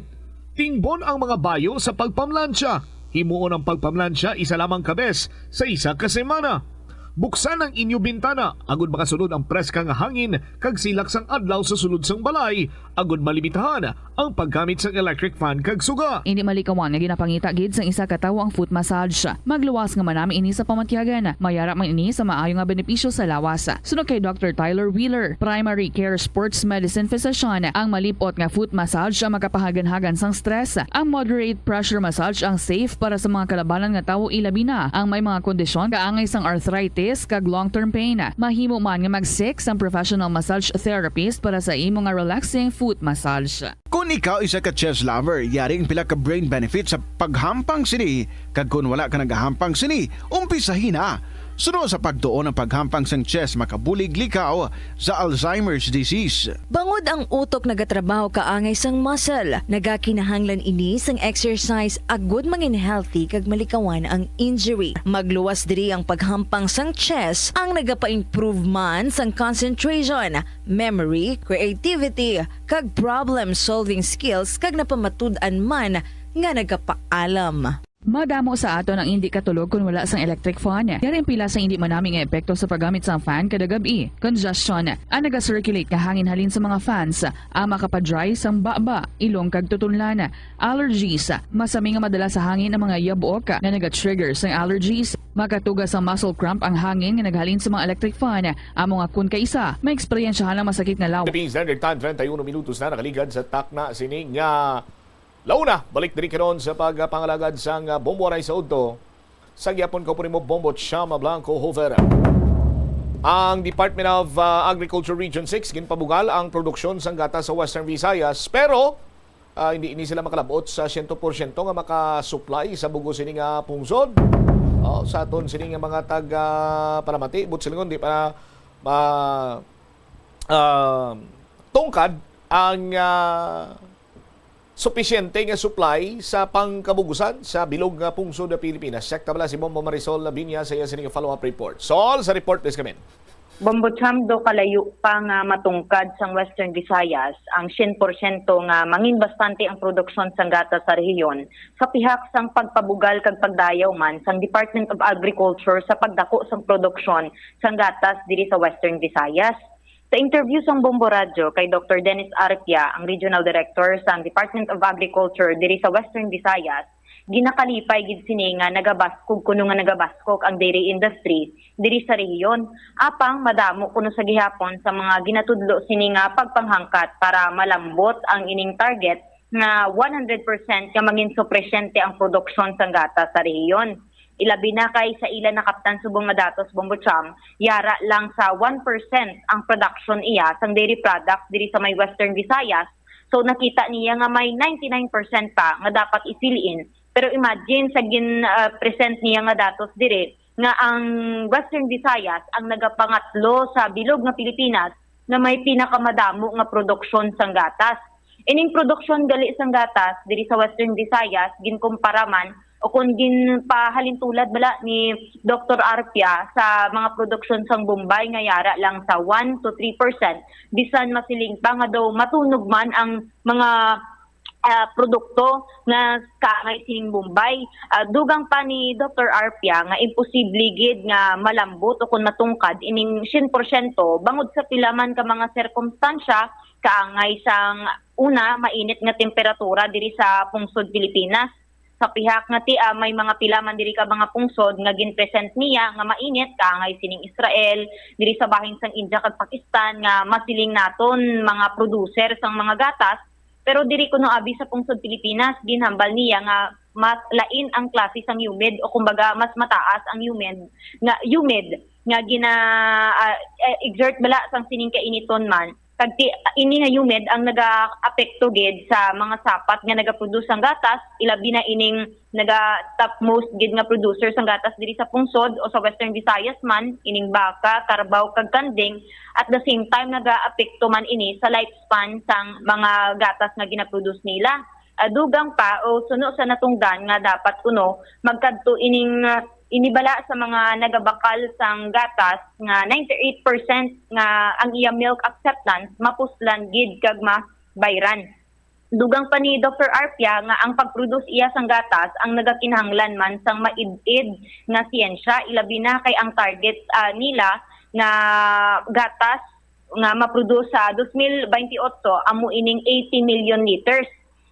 Tingbon ang mga bayo sa pagpamlansya. Himuon ang pagpamlansya isa lamang ka bes sa isa ka semana. Buksan ang inyo bintana agud makasulod ang preska nga hangin kag silak sang adlaw sa sulod sang balay, agud malimitahan ang paggamit sang electric fan kag suga. Indi malikawan nga ginapangita gid sang isa ka tawo ang foot massage. Magluwas nga manami ini sa pamatyagan. Mayara man ini sa maayo nga benepisyo sa lawas. Suno kay Doctor Tyler Wheeler, primary care sports medicine physician, ang malip-ot nga foot massage ang makapahaganhagan sang stress. Ang moderate pressure massage ang safe para sa mga kalabanan nga tawo, ilabi na ang may mga kondisyon kaangay sang arthritis kag long-term pain. Mahimo man nga mag-seek sang professional massage therapist para sa imo nga relaxing foot massage. Kon ikaw isa ka chess lover, yari ang pila ka brain benefit sa paghampang sini, kag kon wala ka nagahampang sini, umpisahi na. Suno sa pagtuon ang paghampang sang chess makabulig likaw sa Alzheimer's disease. Bangod ang utok nagatrabaho kaangay sang muscle, nagakinahanglan ini sang exercise agud mangin healthy kag malikawan ang injury. Magluwas diri ang paghampang sang chess ang nagapa-improve man sang concentration, memory, creativity, kag problem-solving skills, kag napamatud-an man nga nagapaalam. Madamo sa aton ang indi katulog kon wala sang electric fan. Yari ang pila sa indi manami nga epekto sa paggamit sang fan kada gab-i. Congestion, ang naga-circulate nga hangin halin sa mga fans, ang makapa-dry sang baba, ilong kag tutunlan. Allergies, masami nga madala sa hangin ang mga yabok nga naga-trigger sang allergies. Makatuga sang muscle cramp ang hangin nga naghalin sa mga electric fan. Amo nga kon kaisa, maeksperiensyahan ang masakit nga lawas. Philippine Standard Time, treinta y uno minutos na nakaligad sa takna sini nga launa. Balik diri karon sa pagpangalagad sang, ah, bombo aray sa udto. Sa gihapon, kaupunan mo, Bombo Chama Blanco Hover. Ang Department of, ah, Agriculture Region six ginpabugal ang produksyon sang gatas sa Western Visayas, pero, ah, hindi ini sila makalabot sa siyento porsyento nga makasupply sa bug-os sini nga pungsod. Oh, sa aton sini nga mga taga Paramati, buot silingon, di pa ma-, ah, tungkad ang, ah, supisyente nga supply sa pangkabugusan sa bilog nga pungsod sa Pilipinas. Check ta bala si Bombo Marisol Labinia sa iya sining follow-up report. Sol, sa report, please come in. Bombo Cham, daw kalayo pa nga matungkad sang Western Visayas ang siyento porsyento nga mangin bastante ang produksyon sang gatas sa rehiyon sa pihak sang pagpabugal kag pagdayaw man sang Department of Agriculture sa pagdako sang produksyon sang gatas diri sa Western Visayas. Sa interview sang Bombo Radyo kay Doktor Dennis Arpia, ang Regional Director sang Department of Agriculture diri sa Western Visayas, ginakalipay gid sini nga nagabaskog kuno nga nagabaskog ang dairy industry diri sa rehiyon. Apang madamo kuno sa gihapon sa mga ginatudlo sini nga pagpanghangkat para malambot ang ining target nga one hundred percent nga mangin supisyente ang produksyon sang gatas sa rehiyon. Ilabi na kay sa ila nakaptan subong nga datos, Bombo Cham, yara lang sa one percent ang production iya sang dairy products diri sa may Western Visayas. So, nakita niya nga may ninety-nine percent pa nga dapat i-fill in. Pero imagine sa gin, ah, present niya nga datos diri nga ang Western Visayas ang nagapangatlo sa bilog nga Pilipinas nga may pinakamadamo nga produksyon sang gatas. Ining produksyon gali sang gatas diri sa Western Visayas ginkumpara man o kon ginpahalintulad bala ni Doktor Arpia sa mga produksyon sang Bombay nga yara lang sa one to three percent, bisan masiling pa nga daw matunog man ang mga, ah, produkto nga kaangay sining Bombay. Ah, dugang pa ni Doktor Arpia nga imposible gid nga malambot o kon matungkad ining siyento porsyento bangod sa pila man ka mga sirkumstansya, kaangay sang una, mainit nga temperatura diri sa pungsod Pilipinas. Sa pihak nga ti, ah, may mga pila man diri ka mga pungsod nga gin-present niya nga mainit, kaangay sining Israel, diri sa bahin sang India kag Pakistan, nga masiling naton mga producer sang mga gatas, pero diri kuno abi sa pungsod Pilipinas, ginhambal niya nga mas lain ang klase sang humid o kumbaga mas mataas ang humid nga, humid nga gina, ah, eh, exert bala sang sining kainiton man. Kag ti-, ini nga humid ang nagaapekto gid sa mga sapat nga nagaproduce sang gatas, ilabi na ining naga-topmost gid nga producer sang gatas diri sa pungsod o sa Western Visayas man, ining baka, karbao kag kanding. At the same time, nagaapekto man ini sa lifespan sang mga gatas nga ginaproduce nila. Ah, dugang pa o suno sa natungdan nga dapat kuno magkadto ining, ah, ini bala sa mga nagabakal sang gatas nga ninety-eight percent nga ang iya milk acceptance mapuslan gid kag mabayran. Dugang pa ni Doktor Arpia nga ang pag-produce iya sang gatas ang nagakinahanglan man sang maid-id nga siyensya, ilabi na kay ang target, ah, nila nga gatas nga ma-produce sa dos mil baynte otso amo ining eighty million liters.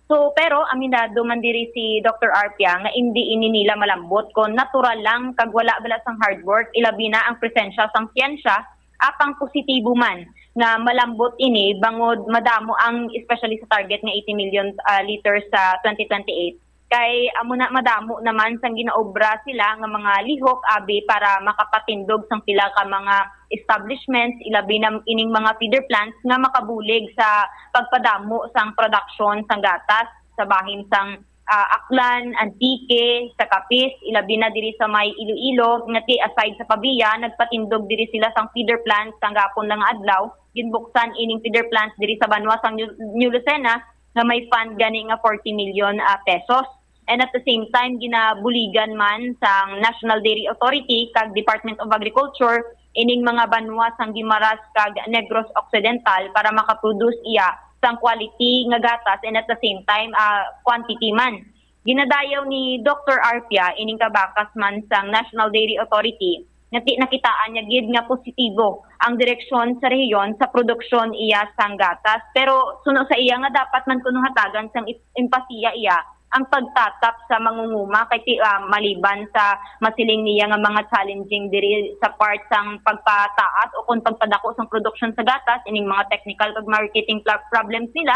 So, pero aminado man diri si Doktor Arpia nga indi ini nila malambot kon natural lang kag wala bala sang hard work, ilabi na ang presensya sang siyensya, apang positibo man nga malambot ini bangod madamo ang, especially sa target nga eighty million, ah, liters sa twenty twenty-eight. Kay amo na, madamo naman sang ginaobra sila nga mga lihok abi para makapatindog sang pila ka mga establishments, ilabi na ining mga feeder plants nga makabulig sa pagpadamo sang production sang gatas sa bahin sang, ah, Aklan, Antique, sa Capiz, ilabi na diri sa may Iloilo, nga ti aside sa Pavia, nagpatindog diri sila sang feeder plants sang gapon lang nga adlaw. Ginbuksan ining feeder plants diri sa banwa sang New, New Lucena, nga may fund gani nga forty million, ah, pesos. And at the same time, ginabuligan man sang National Dairy Authority kag Department of Agriculture ining mga banwa sang Guimaras kag Negros Occidental para makaproduce iya sang quality nga gatas and at the same time, ah, quantity man. Ginadayaw ni Doktor Arpia ining kabakas man sang National Dairy Authority nga ti-, nakitaan niya gid nga positibo ang direksyon sa rehiyon sa produksyon iya sang gatas. Pero suno sa iya nga dapat man kuno hatagan sang is-, empasiya iya ang pagtatap sa mangunguma kay ti-, ah, maliban sa masiling niya nga mga challenging diri sa part sang pagpataas o kon pagpadako sang produksyon sa gatas, ining mga technical kag marketing pla-, problems nila,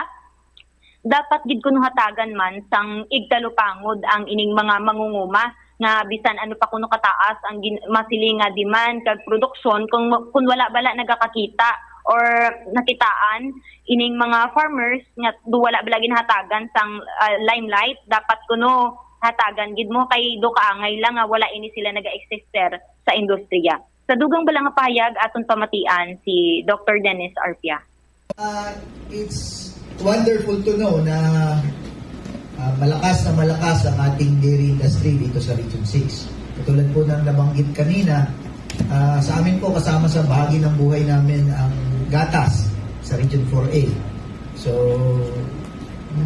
dapat gid kuno hatagan man sang igtalupangod ang ining mga mangunguma nga bisan ano pa kuno kataas ang gin-, masiling nga demand kag produksyon, kung, kung wala bala nagakakita or nakitaan ining mga farmers nga do wala bala ginahatagan sang, ah, limelight, dapat kuno hatagan gid mo kay do kaangay lang nga wala ini sila naga-exist sa industriya. Sa dugang bala nga pahayag, aton pamatian si Doktor Dennis Arpia. Uh, it's wonderful to know na uh, malakas na malakas ang ating dairy industry dito sa Region six. Katulad po ng nabanggit kanina, uh, sa amin po kasama sa bahagi ng buhay namin ang gatas sa Region four A. So,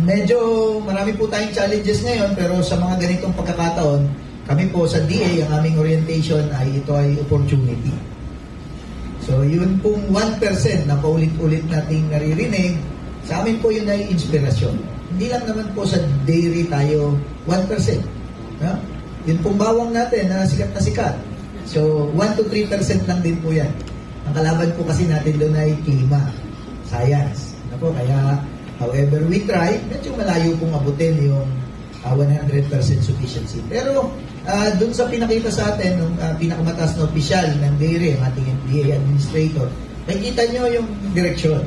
medyo marami po tayong challenges ngayon, pero sa mga ganitong pagkakataon, kami po sa D A, ang aming orientation ay ito ay opportunity. So, yun pong one percent na paulit-ulit nating naririnig, sa amin po yun ay inspirasyon. Hindi lang naman po sa dairy tayo one percent. No? Yun pong bawang natin na sikat na sikat. So, one to three percent lang din po yan. Ang kalaban po kasi natin doon ay klima, science. Ano po? Kaya, however we try, medyo malayo pong abutin yung uh, one hundred percent sufficiency. Pero uh, dun sa pinakita sa atin ng uh, pinakamataas na opisyal ng dairy, ang ating F D A administrator, nakikita nyo yung direksyon.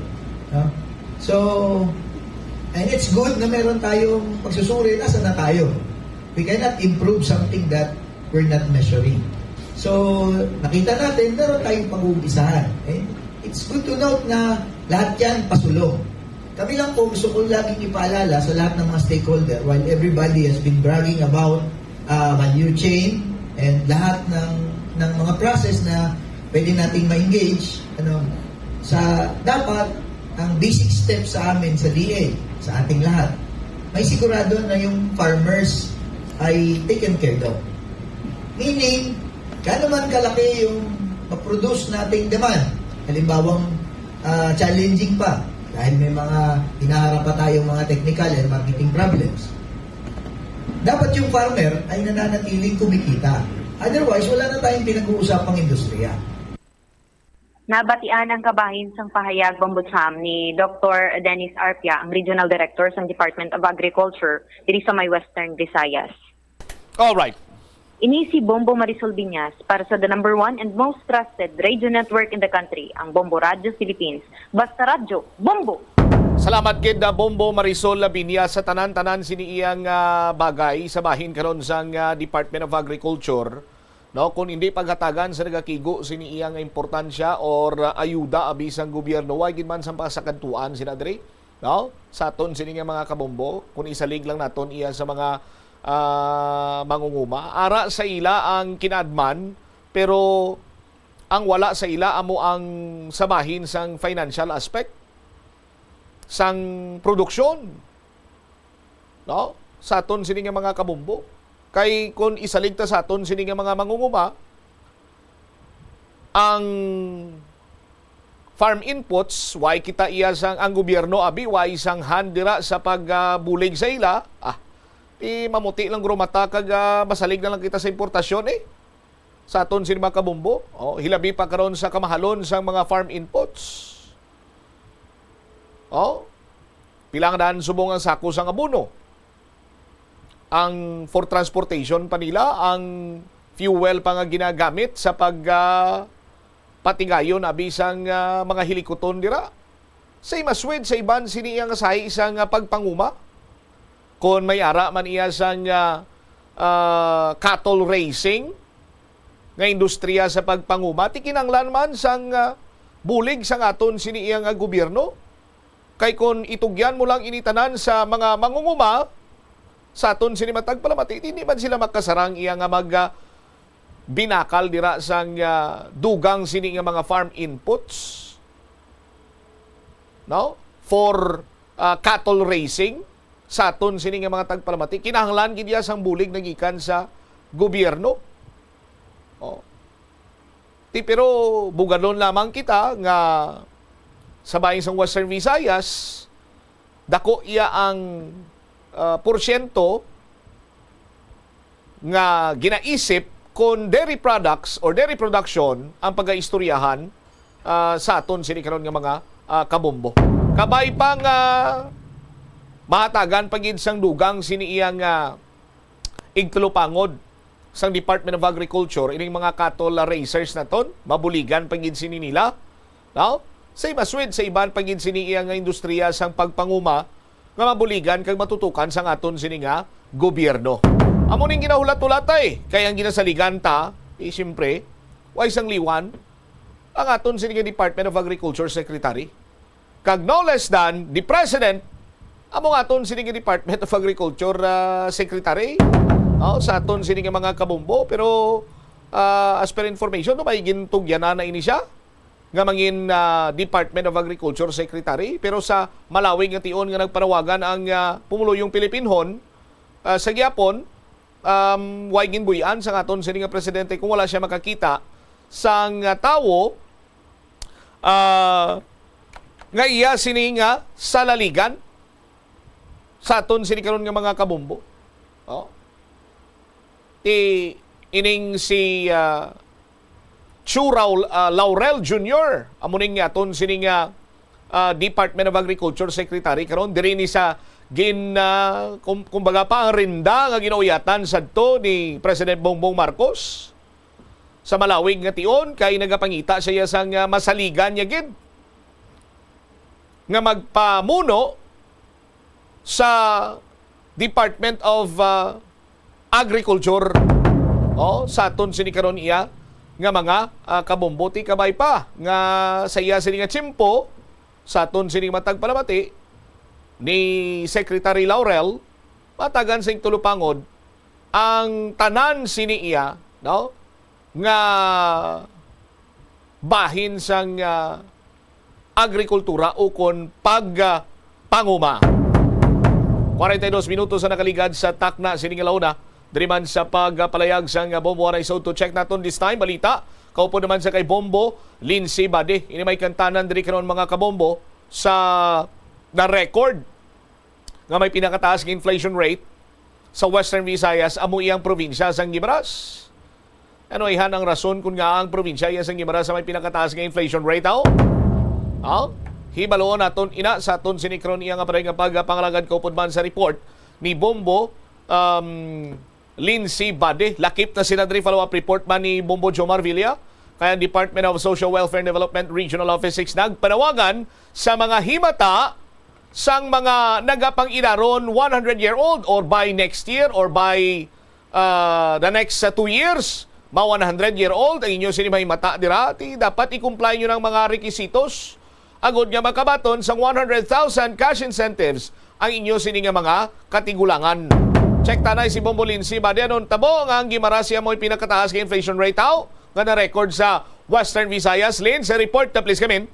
No? So, and it's good na meron tayong pagsusuri, nasa na tayo. We cannot improve something that we're not measuring. So, nakita natin, meron tayong pag-uumpisahan. Eh? It's good to note na lahat yan pasulong. Kami lang po, gusto ko laging ipaalala sa lahat ng mga stakeholder, while everybody has been bragging about uh, value chain and lahat ng, ng mga process na pwede nating ma-engage, ano, sa dapat ang basic step sa amin sa D A, sa ating lahat, may sigurado na yung farmers ay taken care of. Meaning, gaano man kalaki yung ma-produce nating demand, halimbawang uh, challenging pa dahil may mga hinaharap pa tayong mga technical and marketing problems. Dapat yung farmer ay nananatiling kumikita. Otherwise, wala na tayong pinag-uusapang industriya. Nabatian ang kabahin sang pahayag, Bombo Cham, ni Doktor Dennis Arpia, ang Regional Director sang Department of Agriculture diri sa may Western Visayas. Alright. Ini si Bombo Marisol Binyas para sa the number one and most trusted radio network in the country, ang Bombo Radyo Philippines. Basta radyo, bombo! Salamat gid na Bombo Marisol Labinya sa tanan-tanan sini iyang ah, bagay sa bahin karon sang ah, Department of Agriculture, no, kung hindi paghatagan sa nagakigo sini iyang importansya or ah, ayuda abi sang gobyerno, way gid man sang pasakadtuan sina diri, no? Sa aton sini nga mga kabombo, kung isalig lang naton iya sa mga ah, mangunguma, ara sa ila ang kinaadman, pero ang wala sa ila amo ang sa bahin sang financial aspect sang produksyon, no, sa aton sini nga mga kabombo. Kay kun isalig ta sa aton sini nga mga mangunguma, ang farm inputs, way kita iya sang, ang gobyerno abi way sang hand dira sa pagbulig sa ila. Ah, di mamuti lang guro mata kag ah, masalig na lang kita sa importasyon eh. Sa aton sini mga kabombo, oh, hilabi pa karon sa kamahalon sang mga farm inputs. Oh, pila nga daan subong ang sako sang abono? Ang for transportation pa nila, ang fuel pa nga ginagamit sa pag ah, patigayon abi sang ah, mga hilikuton dira. Same as with sa iban sini iya nga sahi sang ah, pagpanguma. Kon may ara man iya sang ah, ah, cattle raising nga industriya sa pagpanguma, ti kinahanglan man sang ah, bulig sang aton sini iya nga gobyerno. Kay kon itugyan mo lang ini tanan sa mga mangunguma, sa aton sini matag palamati, hindi man sila makasarang iya nga mag ah, binakal dira sang ah, dugang sini nga mga farm inputs, no, for ah, cattle raising sa aton sini nga mga tagpalamati. Kinahanglan gid iya sang bulig nagikan sa gobyerno. Oh. Ti, pero bugadon lamang kita nga sa bahin sang Western Visayas, dako iya ang ah, porsyento nga ginaisip kon dairy products or dairy production ang pagaistoryahan ah, sa aton sini karon nga mga ah, kabombo. Kabay pa nga mahatagan pa gid sang dugang sini iya nga igtulupangod sang Department of Agriculture, ining mga cattle raisers naton, mabuligan pa gid sini nila. No? Same as with sa iban pa gid sini iya nga industriya sang pagpanguma nga mabuligan kag matutukan sang aton sini nga gobyerno. Amo ning ginahulat-hulatay, kay ang ginasaligan ta, eh, siyempre, way sang liwan, ang aton sini nga Department of Agriculture Secretary. Kag no less than the President, amo nga aton sini nga Department of Agriculture, ah, Secretary. Oh, sa aton sini nga mga kabombo, pero, ah, as per information, no, may gintugyanan na ini siya nga mangin, ah, Department of Agriculture Secretary, pero sa malawig nga tion nga nagpanawagan ang, ah, pumuluyong Pilipinhon, ah, sa gihapon, um, way ginbuy-an sang aton sini nga presidente kung wala siya makakita sang, ah, tawo, ah, nga iya sini nga salaligan sa aton sini karon nga mga kabombo. Oh. Ti ining si, ah, Chu Raul-, ah, Laurel Junior, amo ning aton sini nga, ah, Department of Agriculture Secretary karon, diri ni sa gin, ah, kum-, kumbaga pa ang renda nga ginauyatan sadto ni President Bongbong Marcos sa malawig nga tion, kay nagapangita siya sang, ah, masaligan niya gid nga magpamuno sa Department of, ah, Agriculture, oh, sa aton sini karon iya nga mga, ah, kabombo. Ti kabay pa nga sa iya sini nga tiyempo, sa aton sini matag palamati ni Secretary Laurel, matagan sing tulupangod ang tanan sini iya, no, nga bahin sang, ah, agrikultura ukon pag, ah, panguma. Kwarenta y dos minutos ang nakaligad sa takna sini nga launa. Diri man sa pagpalayag sang Bombo Anay Soto, check naton this time balita. Kaupod naman sa kay Bombo Lindsay Bade. Ini may kantanan diri karon, mga kabombo, sa na-record nga may pinakataas nga inflation rate sa Western Visayas amo iyang probinsya sang Guimaras. Ano ihan ang rason kun nga ang probinsya iya sang Guimaras sa may pinakataas nga inflation rate, aw? Ha? Hibaloon naton ina sa aton sini karon iya nga paray nga pagpangalagad kaupod man sa report ni Bombo, um, Lindsay Bade. Lakip na sila diri. Follow-up report man ni Bombo Jomar Villa. Kay ang Department of Social Welfare and Development Regional Office six nagpanawagan sa mga himata sang mga nagapang-idaron one hundred year old or by next year or by, uh, the next, uh, two years, ma one hundred year old ang inyo sini mahimata dira, ti dapat i-comply nyo ng mga requisitos agod nga makabaton sang one hundred thousand cash incentives ang inyo sini nga mga katigulangan. Check tanay si Bombo Lindsay Bade, anon tabo nga ang Guimaras iya mo'y pinakataas nga inflation rate, aw, nga na-record sa Western Visayas. Lynn, sa report na, please, kamin.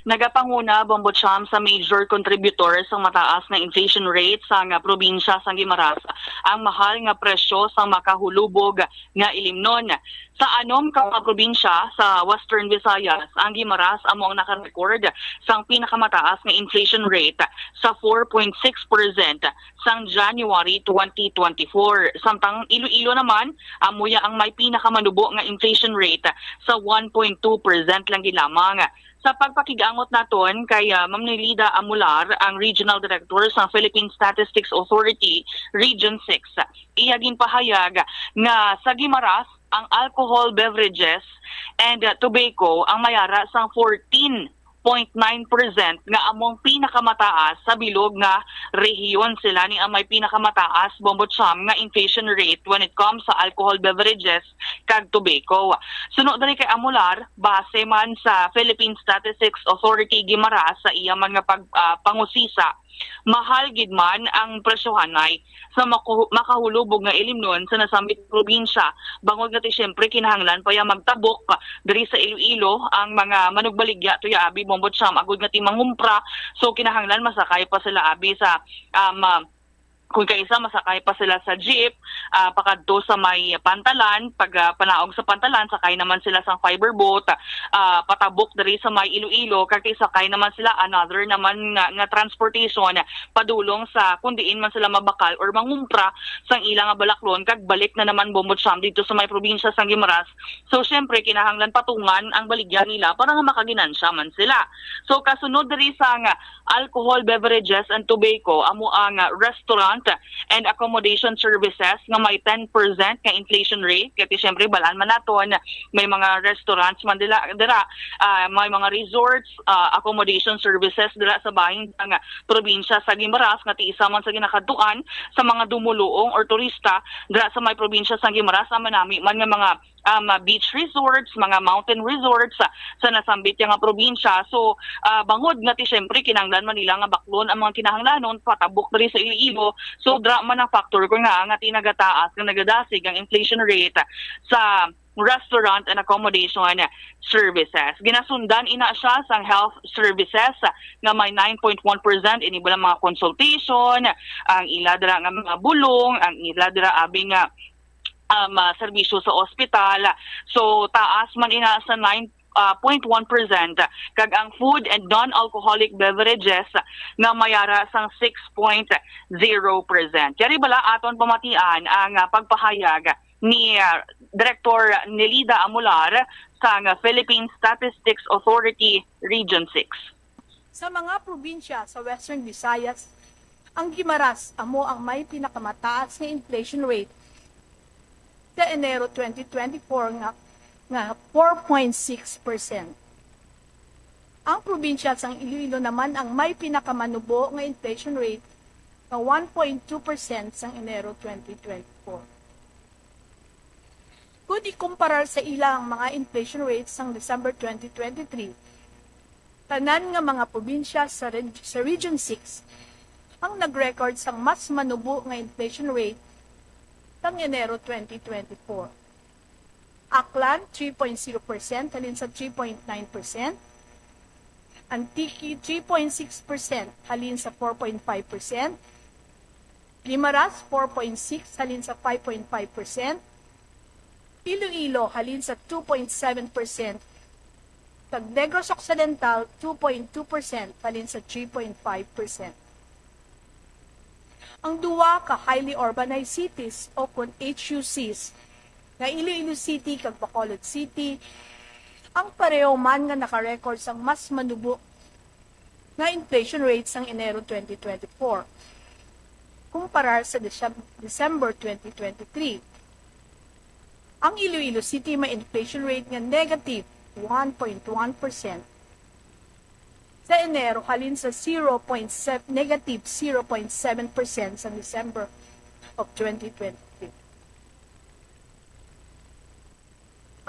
Nagapanguna, Bombo Cham, sa major contributor sang mataas nga inflation rate sang probinsya sang Guimaras ang mahal nga presyo sang makahulubog nga ilimnon. Sa anom ka mga probinsya sa Western Visayas, ang Guimaras amo ang naka-record sang pinakamataas nga inflation rate sa four point six percent sang January twenty twenty-four. Samtang Iloilo naman, amo ya ang may pinakamanubo nga inflation rate sa one point two percent lang gid lamang. Sa pagpakig-angot naton kay, ah, Ma'am Nelida Amular, ang Regional Director sa Philippine Statistics Authority Region six, iya ginpahayag nga sa Guimaras, ang alcohol beverages and, ah, tobacco ang mayara sang fourteen point nine percent nga among pinakamataas sa bilog nga rehiyon. Sila ni ang may pinakamataas, Bombo Cham, nga inflation rate when it comes sa alcohol beverages kag tobacco. Suno diri kay Amular, base man sa Philippine Statistics Authority Guimaras sa iya man nga pag, ah, pangusisa, mahal gid man ang presyohanay sa maku-, makahulubog nga ilimnon sa nasambit probinsya, bangod nga ti siyempre kinahanglan pa ya magtabok diri sa Iloilo ang mga manugbaligya, tuya abi, Bombo Cham, agud nga ti mangumpra. So kinahanglan masakay pa sila abi sa, um, ah, kung kaisa masakay pa sila sa jeep, ah, pakadto sa may pantalan, pag, ah, panaog sa pantalan, sakay naman sila sa fiber boat, ah, patabok diri sa may Iloilo, kag sakay naman sila another naman nga, nga transportation padulong sa kung diin man sila mabakal or mangumpra sang ila nga balaklon kag balik na naman, Bombo Cham, dito sa may probinsya sang Guimaras. So, syempre, kinahanglan patungan ang baligya nila para nga makaginansya man sila. So, kasunod diri sang alcohol beverages and tobacco, amo ang, ah, restaurant, and accommodation services nga may ten percent nga inflation rate. Kay siyempre, balaan man naton, may mga restaurants man dila, dira, ah, may mga resorts, ah, accommodation services dira sa bahin sang probinsya sa Guimaras nga ti isa man sa ginakadtuan sa mga dumuluong or turista dira sa may probinsya sa Guimaras, sa manami man nga mga um, beach resorts, mga mountain resorts, ah, sa nasambit nga probinsya. So, ah, bangod nga ti siyempre kinahanglan man nila nga baklon ang mga kinahanglanon patabok diri sa Iloilo. So, dra man ang factor ko nga nga ti nagataas, nga nagadasig ang inflation rate sa restaurant and accommodation services. Ginasundan ina siya sang health services nga may nine point one percent ini bala mga consultation, ang ila dira nga mga bulong, ang ila dira abi nga um, ah, serbisyo sa ospital. So, taas man ina sa nine ah, point one percent, kag ang food and non-alcoholic beverages nga mayara sang six point zero percent. Yari bala aton pamatian ang ah, pagpahayag ni ah, Director Nelida Amular sang Philippine Statistics Authority Region six. Sa mga probinsya sa Western Visayas, ang Guimaras amo ang may pinakamataas nga inflation rate sa Enero twenty twenty-four nga, nga four point six percent. Ang probinsya sang Iloilo naman ang may pinakamanubo nga inflation rate nga one point two percent sang Enero twenty twenty-four. Kung ikumparar sa ila ang mga inflation rates sang December twenty twenty-three, tanan nga mga probinsya sa, reg- sa Region six ang nag-record sang mas manubo nga inflation rate sang Enero twenty twenty-four. Aklan, three point zero percent halin sa three point nine percent. Antique, three point six percent halin sa four point five percent. Guimaras, four point six halin sa five point five percent. Iloilo, halin sa two point seven percent. Kag Negros Occidental, two point two percent halin sa three point five percent. Ang duwa ka highly urbanized cities o kon H U Cs nga Iloilo City kag Bacolod City ang pareho man nga naka-record sang mas manubo nga inflation rate sang Enero twenty twenty-four kumparar sa Desem- December twenty twenty-three. Ang Iloilo City may inflation rate nga negative one point one percent sa Enero halin sa zero point seven, negative zero point seven percent sa December of twenty twenty-three.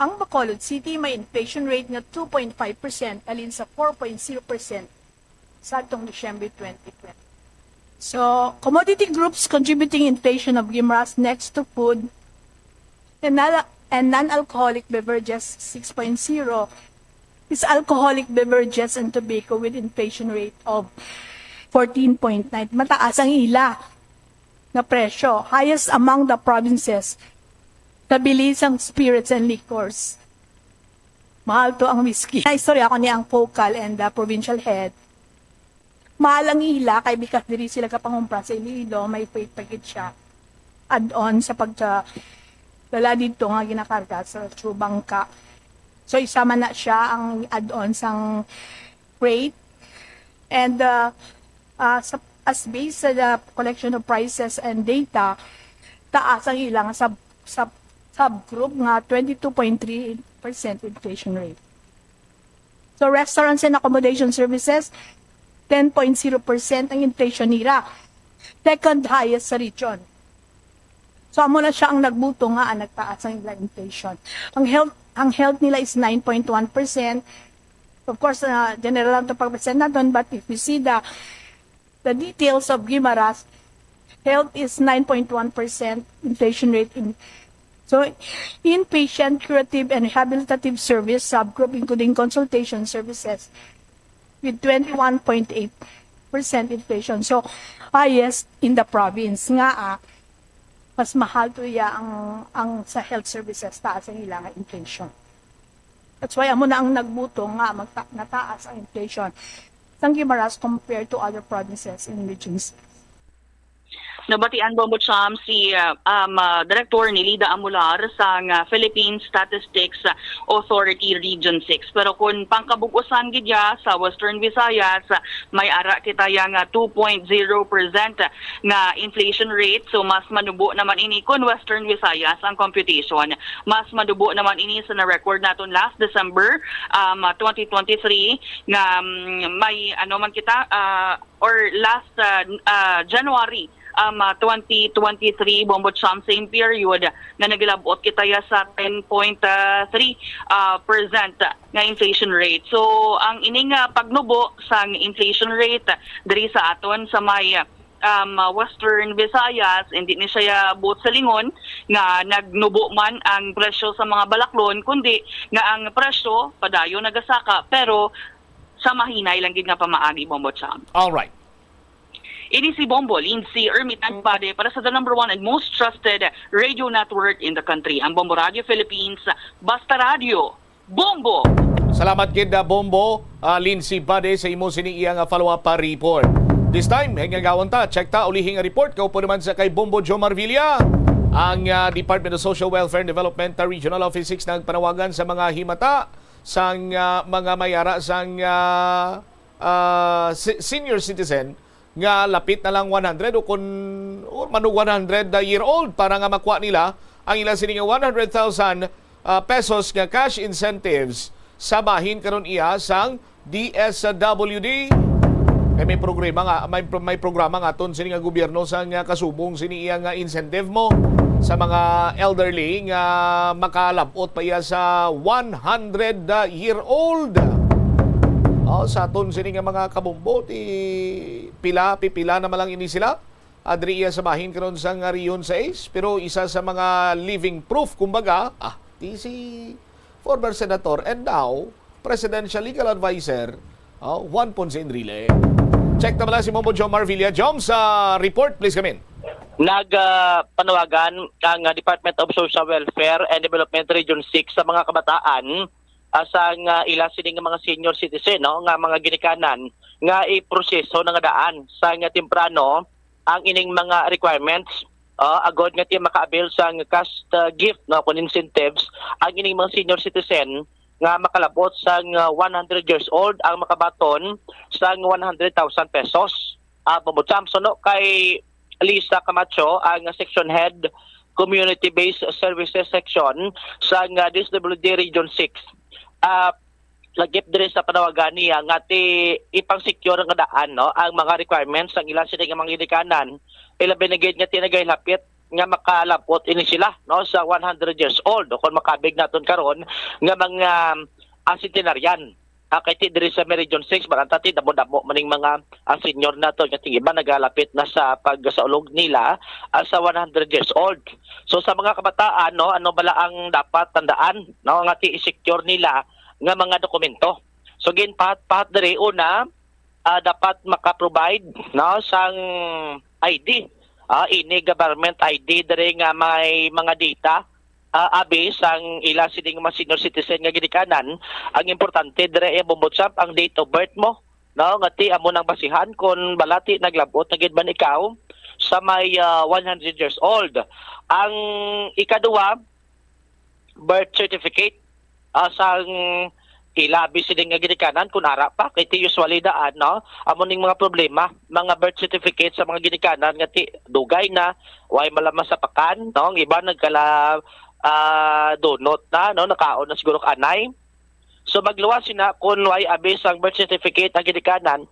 Ang Bacolod City may inflation rate nga two point five percent halin sa four point zero percent sa atong Disyembre twenty twenty. So, commodity groups contributing inflation of Guimaras next to food and, non- and non-alcoholic beverages six point zero is alcoholic beverages and tobacco with inflation rate of fourteen point nine. Mataas ang ila nga presyo, highest among the provinces sa bili sang spirits and liquors. Mahal to ang whiskey. Naistorya ko ni ang focal and the provincial head. Mahal ang ila kay because diri sila kapangumpra sa Iloilo, may freight pa gid siya. Add-on sa pagka dala dito nga ginakarga sa through bangka. So isa man na siya ang add-on sang freight. And uh, uh, sa, as based sa the collection of prices and data, taas ang ilang sub, sub, subgroup nga twenty-two point three percent inflation rate. So restaurants and accommodation services, ten point zero percent ang inflation nira. Second highest sa region. So amo na siya ang nagbuto nga ang nagtaas ang ila inflation. Ang health ang health nila is nine point one percent. Of course, uh, general lang to pag-present naton, but if you see the the details of Guimaras, health is nine point one percent inflation rate. In, so, inpatient, curative, and rehabilitative service subgroup, including consultation services, with twenty-one point eight percent inflation. So, highest in the province nga ah, mas mahal to iya ang, ang sa health services, taas ang ilang inflation. That's why amo na ang nagbuto nga magta- nataas ang inflation sang Guimaras compared to other provinces in regions. Nabatian, Bombo Cham, si uh, um, uh, Director ni Lida Amular sang uh, Philippine Statistics Authority Region six. Pero kung pangkabug-usan gid ya sa Western Visayas, uh, may ara kita ya nga two point zero percent nga inflation rate. So mas manubo naman ini kung Western Visayas ang computation. Mas manubo naman ini sa na-record naton last December um, twenty twenty-three nga um, may ano man kita uh, or last uh, uh, January um, uh, twenty twenty-three, Bombo Cham, same period nga naglabot kita ya sa ten point three uh, percent nga inflation rate. So ang ining uh, pagnubo sang inflation rate diri sa aton sa may um, uh, Western Visayas, hindi ni siya buot sa lingon nga nagnubo man ang presyo sa mga balaklon, kundi nga ang presyo padayon nagasaka, pero sa mahinay lang gid nga pamaagi, Bombo Cham. All right. Ini si Bombo Lindsay Ermitan Bade para sa the number one and most trusted radio network in the country, ang Bombo Radio Philippines. Basta Radio, Bombo! Salamat gid na Bombo, uh, Lindsay Bade sa imo sini iya nga follow-up pa report. This time, hingagawon ta, check ta ulihi nga report kaupo naman sa kay Bombo Joe Marvilla. Ang uh, Department of Social Welfare and Development uh, Regional Office six nagpanawagan sa mga himata sang uh, mga mayara sang uh, uh, senior citizen nga lapit na lang one hundred o kun or manug one hundred year old para nga makuha nila ang ila sini nga one hundred thousand uh, pesos nga cash incentives sa bahin karon iya sang D S W D. Kay may programa nga may, may programa nga aton sini nga gobyerno sa nga kasubong sini iya nga incentive mo sa mga elderly nga makalabot pa iya sa one hundred year old. Oh, sa aton sini nga mga kabombo, ti pila, pipila na man lang ini sila. Adri iya sa bahin karon sa nga Rion sais, pero isa sa mga living proof, kumbaga, ah, ti si former senator and now presidential legal advisor, oh, Juan Ponce Enrile. Check na bala si Mombo Jomar Villa. Jom, sa report, please come in. Nagpanawagan ang ah, Department of Social Welfare and Development Region six sa mga kabataan ah, sa nga ila sining mga senior citizen, no, nga mga ginikanan nga iproseso na nga daan sa nga temprano ang ining mga requirements, ah, agod nga ti makaabil sang cash ah, gift, no, kun incentives ang ining mga senior citizen nga makalabot sang ah, one hundred years old ang makabaton sang one hundred thousand pesos. Ah, Bobo Samson, no, kay Lisa Camacho, ang section head, Community-Based Services Section sang ah, D S W D Region six. Ah, lagip diri sa panawagan niya nga ti ipang-secure nga daan, no, ang mga requirements sang ila sini nga mga ginikanan, ilabi na gid nga ti nagahilapit nga makalabot ini sila, no, sa one hundred years old, o kung makabig naton karon nga mga ah, centenarian. Ah, kay ti diri sa may Region six, man anta ti damo-damo man ning mga ah, senior naton nga ti iba nagalapit na sa pagsaulog nila ah, sa one hundred years old. So sa mga kabataan, no, ano bala ang dapat tandaan, no, nga ti i-secure nila nga mga dokumento? So ginpahat-pahat diri, una, ah, dapat maka-provide, no, sang I D. Ah, ini government I D diri nga may mga data ah, abi sang ila sining mga senior citizen nga ginikanan. Ang importante dire iya, Bombo Cham, ang date of birth mo, no, nga ti amo nang basihan kon balati naglabot na gid man ikaw sa may ah, one hundred years old. Ang ikaduha, birth certificate ah, sang ilabi sini nga ginikanan kun ara pa kay ti usually daan, no, amo ning mga problema, mga birth certificate sa mga ginikanan nga ti dugay na, way malaman sa pakan, no, ang iba nagkala ah, donut na, no, nakaon na siguro anay. So magluwas sina kun way abi sang birth certificate ang ginikanan.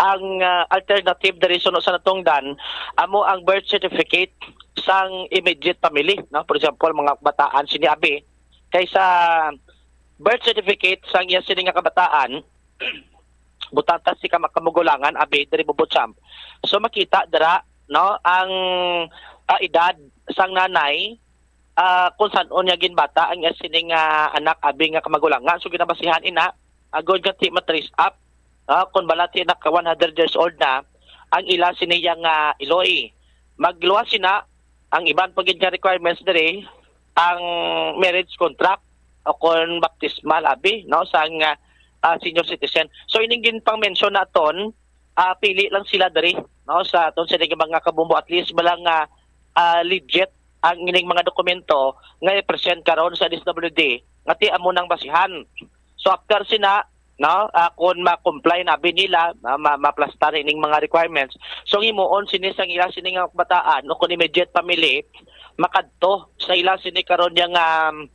Ang ah, alternative diri suno sa natungdan amo ang birth certificate sang immediate family, no? For example, mga bataan sini abi, kaysa birth certificate sang iya sini nga kabataan, butang ta si kama- kamugulangan abi diri, Bobo Cham. So makita dira, no, ang ah, edad sang nanay ah, kung san-o niya ginbata ang iya sining nga anak abi nga kamagulangan. So ginabasihan ina agod nga ti ma-trace up ah, kung bala ti naka one hundred years old na ang ila sini iya nga iloy. Magluwas sina ang iban pa gid nga requirements diri, ang marriage contract o kon baptismal abi, no, sang ah, senior citizen. So ining ginpang-mention naton ah, pili lang sila diri, no, sa aton sini nga mga kabombo, at least bala nga, ah, legit ang ining mga dokumento nga i-present karon sa D S W D, nga ti amo nang basihan. So, after sina, no, ah, kung ma-comply na abi nila, ma-, ma-, ma-aplastar ining mga requirements, so, himuon sini sang ila sini nga kabataan o kung immediate family, makadto sa ila sini karon yang, um,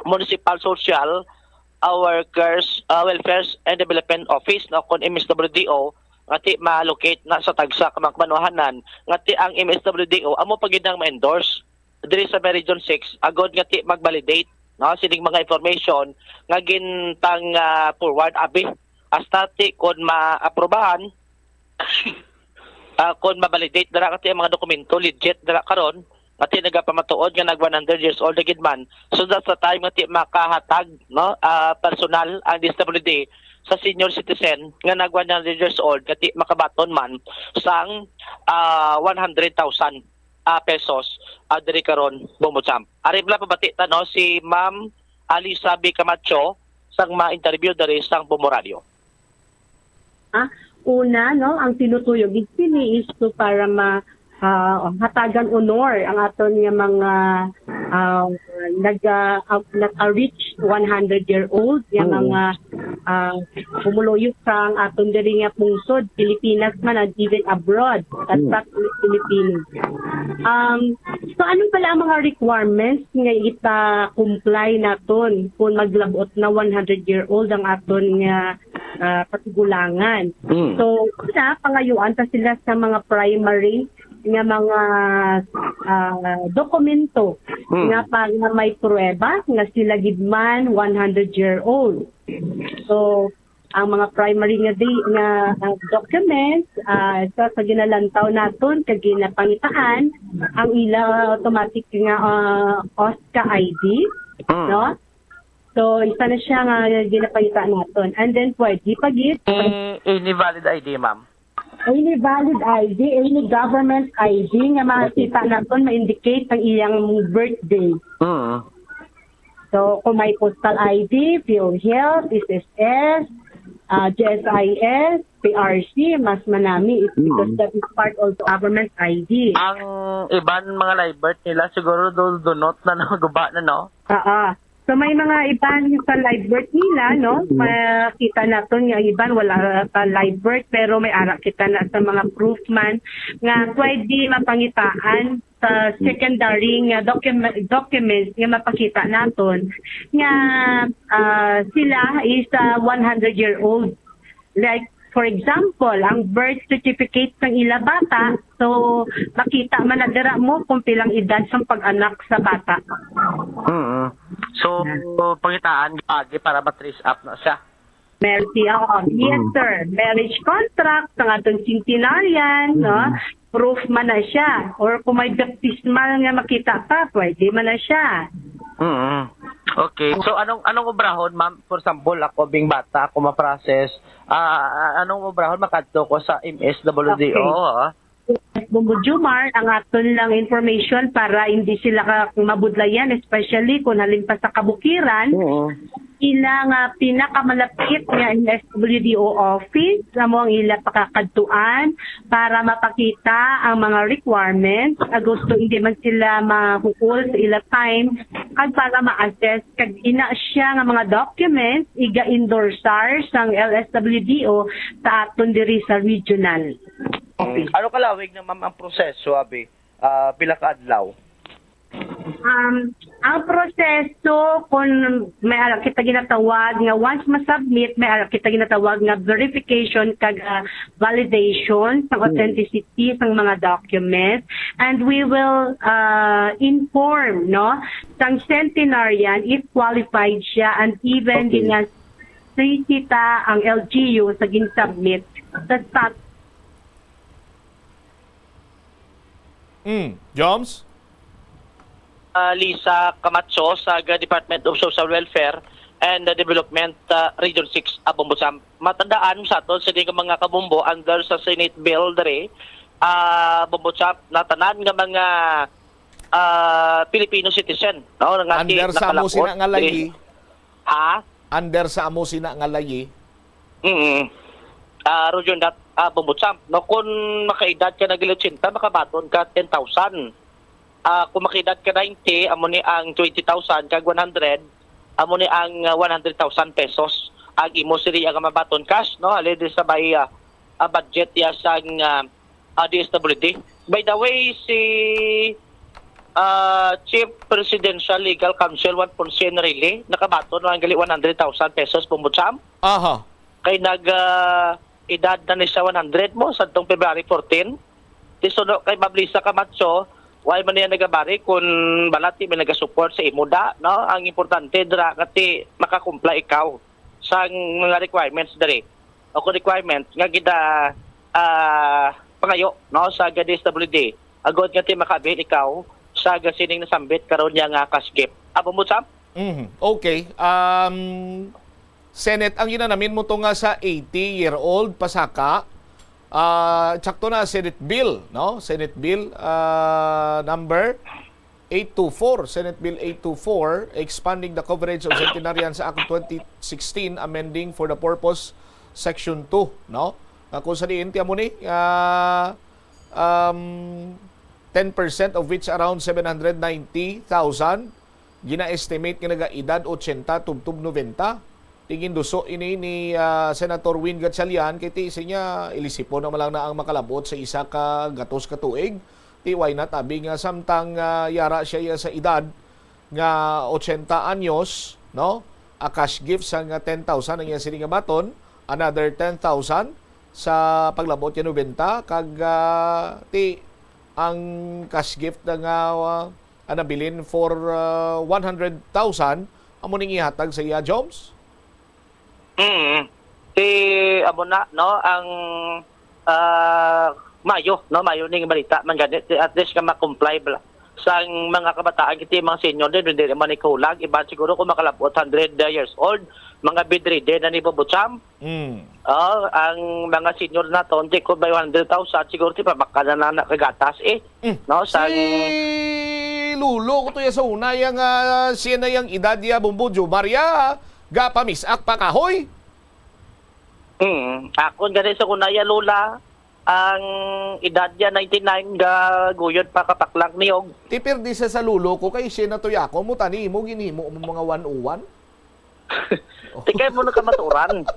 Municipal Social, ah, Workers, ah, Welfare and Development Office, no, kon M S W D O, nga ti ma-allocate na sa tagsa ka mga kabanwahanan, nga ti ang M S W D O amo pa gid ang ma-endorse diri sa may Region six, agod nga ti mag-validate, no, sining mga information nga gintang, ah, forward abi, hasta ti kon maaprobahan, ah, kon ma-validate dira kati ang mga dokumento, legit dira karon, kati nagapamatuod nga nag one hundred years old na gid man. So, that's the time nga ti makahatag, no, ah, personal ang D S W D sa senior citizen nga nag one hundred years old, kati makabaton man sang, ah, one hundred thousand, ah, pesos, ah, diri karon, Bombo Champ. Ari pala pabati ta, no, si Ma'am Alisa B. Camacho sang ma-interview diri sang Bombo Radio. Ah, una, no, ang tinutuyo gid sini is to para ma, ah, hatagan honor ang aton nga mga, ah, nag, ah, ah, nag-reach one hundred year old nga Mm. mga, ah, pumuluyo sang aton diri nga pungsod, Pilipinas man and even abroad, at Mm. sa Pilipinas. Um, so ano pala ang mga requirements nga ipa-comply naton kung maglabot na one hundred year old ang aton nga, ah, katigulangan? Mm. So, una, pangayuan ta sila sa mga primary nga mga, ah, dokumento Mm. nga pa, nga may pruweba nga sila gid man one hundred year old. So, ang mga primary nga di, nga, ah, documents, ah, sa, sa ginalantaw naton kag ginapangitaan ang ila automatic nga, ah, OSCA I D, Mm. no? So, isa na siya nga ginapangita naton. And then, pwede pa gid. Eh, any valid I D, ma'am? Any valid I D, any government I D nga makita naton, ma-indicate ang iyang birthday. Mm. So, kung may postal I D, PhilHealth, S S S, ah, G S I S, P R C, mas manami. It's because Mm. that is part of the government I D. Ang iban mga live birth nila, siguro do, do not na naguba na, no? Oo. So, may mga iban sa live birth nila, no? Mm. Makita naton nga ang iban wala pa live birth, pero may ara kita na sa mga proof man nga pwede mapangitaan sa secondary nga document, documents nga mapakita naton nga, ah, sila is, ah, one hundred year old. Like, for example, ang birth certificate sang ila bata, so makita man na dira mo kung pilang edad sang pag-anak sa bata. Mm. So, pangitaan agi para ma-trace up na siya. Mer-, si, oo, yes, Mm. sir. Marriage contract sang aton centenarian, no? Mm. Proof man na siya. Or kung may baptismal nga makita pa, pwede man na siya. Mm. Okay. So, anong, anong obrahon, ma'am? For example, ako bing bata, ako ma-process. Ah, ah, anong obrahon? Makadto ko sa M S W D O, Okay. ah? Bombo Jumar, ang aton lang information para hindi sila ka mabudlayan, especially kung halin pa sa kabukiran. Oo. Ila nga pinakamalapit nga M S W D O office, amo ang ila pakakadtuan para mapakita ang mga requirements. Agosto, hindi man sila mahukol sa ila time, kag para ma-assess kag ina siya nga mga documents iga-endorsar sang L S W D O sa aton diri sa regional office. Ano kalawig na, ma'am, ang proseso, abi? Ah, pila ka adlaw? Um, ang proseso, kung may ara kita ginatawag nga once ma-submit, may ara kita ginatawag nga verification kag, ah, validation sa Hmm. authenticity sang mga documents, and we will, ah, inform, no, sang centenarian if qualified siya, and even Okay. din nga sisita ang L G U sa gin-submit sa stat- Mm. Joms? Ah, Lisa Camacho sa Department of Social Welfare and Development, ah, Region six, ah, Bombo Champ. Matandaan sa aton, sa mga kabombo, under sa Senate Bill diri, ah, Bombo Champ, na tanan nga mga, ah, Filipino citizen, no, nga Under ti-, sa amo nakalabot sina nga diri. Layi? Ha? Under sa amo sina nga layi? Mm. ah, Roger Nat, ah, Bombo Champ, no? Kung makaedad ka na gali ochenta, makabaton ka ten thousand. Ah, kung makaedad ka ninety, amo ni ang twenty thousand, kag one hundred, amo ni ang, ah, one hundred thousand pesos ang imo siriya nga mabaton cash, no? Halin din sa may, ah, ah, budget ya sang, ah, ah, D S W D. By the way, si, ah, Chief Presidential Legal Counsel Juan Ponce Enrile, nakabaton man gali one hundred thousand pesos, Bombo Champ. Aha. Kay nag, ah, edad na ni siya one hundred mo, sadtong February fourteen. Ti suno kay Mablisa Camacho, wala man niya nagabari kung balati may nagasupport sa imo da, no? Ang importante dira nga ti makakumpla ikaw sa mga requirements diri. O kung requirement nga gida, ah, pangayo, no, sa D S W D. Agod nga ti makabil ikaw sa gasining nasambit karon niya nga cash gift. Abo mo, Sam? Mhm. Okay. Um, Senate, ang ginanamin mo to nga sa eighty year old, pasaka. Ah, sakto na, Senate Bill, no? Senate Bill, ah, number eight two four, Senate Bill eight two four, expanding the coverage of centenarians sa Act twenty sixteen, amending for the purpose Section two, no? Nga kung sa diin, tiyan mo ni, ah, um, ten percent of which around seven hundred ninety thousand, gina-estimate nga nagaedad ochenta tubtob nobenta. Ti ginduso ini ni, ah, Senator Win Gatchalian, kay ti siya, ilisipon naman lang na ang makalabot sa isa ka gatos ka tuig. Ti why not, abi nga samtang, ah, yara siya iya sa edad nga ochenta anyos, no? A cash gift sang ten thousand ang iya sini nga baton, another ten thousand sa paglabot niya nobenta, kag, ah, ti ang cash gift na nga, ah, ang nabilin for, ah, one hundred thousand, amo ning ihatag sa iya, Joms? Mm. Ti, amo na, no, ang, ah, mayo, no, mayo ning balita man gani. Ti, at least nga ma-comply bala sang mga kabataan, kiti mga senior din, hindi naman ikahulag. Iban siguro kung makalabot hundred years old, mga bedridden na ni Bobo Cham. Mm. Oh, ang mga senior naton, di ko may one hundred thousand, siguro ti pabakal na na kagatas, eh. Mm. No, sang Si Lolo ko to ya sa una, yang, ah, siya na yang edad ya, Bombo Jomar, ya, gapamisak pa kahoy. Mm. Akon gani sa una ya, Lola, ang edad ya ninety-nine, gaguyod pa kapaklang niyog. Ti pirdi sa, sa lolo ko, kay siya na to ya ako, mo tani mo, ginhimo mo mga one oh one. Ti kay mo na kamaturan.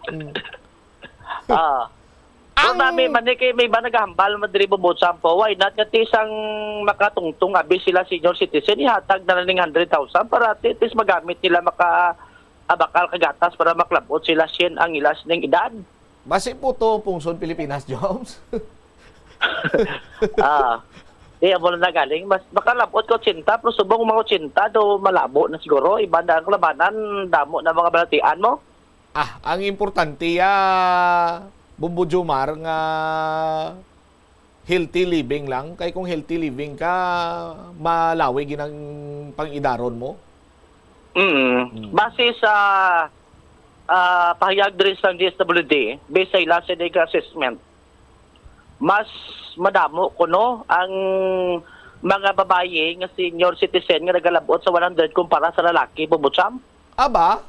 Mm. Ah. Ang Ang nami man ni kay may iba nagahambal madri bubot sampo. Why not nga ti sang makatungtong abi sila senior citizen, ihatag na lang ning hundred thousand para ti, at least magamit nila maka abakal kagatas para maklabot sila siyen ang ilas ning edad. Basi po to, Pungson Pilipinas, Joms. Ah. Di amo na galing. Mas makalabot ko ochenta, pero subong mga ochenta do malabo na siguro. Iba na ang labanan, damo na mga balatian mo. Ah, ang importante, ah, Bombo Jomar, nga healthy living lang. Kay kung healthy living ka, malawi gid ang pang-idaron mo. Mm. Mm. Base sa, ah, pahayag diri sa D S W D, based sa ila sa ila assessment, mas madamo kuno ang mga babayi nga senior citizen nga nagalabot sa one hundred kumpara sa lalaki, Bombo Cham. Aba?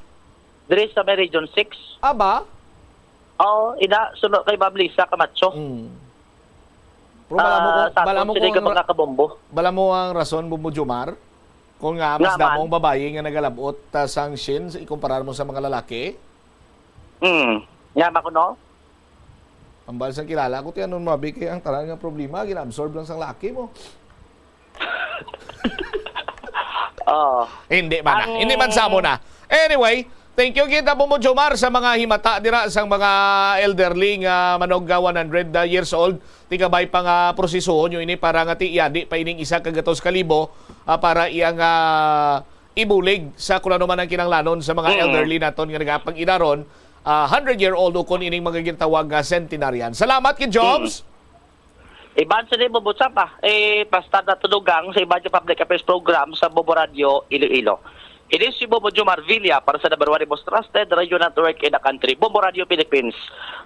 Diri sa may Region six. Aba? Oo, ina, suno kay Ma'am Lisa Camacho. Mm. Pero bala mo Ah, kung, sa bala atong mo sini kung ka ra-, mga kabombo. Bala mo ang rason, Bombo Jomar, kung nga mas Nga damo man. Ang babayi nga nagalabot, ah, sang shin sa ikumparar mo sa mga lalaki? Mm. Nga ba kuno? Ang bal sang kilala ko, ti ano, mabi kay ang tanan nga problema, gina-absorb lang sang laki mo. Oo. Hindi man na. Ang Hindi man sa amo na. Anyway, thank you kita, Bombo Jomar, sa mga himata dira sang mga elderly nga manog nga one hundred years old. Ti kabay pa nga prosesohon nyo ini para nga ti iyadi pa ining isa ka gatos ka libo, ah, para iyang, ah, ibulig sa kung ano man ang kinahanglanon sa mga Mm. elderly naton nga nagapang-idaron, ah, hundred year old o kung ining mga gintawag nga centenarian. Salamat kay Jobs. Mm. Iban sa nimo, Butsap, ah. Eh, basta natudugang sa iban yung public affairs program sa Bobo Radio, Iloilo. It is si Bobo Jomar Villa para sa number one most trusted radio network in the country, Bombo Radio Philippines.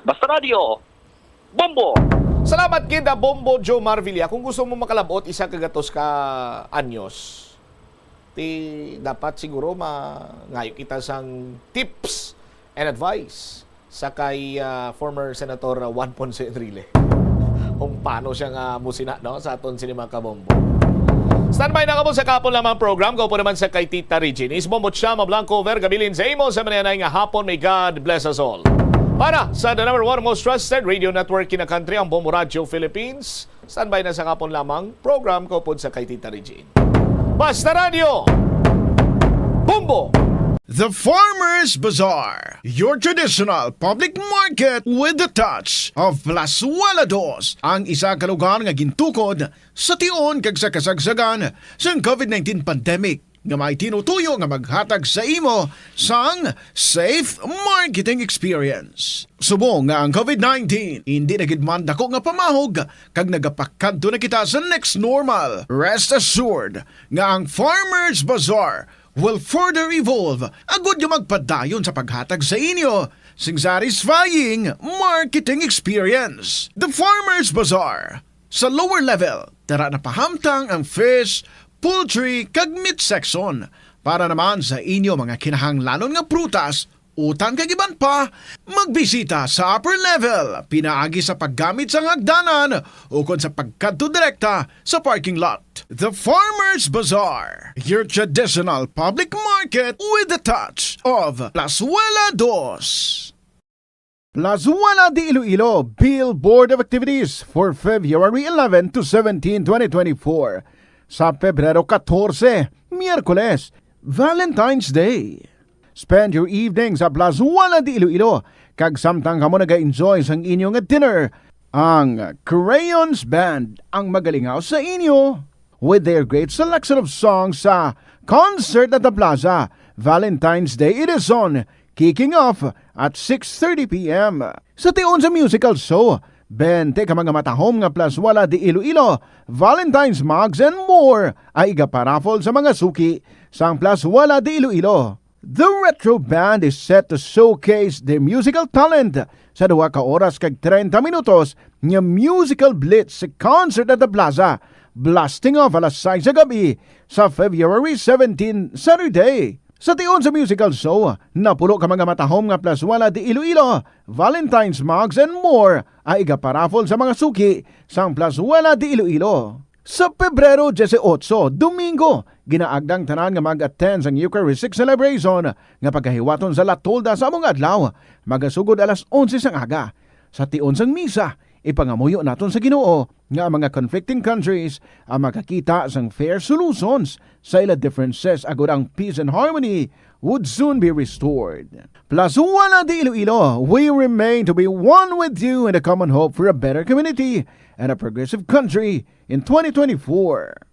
Basta Radio, Bombo! Salamat gid, ah, Bombo Jomar Villa. Kung gusto mo makalabot, isa ka gatos ka anyos, ti dapat siguro mangayo kita sang tips and advice Sa kay, ah, former Senator Juan Ponce Enrile. Kung paano siya nga musina, no, sa aton sini, mga kabombo. Standby na kamo sa kahapon lamang program. Kung naman sa kay Tita Regine, is Bombo Chama Blanco over, gabilin sa imo sa mananay nga hapon. May God bless us all. Para sa the number one most trusted radio network in the country, ang Bombo Radio Philippines, standby na sa kahapon lamang program ko pod sa kay Tita Regine. Basta Radio, Bombo! The Farmers Bazaar, your traditional public market with the touch of Plazuela Dos, ang isa ka lugar nga gintukod sa tion kag sa kasagsagan sang COVID nineteen pandemic, nga may tinutuyo nga maghatag sa imo sang safe marketing experience. Subong nga ang COVID nineteen indi na gid man dako nga pamahog kag nagapakadto na kita sa next normal, rest assured nga ang Farmers Bazaar will further evolve agud nga magpadayon sa paghatag sa inyo sing satisfying marketing experience. The Farmers Bazaar, sa lower level, tara na pahamtang ang fish, poultry, kag meat section. Para naman sa inyo mga kinahanglanon nga prutas, utan kag iban pa, magbisita sa upper level pinaagi sa paggamit sang hagdanan ukon sa pagkadto direkta sa parking lot. The Farmers Bazaar, your traditional public market with the touch of Plazuela Dos. Plazuela de Iloilo, Billboard of Activities for February eleven to seventeen, twenty twenty-four. Sa Pebrero katorse, Miyerkules, Valentine's Day. Spend your evening sa Plazuela de Iloilo, kag samtang kamo naga-enjoy sang inyo nga dinner, ang Crayons Band ang magalingaw sa inyo with their great selection of songs sa Concert at the Plaza, Valentine's Day Edition, kicking off at six thirty p m. Sa tion sa musical show, bente ka mga matahom nga Plazuela de Iloilo, Valentine's mugs and more ay igaparaffle sa mga suki sang Plazuela de Iloilo. The Retro Band is set to showcase their musical talent sa duha ka oras kag treinta minutos nga musical blitz sa Concert at the Plaza, blasting off alas sais sa gabi sa February seventeen, Saturday. Sa tion sa musical show, napulo ka mga matahom nga Plazuela de Iloilo, Valentine's mugs and more ay igaparaffle sa mga suki sang Plazuela de Iloilo. Sa Pebrero dieciocho, Domingo, ginaagda ang tanan nga mag-attend sang Eucharistic celebration nga pagahiwaton sa La Tolda sa among adlaw, magasugod alas onse sang aga. Sa tion sang misa, ipangamuyo naton sa Ginoo nga ang mga conflicting countries ang makakita sang fair solutions sa ila differences agod ang peace and harmony would soon be restored. Plazuela de Iloilo, we remain to be one with you in the common hope for a better community and a progressive country in twenty twenty-four.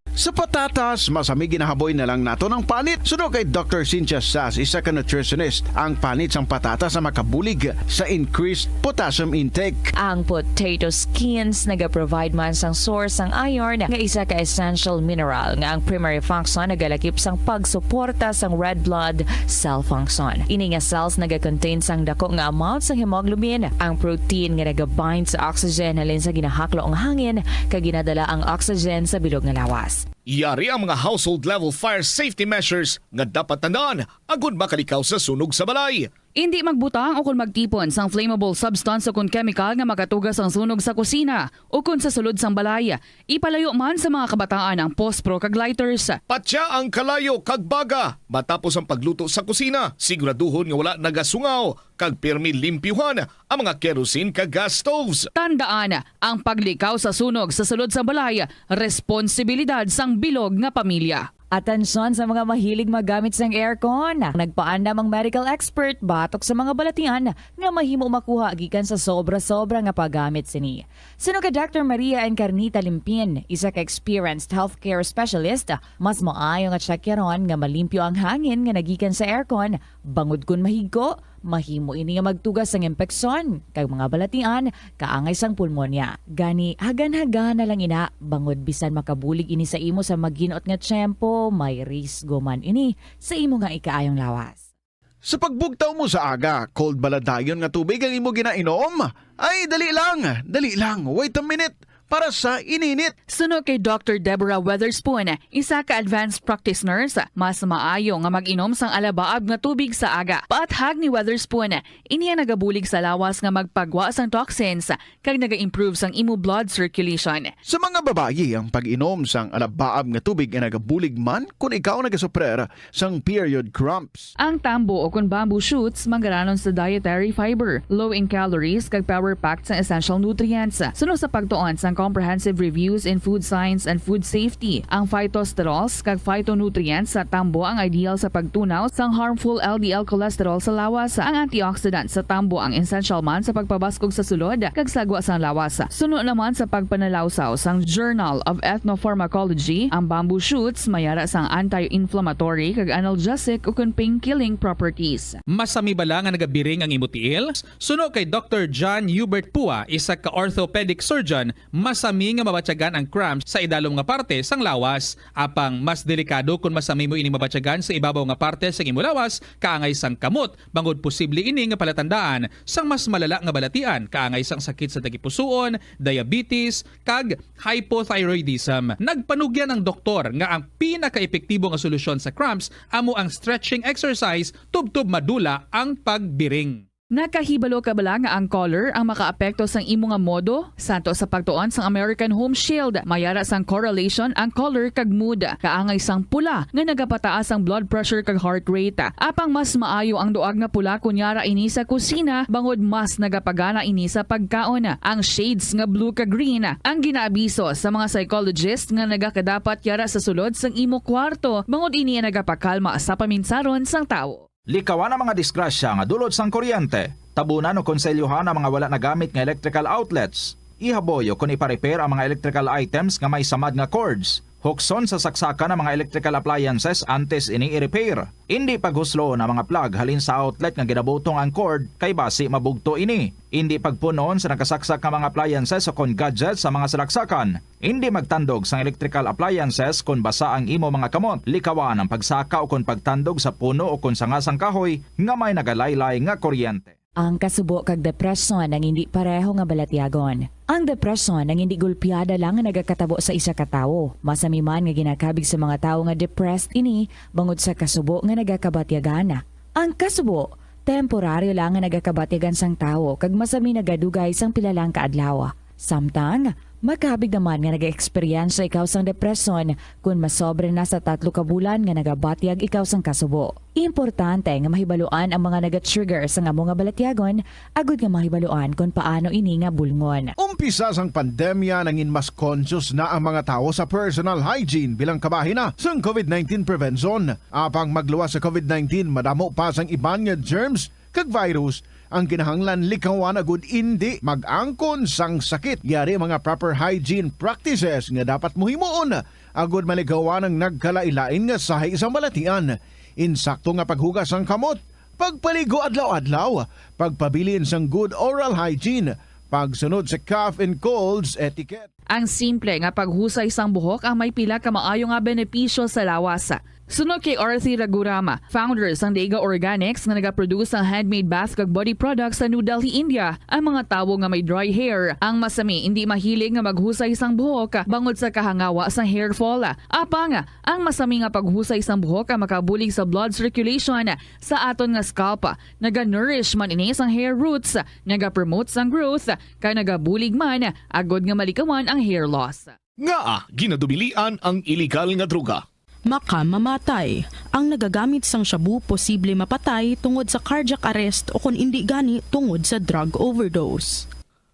Sa patatas, masami ginahaboy na lang naton ang panit. Suno kay Doctor Cynthia Sas, isa ka nutritionist, ang panit sang patatas ang makabulig sa increased potassium intake. Ang potato skins nagaprovide man sang source sang iron, nga isa ka essential mineral nga ang primary function nagalakip sang pagsuporta sang red blood cell function. Ini nga cells nagacontain sang dako nga amount sang hemoglobin, ang protein nga nagabind sa oxygen halin sa ginahaklo nga hangin, kag ginadala ang oxygen sa bilog nga lawas. Yari ang mga household level fire safety measures nga dapat tandaan agud makalikaw sa sunog sa balay. Indi magbutang ukon magtipon sang flammable substance ukon chemical nga makatuga sang sunog sa kusina ukon sa sulod sang balay. Ipalayo man sa mga kabataan ang pospro kag lighters. Patya ang kalayo kag baga matapos ang pagluto sa kusina. Siguraduhon nga wala nagasungaw kag pirmi limpyuhan ang mga kerosene kag gas stoves. Tandaan, ang paglikaw sa sunog sa sulod sang balay, responsibilidad sang bilog nga pamilya. Atensyon sa mga mahilig maggamit sang aircon. Nagpaandam ang medical expert batok sa mga balatian nga mahimo makuha gikan sa sobra-sobra nga paggamit sini. Suno kay Doctor Maria Encarnita Limpin, isa ka experienced healthcare specialist, mas maayo nga tsakyaron nga malimpyo ang hangin nga nagikan sa aircon, bangod kon mahigko, mahimo ini nga magtuga sang impeksyon kag mga balatian kaangay sang pulmonya. Gani, hagan-hagan na lang ina, bangod bisan makabulig ini sa imo sa maginot nga tiyempo, may risgo man ini sa imo nga ikaayong lawas. Sa pagbugtaw mo sa aga, cold bala dayon nga tubig ang imo ginainom? Ay, dali lang, dali lang, wait a minute. para sa ininit. Suno kay Doctor Deborah Weatherspoon, isa ka advanced practice nurse, mas maayo nga mag-inom sang alabaab nga tubig sa aga. Paathag ni Weatherspoon, ini ang nagabulig sa lawas nga magpagwa sang toxins kag naga-improve sang imo blood circulation. Sa mga babayi, ang pag-inom sang alabaab nga tubig ay nagabulig man kon ikaw nagasuprer sang period cramps. Ang tambo o kon bamboo shoots manggaranon sa dietary fiber, low in calories, kag power-packed sang essential nutrients. Suno sa pagtuon sang Comprehensive Reviews in Food Science and Food Safety, ang phytosterols kag phytonutrients sa tambo ang ideal sa pagtunaw sang harmful L D L cholesterol sa lawas. Ang antioxidant sa tambo ang essential man sa pagpabaskog sa sulod kag sagwa sang lawas. Suno naman sa pagpanalawsaw sang Journal of Ethnopharmacology, ang bamboo shoots mayara sang anti-inflammatory kag analgesic ukon pain-killing properties. Masami bala nga nagabiring ang imo tiil? Suno kay Doctor John Hubert Pua, isa ka orthopedic surgeon, masami nga mabatyagan ang cramps sa idalom nga parte sang lawas. Apang mas delikado kon masami mo ini mabatyagan sa ibabaw nga parte sang imo lawas, kaangay sang kamot, bangod posible ini nga palatandaan sang mas malala nga balatian, kaangay sang sakit sa tagipusoon, diabetes, kag hypothyroidism. Nagpanugyan ang doktor nga ang pinakaepektibo nga solusyon sa cramps amo ang stretching exercise tubtob madula ang pagbiring. Nakahibalo ka bala nga ang color ang makaapekto sang imo nga modo? Santo sa pagtuon sang American Home Shield, mayara sang correlation ang color kag mood. Kaangay sang pula nga nagapataas ang blood pressure kag heart rate. Apang mas maayo ang duag nga pula kon yara ini sa kusina, bangod mas nagapagana ini sa pagkaon. Ang shades nga blue kag green ang ginaabiso sa mga psychologist nga nagakadapat yara sa sulod sang imo kwarto, bangod ini ang nagapakalma sa paminsaron sang tawo. Likawan ang mga disgrasya nga dulot sang kuryente. Tabunan o konselyuhan ang mga wala nagamit nga electrical outlets. Ihaboy o kon ipa-repair ang mga electrical items nga may samad nga cords. Hukson sa saksakan ang mga electrical appliances antes ini i-repair. Indi paghusloon ang mga plug halin sa outlet nga ginabutong ang cord, kay basi mabugto ini. Indi pagpun-on sa nakasaksak nga mga appliances o kon gadgets sa mga salaksakan. Indi magtandog sang electrical appliances kon basa ang imo mga kamot. Likawan ang pagsaka o kon pagtandog sa puno o kon sanga sang kahoy nga may nagalaylay nga kuryente. Ang kasubo kag depresyon ang indi pareho nga balatyagon. Ang depresyon ang indi gulpiada lang nga nagakatabo sa isa ka tawo. Masami man nga ginakabig sa mga tawo nga depressed ini bangod sa kasubo nga nagakabatyagan. Ang kasubo, temporaryo lang nga nagakabatyagan sang tawo kag masami nagadugay sang pila lang ka adlaw. Samtang, makabig naman nga nag-eksperyensya ikaw sang depresyon kon masobra na sa tatlo ka bulan nga nagabatyag ikaw sang kasubo. Importante nga mahibaluan ang mga naga-trigger sang amo nga balatyagon agud nga mahibaluan kon paano ini nga bulngon. Umpisa sang pandemya, nangin mas conscious na ang mga tawo sa personal hygiene bilang kabahin na sang covid nineteen prevention. Apang magluwas sa covid nineteen, madamo pa sang iban nga germs kag virus ang kinahanglan likawan agud indi mag-angkon sang sakit. Yari mga proper hygiene practices nga dapat mo himuon agud malikawan ang nagkalain-lain nga sahi sang balatian. Insakto nga paghugas sang kamot, pagpaligo adlaw-adlaw, pagpabilin sang good oral hygiene, pagsunod sa cough and colds etiquette. Ang simple nga paghusay sang buhok ang may pila ka maayo nga benepisyo sa lawas. Suno kay Arthi Ragurama, founder sang Daiga Organics nga nagaproduce sang handmade bath kag body products sa New Delhi, India, ang mga tawo nga may dry hair ang masami indi mahilig nga maghusay sang buhok bangod sa kahangawa sang hair fall. Apang ang masami nga paghusay sang buhok ang makabulig sa blood circulation sa aton nga scalp. Naga-nourish man ini sang hair roots, naga-promote sang growth, kag nagabulig man agud nga malikawan ang hair loss. Ngaa ginadubilian ang iligal nga droga? Makamamatay. Ang nagagamit sang shabu posible mapatay tungod sa cardiac arrest o kon indi gani tungod sa drug overdose.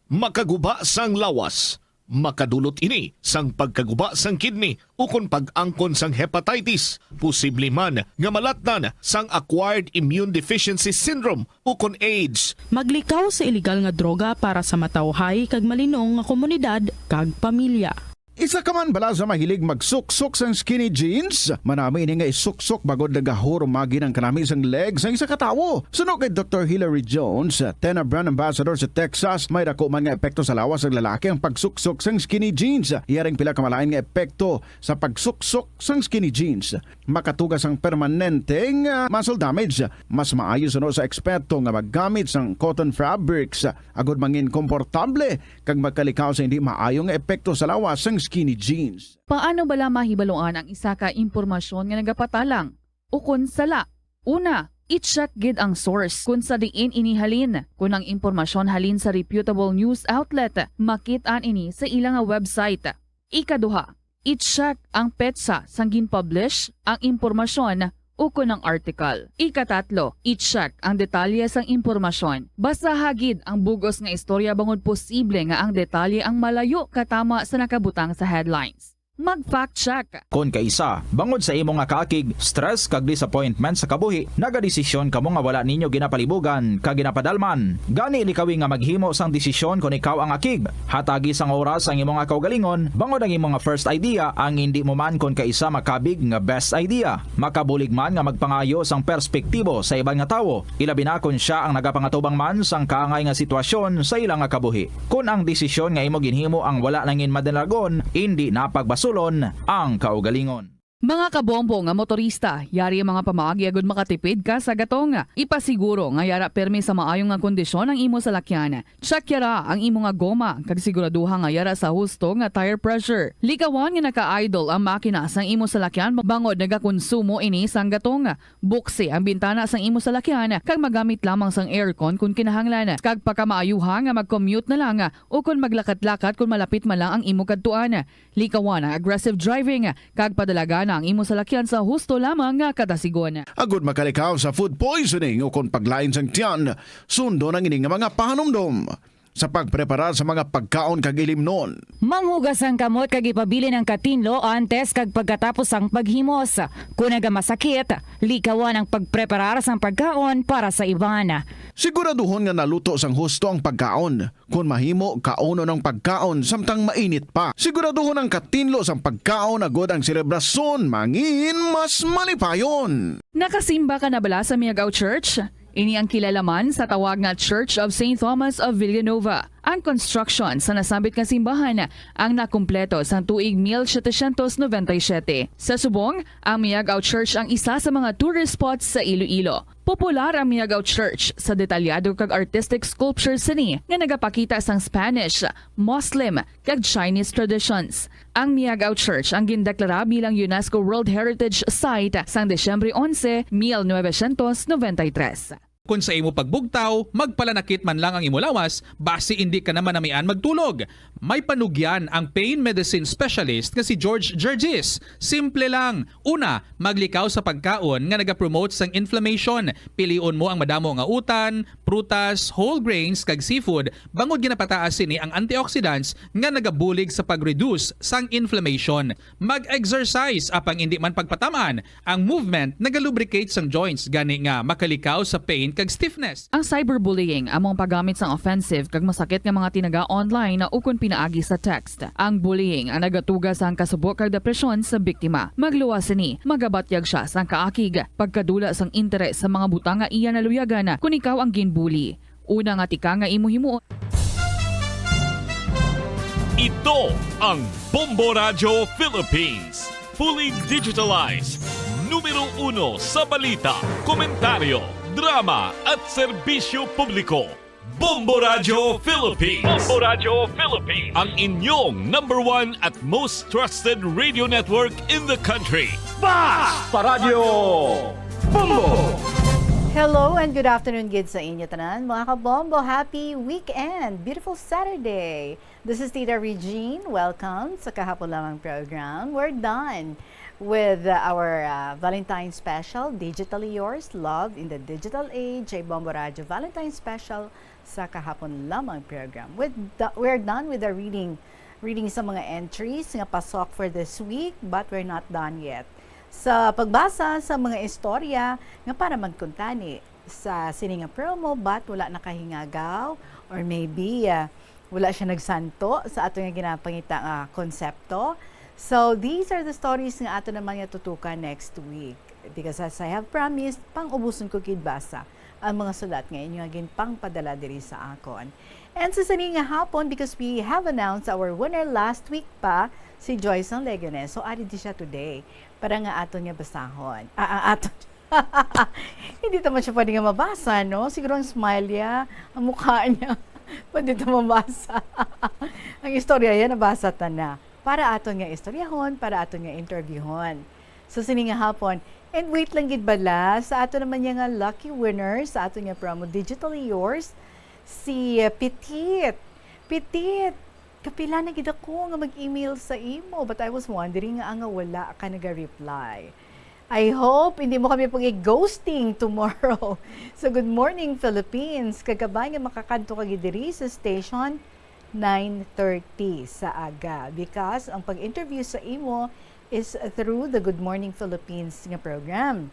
Makaguba sang lawas. Makadulot ini sang pagkaguba sang kidney ukon pag-angkon sang hepatitis. Posible man nga malatnan sang acquired immune deficiency syndrome ukon AIDS. Maglikaw sa iligal nga droga para sa matawhay kag malinong nga komunidad kag pamilya. Isa ka man bala sa mahilig magsuksok sang skinny jeans? Manami ini nga isuksok bangod nagahurumagi ang kanami sang leg sang isa ka tawo. Suno kay Doktor Hilary Jones, ten-a brand ambassador sa Texas, may dako man nga epekto sa lawas sang lalaki ang pagsuksok sang skinny jeans. Yaring pila ka malain nga epekto sa pagsuksok sang skinny jeans. Makatuga sang permanenteng, ah, muscle damage. Mas maayo suno sa eksperto nga maggamit sang cotton fabrics, ah, agud mangin komportable kag makalikaw sa hindi maayo nga epekto sa lawas sang skinny jeans. Paano bala mahibaluan ang isa ka impormasyon nga nagapatalang ukon sala? Una, i-check gid ang source kon sa diin ini halin. Kon ang impormasyon halin sa reputable news outlet, makit-an ini sa ila nga website. Ikaduha, i-check ang petsa sang gin-publish ang impormasyon ukon ang article. Ikatatlo, i-check ang detalye sang impormasyon. Basaha gid ang bug-os nga istorya bangod posible nga ang detalye ang malayo katama sa nakabutang sa headlines. Mag-fact check. Kon kaisa, bangod sa imo nga kaakig, stress kag disappointment sa kabuhi, nagadesisyon kamo nga wala ninyo ginapalibugan kag ginapadalman. Gani, likawi nga maghimo sang desisyon kon ikaw ang akig. Hatagi sang oras ang imo nga kaugalingon, bangod ang imo nga first idea ang indi mo man kon kaisa makabig nga best idea. Makabulig man nga magpangayo sang perspektibo sa iban nga tawo, ilabi na kon sia ang nagapangatubang man sang kaangay nga sitwasyon sa ila nga kabuhi. Kon ang desisyon nga imo ginhimo ang wala nangin madalagon, indi na pagbasulon ang kaugalingon. Mga kabombo nga motorista, yari ang mga pamaagi agud makatipid ka sa gatong. Ipasiguro nga yara pirmi sa maayo nga kondisyon ang imo salakyan. Check yara ang imo nga goma, kag siguraduha nga yara sa husto nga tire pressure. Likawan nga naka-idle ang makina sang imo salakyan bangod nagakonsumo ini sang gatong. Buksi ang bintana sang imo salakyan kag magamit lamang sang aircon kon kinahanglan, kag pakamaayuha nga mag-commute na lang o kon maglakat-lakat kon malapit man lang ang imo kadtuan. Likawan ang aggressive driving kag padalagan ang imo salakyan sa husto lamang nga kadasigon. Agud makalikaw sa food poisoning o kon paglain sang tiyan, sundon ang ini nga mga pahanumdom sa pagpreparar sa mga pagkaon kag ilimnon. Manghugas ang kamot kag ipabilin ang katinlo antes kag pagkatapos sang paghimos. Kon nagamasakit, likawan ang pagpreparar sang pagkaon para sa iban. Siguraduhon nga naluto sang husto ang pagkaon. Kon mahimo, kaunon ang pagkaon samtang mainit pa. Siguraduhon ang katinlo sang pagkaon agud ang selebrasyon mangin mas malipayon. Nakasimba ka na bala sa Miagao Church? Ini ang kilala man sa tawag nga Church of Saint Thomas of Villanova. Ang construction sa nasambit nga simbahan ang nakumpleto sang tuig mil setecientos noventa y siete. Sa subong, ang Miagao Church ang isa sa mga tourist spots sa Iloilo. Popular ang Miagao Church sa detalyado kag artistic sculpture sini nga nagapakita sang Spanish, Muslim, kag Chinese traditions. Ang Miagao Church ang gindeklara bilang UNESCO World Heritage Site sang Disyembre onse, mil novecientos noventa y tres. Kon sa imo pagbugtaw, magpalanakit man lang ang imo lawas, basi indi ka na manamian magtulog. May panugyan ang pain medicine specialist nga si George Gergis. Simple lang. Una, maglikaw sa pagkaon nga nagapromote sang inflammation. Pilion mo ang madamo nga utan, prutas, whole grains, kag seafood, bangod ginapataas sini ang antioxidants nga nagabulig sa pag-reduce sang inflammation. Mag-exercise, apang indi man pagpatam-an. Ang movement nagalubricate sang joints, gani nga makalikaw sa pain kag stiffness. Ang cyberbullying amo ang paggamit sang offensive kag masakit nga mga tinaga online ukon pinaagi sa text. Ang bullying ang nagatuga sang kasubo kag depresyon sa biktima. Magluwas sini, magabatyag sia sang kaakig, pagkadula sang interes sa mga butang nga iya naluyagan kon ikaw ang ginbully. Una nga tikang nga imo himuon. Ito ang Bombo Radyo Philippines. Fully digitalized. Numero uno sa balita, komentaryo, drama at serbisyo publiko. Bombo Radyo Philippines. Bombo Radyo Philippines. Ang inyong number one at most trusted radio network in the country. Basta Radyo Bombo! Hello and good afternoon gid sa inyo tanan, mga kabombo. Happy weekend! Beautiful Saturday! This is Tita Regine. Welcome sa Kahapon Lamang program. We're done with, uh, our, uh, Valentine special, Digitally Yours, Love in the Digital Age, a Bombo Radyo Valentine special sa Kahapon Lamang program. With the, we're done with the reading, reading sa mga entries nga pasok for this week, but we're not done yet. Sa pagbasa sa mga istorya nga para magkuntani sa sini nga promo, but wala nakahingagaw, or maybe, uh, Wala siya nagsanto sa ato nga ginapangita nga konsepto. So, these are the stories nga ato naman nga tutukan next week. Because as I have promised, pang-ubuson ko gid basa ang mga sulat nga inyo nga ginpangpadala diri sa akon. And sa sini nga hapon, because we have announced our winner last week pa, si Joyce ng Leganes. So, ari di siya today para nga aton nga basahon. Ah, ah, aton. Hindi naman siya pwede nga mabasa, no? Siguro ang smile niya, ang mukha niya, pwede ito mabasa. Ang istorya yan, nabasa ta na. Para aton nga istoryahon, para aton nga interviewhon. So, sini nga hapon, and wait lang gid bala, sa ato naman niya nga lucky winner, sa ato nga promo, Digitally Yours, si uh, Petit. Petit, kapila na gid ako nga mag-email sa imo, but I was wondering nga, nga wala ka naga-reply. I hope hindi mo kami pag-ghosting tomorrow. So, good morning, Philippines. Kagabay nga makakadto ka gid diri sa station nine thirty sa aga, because ang pag-interview sa imo is through the Good Morning Philippines nga program.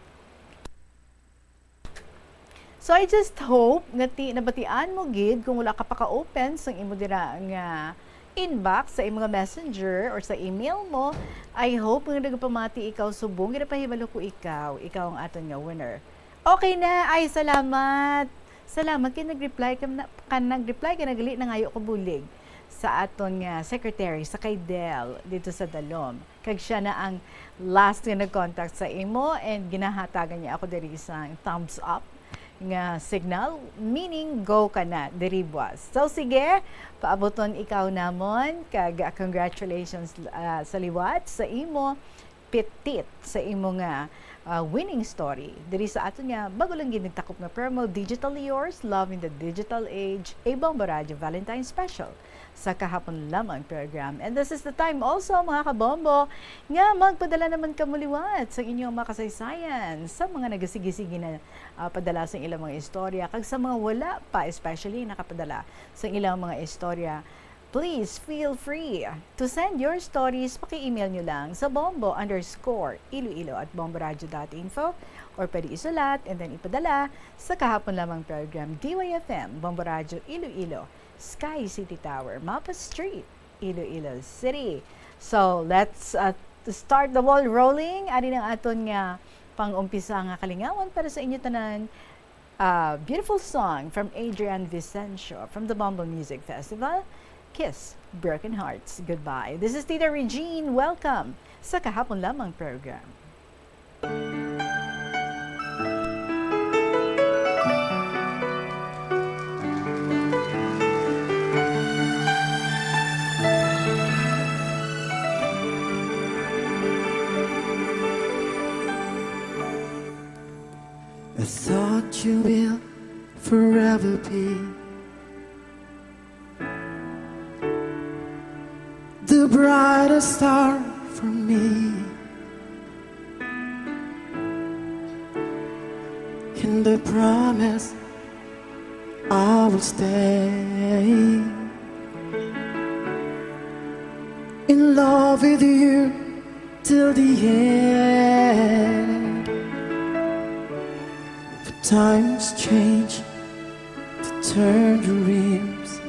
So I just hope nga ti nabatian mo gid, kung wala ka pa ka-open sang imo dira nga inbox sa imo nga messenger or sa email mo, I hope nga nagapamati ikaw subong ginapahibalo ko ikaw, ikaw ang aton nga winner. Okay na, ay salamat. Salamat kay nag-reply ka na, ka nag-reply ka na gali nangayo ko bulig sa aton nga secretary sa kay Del dito sa Dalom. Kag siya na ang last nga nag-contact sa imo, and ginahatagan niya ako diri sang thumbs up nga signal, meaning go ka na diri buwas. So sige, paabuton ikaw namon, kag, ah, congratulations, ah, sa liwat sa imo, Petit, sa imo nga, ah, winning story diri sa aton nga bago lang gid nagtakop nga promo, Digitally Yours, Love in the Digital Age, a Bombo Radio Valentine Special sa kahapon lamang program. And this is the time also, mga kabombo, nga magpadala naman kamo liwat sa inyong mga kasaysayan sa mga nagasigi-sige na, ah, padala sa ilang mga istorya, kag sa mga wala pa, especially nakapadala sa ilang mga istorya, please feel free to send your stories. Paki-email nyo lang sa bombo underscore iloilo at bomboradio dot info, or pwede isulat and then ipadala sa kahapon lamang program, D Y F M, Bombo Radio Iloilo, Sky City Tower, Mapa Street, Iloilo City. So, let's, uh, start the ball rolling. Ari ang aton nga pang-umpisa nga kalingawan para sa inyo tanan. A beautiful song from Adrian Vicencio from the Bombo Music Festival, Kiss Broken Hearts Goodbye. This is Tita Regine. Welcome sa kahapon lamang program. I thought you will forever be the brightest star for me. And I promise I will stay in love with you till the end. But times change, the turn dreams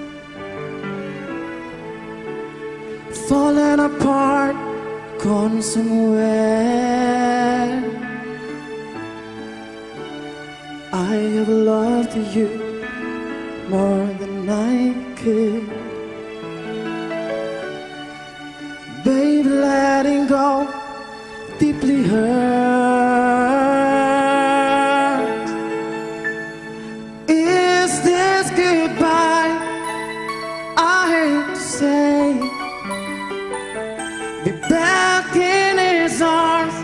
falling apart, gone somewhere. I have loved you more than I could. Babe, letting go deeply hurts. Is this goodbye? I hate to say. Be back in his arms.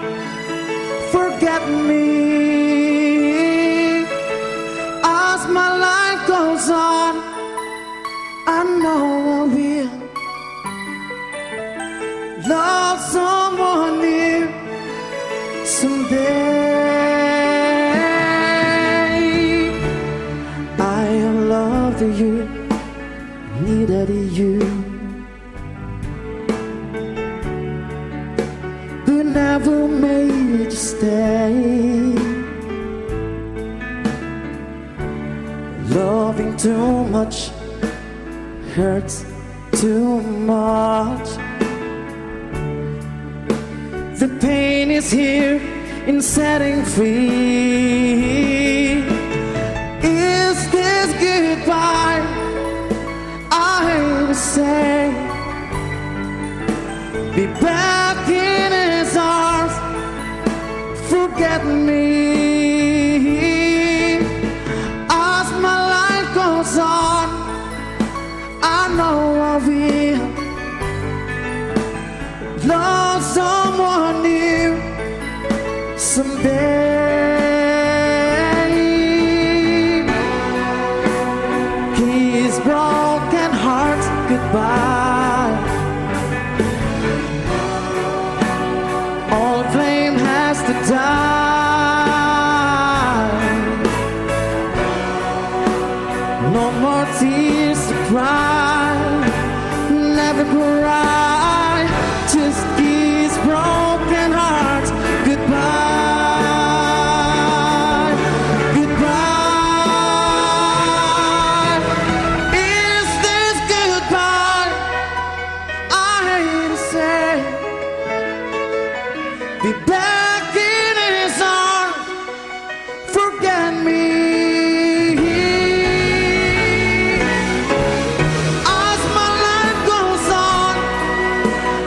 Forget me. As my life goes on, I know I will love someone new someday. I have loved you, needed you, but never made you stay. Loving too much Hurts too much. The pain is here in setting free. Is this goodbye? I say, be back in his arms. Forget me. As my life goes on, I know I will love someone new someday. Kiss broken hearts goodbye. All blame has to die. No more tears to cry. Never cry. Just kiss broken hearts goodbye. Goodbye. Is this goodbye? I hate to say, be back in his arms. Forget me. As my life goes on,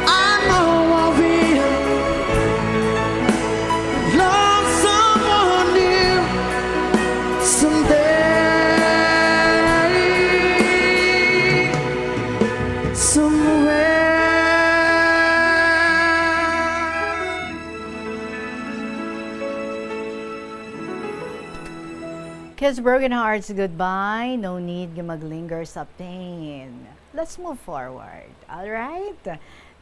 I know I will love someone new someday, somewhere. Kiss broken hearts goodbye. No need nga maglinger sa pain. Let's move forward. All right?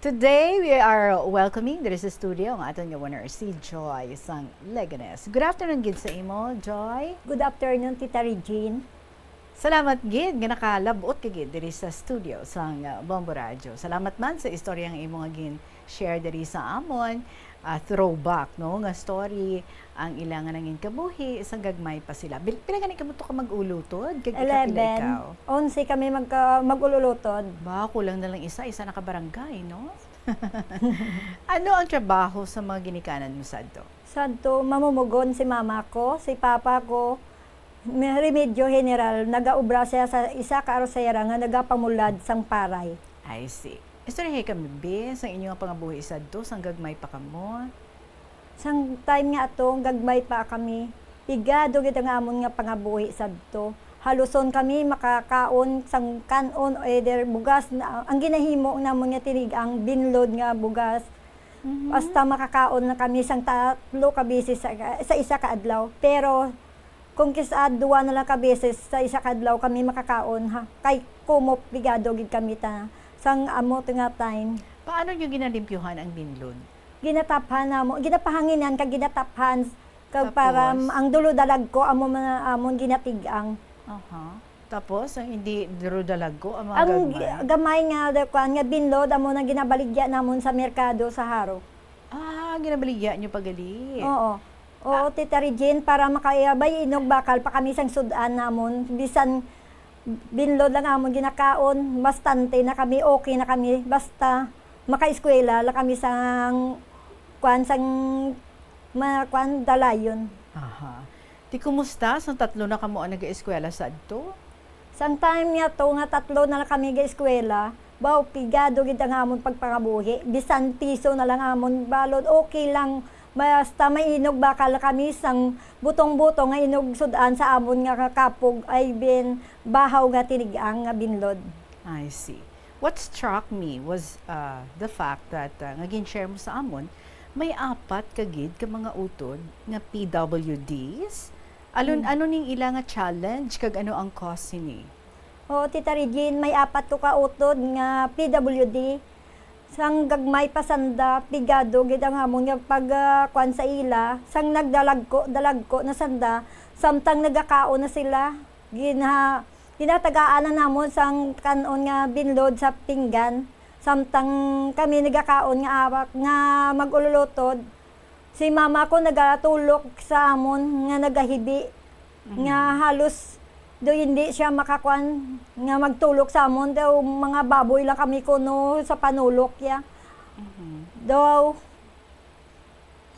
Today, we are welcoming diri sa studio ang aton nga winner, si Joy sang Leganes. Good afternoon gid sa imo, Joy. Good afternoon, Tita Regine. Salamat gid nga nakalab-ot ka gid diri sa studio sang, uh, Bombo Radyo. Salamat man sa istorya nga imo nga gin-share diri sa amon. Ah, throwback, no, nga story ang ila nga nangin kabuhi sang gagmay pa sila. Bil-, pila gani ka mo to ka mag-ulutod? Kag ikapila Eleven. Ikaw? Onse kami magka-, mag-ululutod. Ba, kulang na lang isa, isa na ka barangay, no? Ano ang trabaho sa mga ginikanan mo sadto? Sadto, mamumugon si mama ko, si papa ko, may remedyo general, nagaobra siya sa isa ka arosera nga nagapamulad sang paray. I see. Istoryahay kami, be, sang inyo nga pangabuhi sadto, sang gagmay pa kamo. Sang time nga ato, gagmay pa kami, pigado gid ang amon nga pangabuhi sadto. Haluson kami makakaon sang kan-on, either bugas na, ang ginahimo namon nga tinig-ang binlod nga bugas. Mhm. Basta makakaon na kami sang tatlo ka beses sa, sa isa ka adlaw. Pero kung kis-a duwa na lang ka beses sa isa ka adlaw kami makakaon, ha, kay kumop pigado gid kami ta sang amo to nga time. Paano nyo ginalimpyuhan ang binlod? Ginataphan namo, ginapahanginan kag ginataphan kag para Tapos? ang dulo dalagko amo mga amon ginatig-ang. Aha. Tapos, ang hindi duro dalagko, ang mga Ang gagmay? gi-, gamay nga, da-, kuan nga binlod, amo nang ginabaligya namon sa merkado sa Jaro. Ah, ginabaligya nyo pa gali? Oo. Oo, Ah. Tita Regine, para makaiyabay inog bakal pa kami sang sud-an namon. Bisan binlod lang amon ginakaon, bastante na kami, okay na kami. Basta makaeskwela lang kami sang, kuan, sang, ma-, kuan, dalayon. Aha. Ti kumusta sang tatlo na kamo ang nagaeskwela sadto? Sang time niya to nga tatlo na lang kami gaeskwela, baw, pigado gid ang amon pagpangabuhi. Bisan piso na lang amon balod, okay lang. Basta may inog bakal kami sang butong-butong nga inog sud-an sa amon nga kakapog, ay bin, bahaw nga tinig-ang nga binlod. I see. What struck me was, uh, the fact that, uh, nga gin-share mo sa amon, may apat ka gid ka mga utod nga P W Ds. Alon, Hmm. ano ning ila nga challenge kag ano ang cause sini? Oo, Tita Regine, may apat ko ka utod nga P W D. Sang gagmay pa sanda, pigado gid ang amon nga pag, ah, kuwan sa ila. Sang nagdalagko, dalagko na sanda, samtang nagakaon na sila. Gina-, ginatagaan na namon sang kan-on nga binlod sa pinggan. Samtang kami nagakaon nga awak nga mag-ululutod, si mama ko nagatulok sa amon nga nagahibi, Mhm. nga halos Do hindi siya makakuan nga magtulok sa amon, daw mga baboy lang kami kuno sa panulok ya. Mhm. Daw,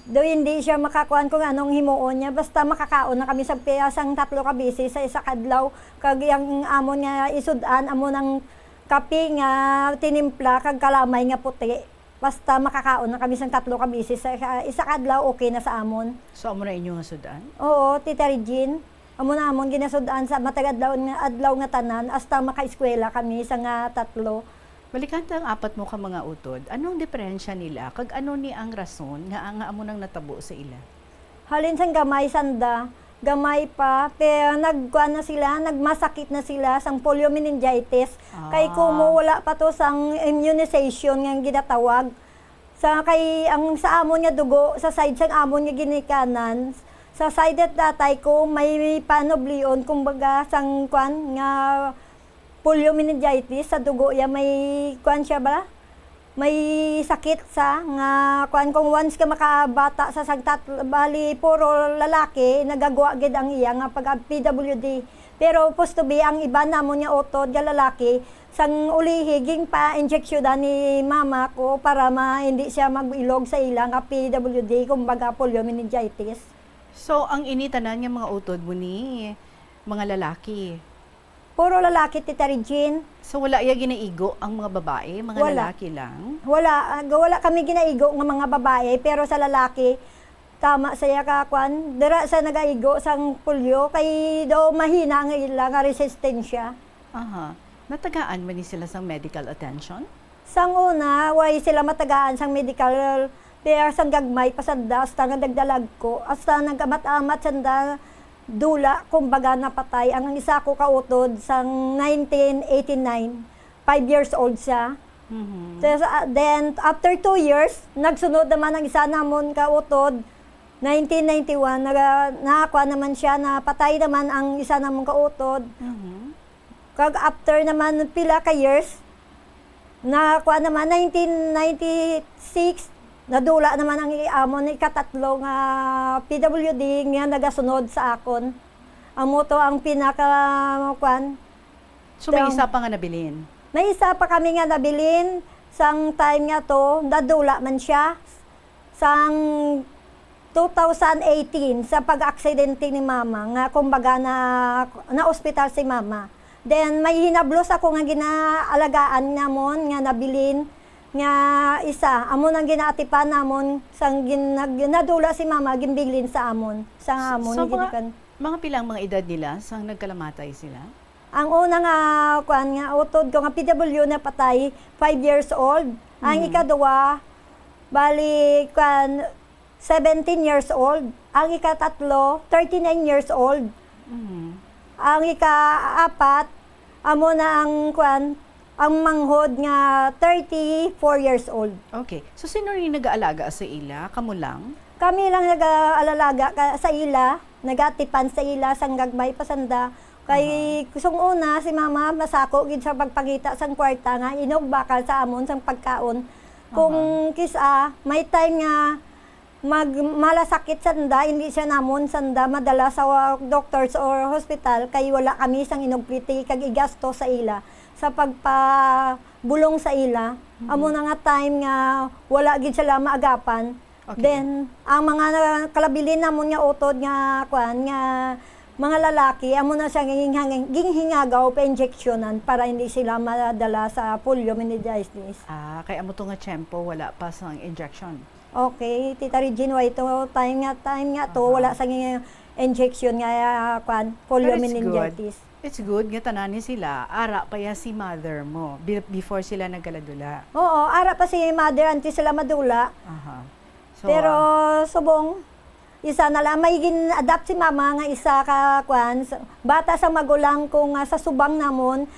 do hindi siya makakuan kung anong himuon niya, basta makakaon na kami sa piya sang tatlo ka bisis sa isa ka adlaw. Kag ang amon nga isud-an, amo nang kape nga tinimpla kag kalamay nga puti. Basta makakaon na kami sang tatlo ka bisis sa isa, isa ka adlaw, okay na sa amon. So, amo na inyo nga sud-an? Oo, Tita Regine. Amo na amon ginasud-an sa matag adlaw nga, adlaw nga tanan, hasta makaeskwela kami sa nga tatlo. Balikan ta ang apat mo ka mga utod. Ano ang diferensya nila? Kag ano ni ang rason nga, nga amo nang natabo sa ila? Halin sang gamay sanda, gamay pa, pero nagkuan na sila, nagmasakit na sila sang polio meningitis. Kay Ah. kumo wala pa to sang immunization nga ginatawag. Sa kay, ang sa amon nga dugo, sa side sang amon nga ginikanan, sa side at tatay ko, may panublion, kumbaga, sang kuan nga polio meningitis sa dugo ya, may kuan siya ba? May sakit sa nga kuan, kung once ka makabata sa sagtat, bali puro lalaki, nagagwa gid ang iya nga pag P W D. Pero supposed to be, ang iban namon nga utod nga lalaki, sang ulihi, ginpa-injeksyonan ni mama ko para ma-, hindi siya mag-ilog sa ila nga P W D, kumbaga polio meningitis. So, ang ini tanan nga mga utod mo ni mga lalaki? Puro lalaki, Tita Regine. So, wala iya ginaigo ang mga babae? Mga Wala. lalaki lang? Wala, ah, wala kami ginaigo nga mga babae, pero sa lalaki, tama siya ka, kwan, dira sa nagaigo sang polio, kay daw mahina ang ila nga resistensya. Aha. Natagaan man ni sila sang medical attention? Sang una, way sila matagaan sang medical, pero sang gagmay pa sanda, hasta nga nagdalagko, hasta nagamat-amat sanda, dula, kumbaga, napatay ang, ang isa ko kautod sang nineteen eighty-nine. Five years old siya. Mhm. Tapos, ah, then, after two years, nagsunod naman ang isa namon kautod, nineteen ninety-one, naga-, nakakuha naman siya, napatay naman ang isa namon kautod. Mhm. Kag after naman pila ka years, na kuan naman, nineteen ninety-six, nadula naman ang i-, amon ikatatlo nga P W D nga nagasunod sa akon. Amo to ang pinaka, kuan. So, may Tang- isa pa nga nabilin? May isa pa kami nga nabilin sang time nga to, nadula man siya. Sang two thousand eighteen, sa pag-aksidente ni Mama, nga kumbaga na, na-ospital si Mama. Then, may hinablos ako nga ginaalagaan namon nga nabilin nga isa. Amo nang ginaatipan namon sang gin-, nag-, nadula si Mama, ginbilin sa amon, sa amon So, mga, ginikan. mga pila ang mga edad nila sang nagkalamatay sila? Ang una nga, kuan, nga utod ko nga P W napatay, five years old. Ang Mhm. ikaduwa, bali, kuan, seventeen years old. Ang ikatatlo, thirty-nine years old. Mhm. Ang ikaapat, amo na ang, kuan, ang manghod nga thirty-four years old. Okay. So, sino rin nag-aalaga sa ila? Kamo lang? Kami lang nag-aalalaga ka, sa ila, nagatipan sa ila, sang gagmay pa sanda. Kay Aha. kusong una, si Mama masako gid sa pagpangita sang kwarta nga inog bakal sa amon sang pagkaon. Kung Aha. kis-a, may time nga mag-, malasakit sanda, hindi siya namon sanda madala sa wa-, doctors or hospital, kay wala kami sang inugpiti kag igasto sa ila sa pagpabulong sa ila. Mhm. Amo na nga time nga wala gid sila maagapan. Okay. Then, ang mga na-, kalabilin namon nga utod nga, kuan, nga mga lalaki, amo na siya ging-, ging-, ginhingagaw pa injeksyonan para hindi sila madala sa polio meningitis. Ah, kay amo to nga tiyempo, wala pa sang injection. Okay, Tita Regine, way to time nga, time nga to, Aha. wala sang injection nga, ah, kwan, polio Pero it's good. meningitis. It's good nga tanan ni sila, ara pa ya si mother mo, be-, before sila nagkaladula. Oo, ara pa si mother, antes sila madula. Aha. So, Pero ah, subong, isa na lang, may gin-adopt si mama nga isa ka, kwan, s-, bata sa magulang ko nga sa subang namon,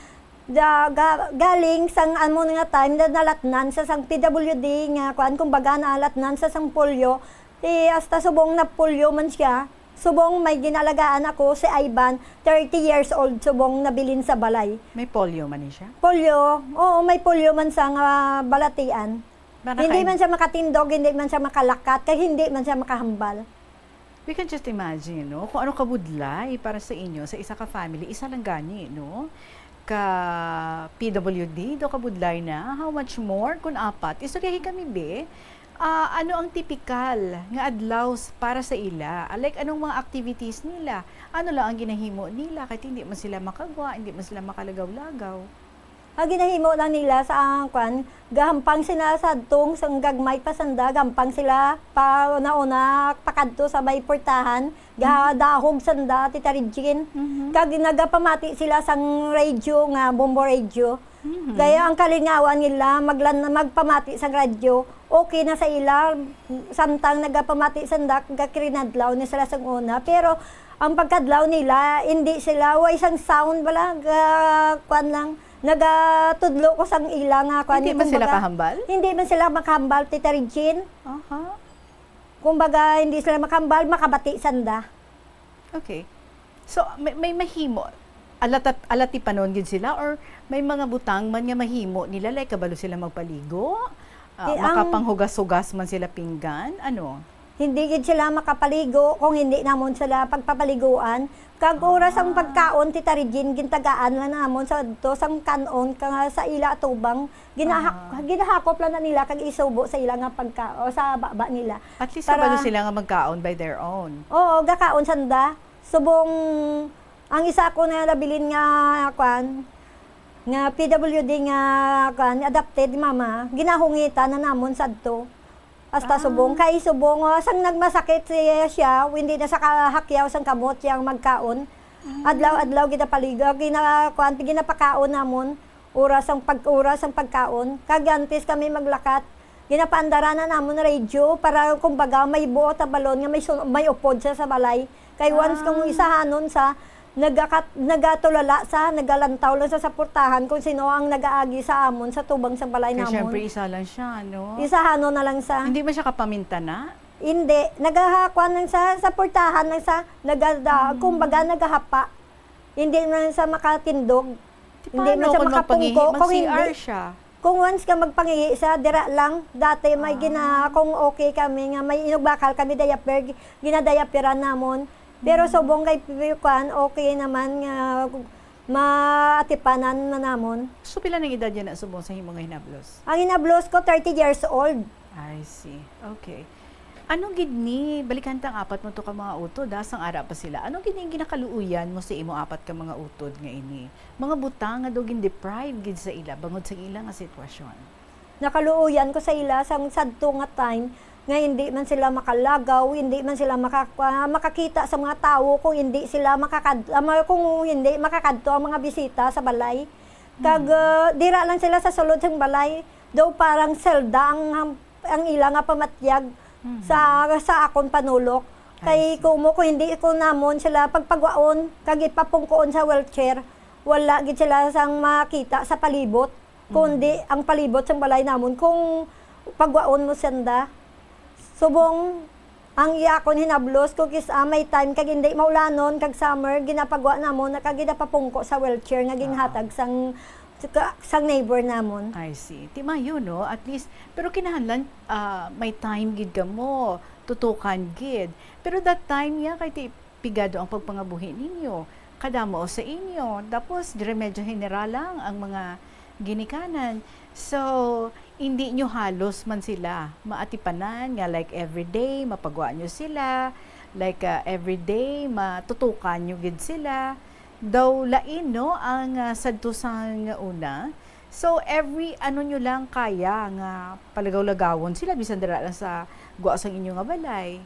da-, ga-, galing sang amo nga time, na nalatnan sa sang P W D nga, kwan, kumbaga, nalatnan sa sang polio, ti hasta subong na polio man siya. Subong may ginalagaan ako, si Ivan, thirty years old, subong nabilin sa balay. May polio man ni siya? Polio, oo, may polio man sa nga balatian. Mara Hindi kay man siya makatindog, hindi man siya makalakat, kay hindi man siya makahambal. We can just imagine, no? Kung ano kabudlay para sa inyo, sa isa ka family, isa lang gani, no? Ka P W D, do kabudlay na. How much more kung apat? Istoryahi kami, be. Ah, ano ang tipikal nga adlaw s-, para sa ila? Ah, like, anong mga activities nila? Ano lang ang ginahimo nila? Kahit hindi man sila makagwa, hindi man sila makalagaw-lagaw. Ang ginahimo lang nila sa, ah, kwan, gahampang sila sa adtong sang gagmay pa sanda, gahampang sila pa una-una pakadto sa may portahan, gadahog sanda, Tita Regine. Mhm. Kag nagapamati sila sang radio nga, bombo radio. Mhm. Kaya ang kalingawan nila, maglan-, magpamati sang radio, okay na sa ila, samtang nagapamati sanda, gakrinadlaw na sila sang una. Pero ang pagkadlaw nila, hindi sila, way sang sound bala, ga-, kwan lang, nagatudlo ko sang ila nga, kwan, Hindi man sila kumbaga, kahambal? Hindi man sila makahambal, Tita Regine. Aha. Kumbaga, hindi sila makahambal, makabati sanda. Okay. So, may, may mahimo, alatat-, alatipanon gid sila, or may mga butang man nga mahimo nila, like, kabalo sila magpaligo? Ah, Di, ang makapanghugas-hugas man sila pinggan? Ano? Hindi gid sila makapaligo kung hindi namon sila pagpapaliguan. Kag oras ang Ah. pagkaon, Tita Regine, gintagaan lang namon sa, to, sang kan-on ka sa ila atubang. Ginahak-, Ah. ginahakop lang na nila kag isubo sa ila nga pagka-, o sa baba nila. At least Para kabalo sila nga magkaon by their own. Oo, gakaon sanda. Subong ang isa ko na nabilin nga, kwan, nga P W D nga, kwan, adopted mama, ginahungitan na namon sadto. Hasta Ah. subong, kay subong, ah, sang nagmasakit siya, siya, hindi na sa kahakyaw sang kamot siyang magkaon. Mm. Adlaw-adlaw ginapaligo, gina-, kwan, ginapakaon namon, oras ang pag-, oras ang pagkaon. Kag antes kami maglakat, ginapaandara na namon radio para, kumbaga, may buot a balon nga may sun-, may upod siya sa balay. Kay once kung Ah. isahanon sa, nagakat-, nagatulala sa, nagalantaw lang sa, sa portahan kung sino ang nagaagi sa amon sa tubang sa balay Kay namon. Syempre, isa lang siya, no? Isahanon na lang sa Hindi man siya kapamintana? Hindi. Nagahakuan lang sa, sa portahan lang sa, nagada-, Hmm. kumbaga, nagahapa. Hindi man sa makatindog. Di Hindi man paano siya kung magpangihi, makapungko. Kung mag-C R hindi, siya? kung once ka magpangihi siya, dira lang. Dati may Ah. gina-, kung okay kami nga may inugbakal kami diaper, gi-, ginadayaperan namon. Pero Mm. subong kay pi-, kuan, okay naman nga maatipanan na namon. So, pila nang edad niya na subong sa himo nga hinablos? Ang hinablos ko, thirty years old. I see. Okay. Ano gid ni, balikan ta ang apat mo to ka mga utod, ha, sang ara pa sila. Ano gid ni ang ginakaluoyan mo sa imo apat ka mga utod nga ini? Mga butang nga daw gin-deprive gid sa ila bangod sa ila nga sitwasyon. Nakaluoyan ko sa ila sang sadto nga time nga hindi man sila makalagaw, hindi man sila makaka-, makakita sa mga tawo kung hindi sila makakad-, ah, ma-, kung hindi makakadto ang mga bisita sa balay. Kag, Mm. ah, dira lang sila sa sulod sang balay. Daw parang selda ang, ang, ang ila nga pamatyag Mhm. sa, sa akon panulok. I Kay see. kumo, kung hindi ko namon sila pagpagwaon, kag ipapungkoon sa wheelchair, wala gid sila sang makita sa palibot, kundi Mhm. ang palibot sang balay namon, kung pagwaon mo sanda. Subong, ang iya akon hinablos, kung kis-, ah, may time kag hindi maulanon, kag summer, ginapagwa namon, na kag ginapapungko sa wheelchair nga ginhatag Oo. sang, sa, sang neighbor namon. I see. Ti maayo, no? At least, pero kinahanglan, ah, may time gid kamo, tutukan gid. Pero that time niya, kay ti pigado ang pagpangabuhi ninyo. Kadamo sa inyo. Tapos, dire medyo general lang ang mga ginikanan. So, hindi nyo halos man sila maatipanan nga, like, everyday, mapagwa nyo sila, like, ah, everyday, matutukan nyo gid sila. Daw lain, no, ang, ah, sadto sang una. So, every ano nyo lang kaya nga palagaw-lagawon sila, bisan dira lang sa gwa sang inyo nga balay?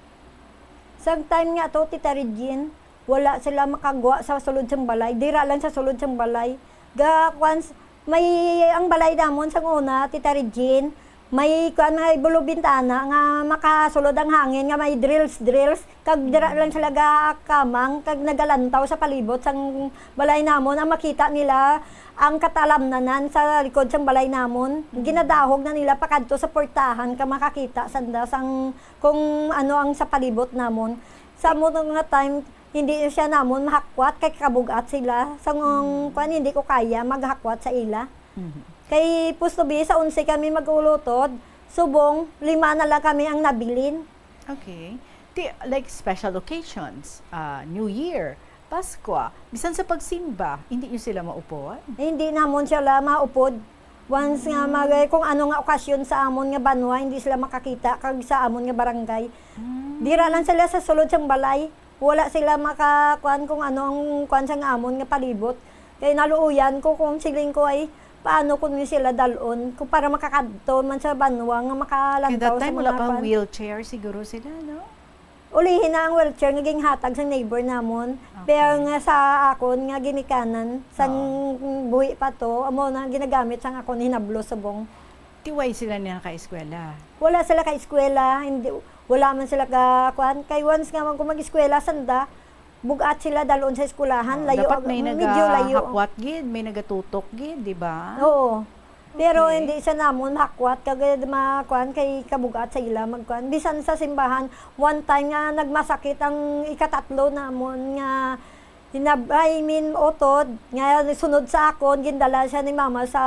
Sang time nga to, Tita Regine, wala sila makagwa sa sulod sang balay. Dira lang sa sulod sang balay. Ga, kwan, s-, may, ang balay namon sang una, Tita Regine, may, kwan, may bulo bintana nga makasulod ang hangin, nga may drills, drills. Kag dira lang sila gakamang, kag nagalantaw sa palibot sang balay namon. Ang makita nila, ang katalamnanan sa likod sang balay namon. Mm. Ginadahog na nila pakadto sa portahan, ka makakita sanda sang kung ano ang sa palibot namon. Sa amo nga time, hindi na siya namon mahakwat kay kabug-at sila. Sa ngang Mm. kwan, hindi ko kaya maghakwat sa ila. Mhm. Kay pusto bi sa onse kami mag-ulutod, subong lima na lang kami ang nabilin. Okay. Di, like special occasions, ah, New Year, Paskwa, bisan sa pagsimba, hindi niyo sila maupod? Hindi namon sila maupod. Once nga mag, kung ano nga okasyon sa amon nga banwa, hindi sila makakita kag sa amon nga barangay. Dira lang sila sa sulod sang balay. Wala sila makakuan kung ano ang kuan sang amon nga palibot. Kay naluoyan ko kung siling ko ay paano ko ni sila dalon kung para makakadto man sa banwa nga Kaya makalantaw that sa time, wala mga pang kuan. Wheelchair siguro sila, no? Ulihin na ang wheelchair nga ginhatag sa neighbor namon. Okay. Pero nga sa akon nga ginikanan, sang buhi pa to, amo na ginagamit sang akon hinablo subong. Tiway sila niya ka-eskwela. Wala sila ka eskwela, hindi, wala man sila ka kuan. Kay once nga man kung mag-eskwela sanda, bugat sila dalon sa eskwelahan, Oh, layo dapat ag- may medyo layo. nagahakwat gid, may nagatutok gid, di ba? Oo. Pero Okay. hindi siya namon mahakwat kag makuan kay kabugat sa ila magkuan. Bisan sa simbahan, one time nga nagmasakit ang ikatatlo namon nga hinab I mean utod nga sunod sa akon, gindala siya ni mama sa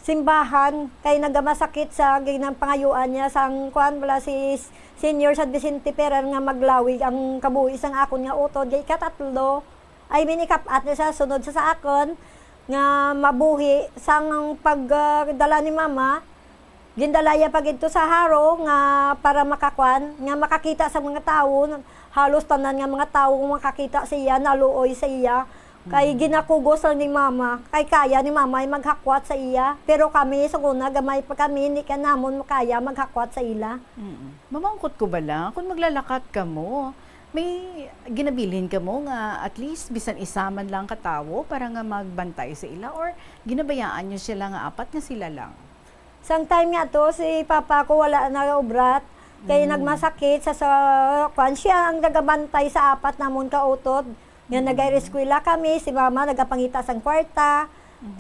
simbahan kay nagamasakit sa ginapangayuan niya sang kuan bala si Senior San Vicente Ferrer nga maglawig ang kabuhi sang akon nga utod kay ikatatlo. I mean, ikapat na siya, sunod sa, sa akon, nga mabuhi sang pagdala ni mama, gindala iya pa gidto sa Haro nga para makakuan, nga makakita sa mga tawo. Halos tanan nga mga tawo makakita sa iya, naluoy sa iya. Kay ginakugos lang ni mama, kay kaya ni mama ay maghakwat sa iya. Pero kami sa una, gamay pa kami, hindi ka namon makaya maghakwat sa ila. Mm. Mamangkot ko bala, kung maglalakat kamo, may ginabilin kamo nga at least bisan isa man lang ka tawo para nga magbantay sa ila, or ginabayaan nyo sila nga apat nga sila lang? Sang time nga to, si papa ko wala na obrat. Kay nagmasakit sa, sa kwan, siya ang nagabantay sa apat namon ka utod. Nga nagaireskwela kami, si mama nagapangita sang kwarta.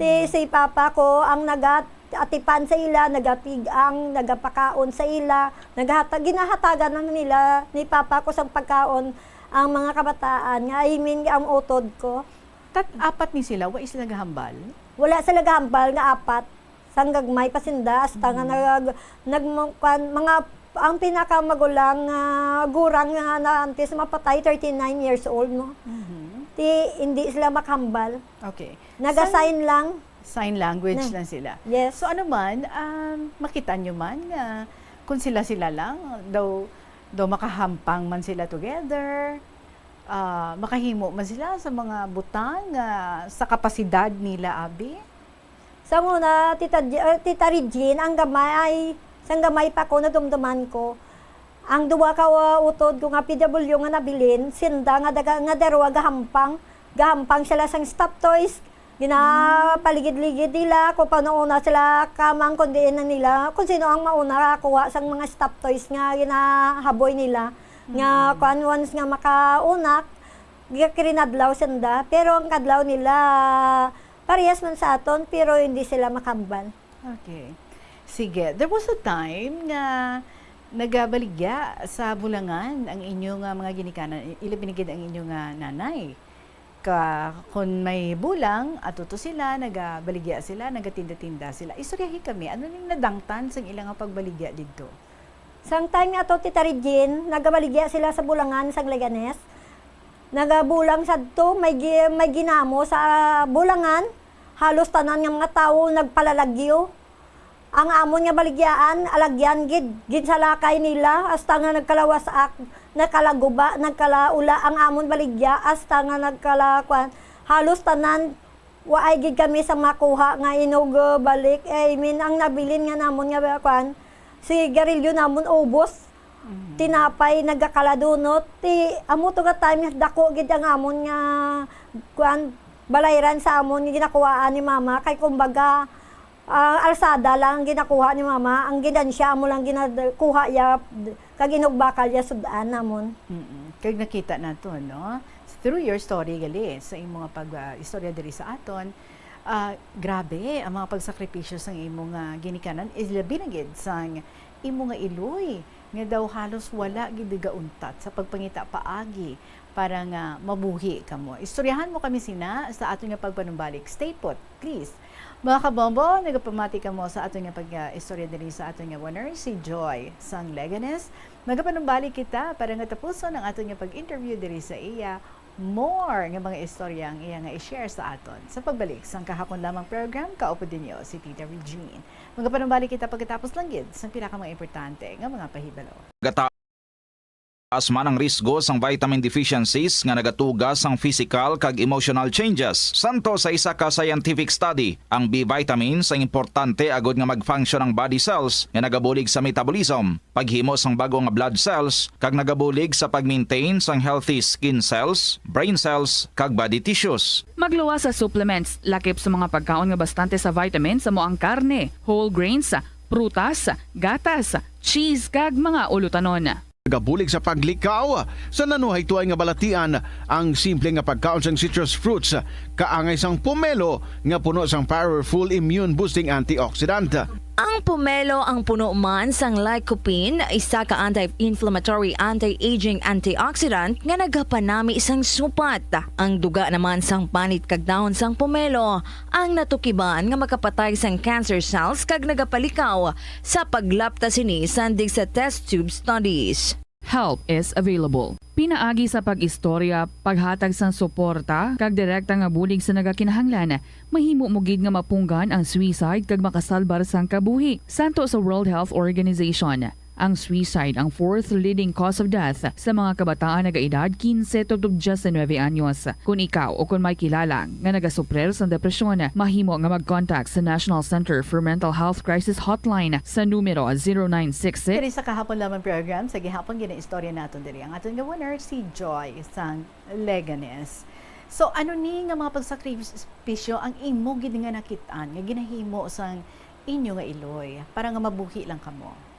Ti si papa ko ang nagaatipan sa ila, nagatig-ang, nagapakaon sa ila, nagahata-, ginahatagan na nila ni papa ko sang pagkaon ang mga kabataan nga, I mean, ang utod ko. Tat apat ni sila, wa sila gahambal? Wala sila gahambal nga apat. Sang gagmay pa sinda, hasta nga nag, nag, kwan, mga, ang pinakamagulang nga gurang nga naantes mapatay, thirty-nine years old, no? Ti, hindi sila makahambal. Okay. Naga-sign lang. Sign language Na- lang sila. Yes. So ano man, um, makita nyo man nga kung sila-sila lang, daw, daw makahampang man sila together, ah, makahimo man sila sa mga butang nga sa kapasidad nila, abi? Sa una, Tita, J- uh, Tita Regine, ang gamay, sang gamay pa ko, nadumduman ko. Ang duwa ka uh, utod ko nga P W nga nabilin, sinda nga daga, nga darwa gahampang, gahampang sila sang stop toys, ginapaligid-ligid nila kung paano una sila kamang kung diin na nila, kung sino ang mauna kuha sang mga stop toys nga ginahaboy nila. Nga kuan, once nga makauna, gikakirinadlaw sinda, pero ang kadlaw nila parehas man sa aton, pero hindi sila makambal. Okay. Sige, there was a time nga nagabaligya sa bulangan ang inyo nga mga ginikanan, ilabi na gid ang inyo nga nanay. Ka, kung may bulang, ato to sila, nagabaligya sila, nagatinda-tinda sila. Istoryahi kami, ano ning nadangtan sang ila nga pagbaligya didto? Sang time nga to, Tita Regine, nagabaligya sila sa bulangan sang Leganes. Nagabulang sadto, may gi-, may ginamo sa bulangan. Halos tanan nga mga tawo nagpalalagyo. Ang amon nga baligyaan, alagyan gid, ginsalakay nila, hasta nga nagkalawas-ak, nagkalaguba, nagkalaula ang amon baligya, hasta nga nagkala-, kwan. Halos tanan, waay gid kami sa makuha nga inog, uh, balik. I mean, ang nabilin nga namon nga, kwan, sigarilyo namon ubos. Tinapay nagakaladunot. Ti, amo to nga time, dako gid ang amon nga, kwan, balayran sa amon nga ginakuhaan ni mama. Kay kumbaga, ah, alsada lang ang ginakuha ni mama. Ang ginansya, amo lang ginakuha ya, kag inugbakal ya sud-an namon. Mm-mm. Kag nakita nato, no? Through your story, gali, sa imo nga pag, ah, istorya diri sa aton, ah, grabe ang mga pagsakripisyo sang imo nga ginikanan, ilabi na gid sang imo nga iloy nga daw halos wala gid gauntat sa pagpangita paagi para nga mabuhi kamo. Istoryahan mo kami sina sa aton nga pagpanumbalik. Stay put, please. Mga kabombo, nagapamati kamo sa aton nga pag-istorya diri sa aton nga winner, si Joy sang Leganes. Nagapanumbalik kita para nga tapuson ang aton nga pag-interview diri sa iya. More nga mga istorya ang iya nga i-share sa aton. Sa pagbalik sang kahapon lamang program, kaupod ninyo si Tita Regine. Magapanumbalik kita pagkatapos lang gid sang pila ka mga importante nga mga pahibalo. Gataas man ang risgo sang vitamin deficiencies nga nagatuga sang physical kag emotional changes. Santo sa isa ka scientific study, ang B vitamins ang importante agod nga mag-function ang body cells nga nagabulig sa metabolism, paghimo sang bag-o nga blood cells, kag nagabulig sa pag-maintain sang healthy skin cells, brain cells, kag body tissues. Magluwas sa supplements, lakip sa mga pagkaon nga bastante sa vitamins, amo ang karne, whole grains, prutas, gatas, cheese, kag mga ulutanon. Nagabulig sa paglikaw sa nanuhay tuay nga balatian ang simple nga pagkaon sang citrus fruits, kaangay sang pomelo nga puno sang powerful immune-boosting antioxidant. Ang pomelo ang puno man sang lycopene, isa ka anti-inflammatory, anti-aging antioxidant nga nagapanami sang supat. Ang duga naman sang panit kag dahon sang pomelo ang natukiban nga makapatay sang cancer cells kag nagapalikaw sa paglapta sini sandig sa test tube studies. Help is available. Pinaagi sa pag-istorya, paghatag sang suporta, kag direkta nga bulig sa nagakinahanglan, mahimo mo gid nga mapunggan ang suicide kag makasalbar sang kabuhi. Santo sa World Health Organization, ang suicide ang fourth leading cause of death sa mga kabataan nagaedad quince to diecinueve anyos. Kon ikaw o kon may kilala nga nagasuprir sang depresyon, mahimo nga mag-contact sa National Center for Mental Health Crisis Hotline sa numero zero nine six six. Diri sa kahapon lamang program, sa gihapon ginaistorya naton diri ang aton nga winner, si Joy sang Leganes. So, ano ni nga mga pagsakripisyo ang imo gid nga nakit-an nga ginahimo sang inyo nga iloy para nga mabuhi lang kamo?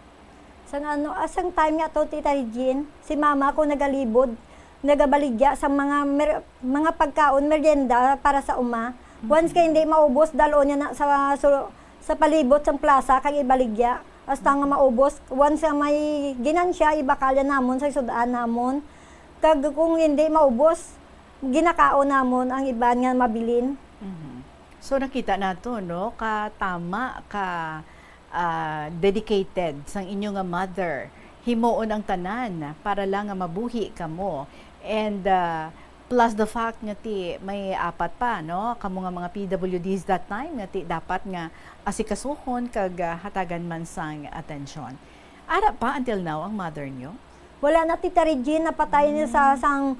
Sang ano, ah, sang time nga to, Tita Regine, si mama ko nagalibod, nagabaligya sa mga mer-, mga pagkaon, merienda para sa uma. Once kay hindi maubos, dal-on niya na sa, sa, sa palibot sang plaza kag ibaligya. Hasta nga maubos, once nga may ginansya, ibakalya namon sa sud-an namon. Kag kung hindi maubos, ginakaon namon ang iban nga mabilin. Mhm. So, nakita nato, no, ka tama, ka, ah, dedicated sang inyo nga mother. Himuon ang tanan para lang nga mabuhi kamo. And, ah, plus the fact nga ti may apat pa, no, kamo nga mga P W Ds that time nga ti dapat nga asikasuhon kag, ah, hatagan man sang atensyon. Ara pa until now ang mother nyo? Wala na, Tita Regine, napatay niya sa sang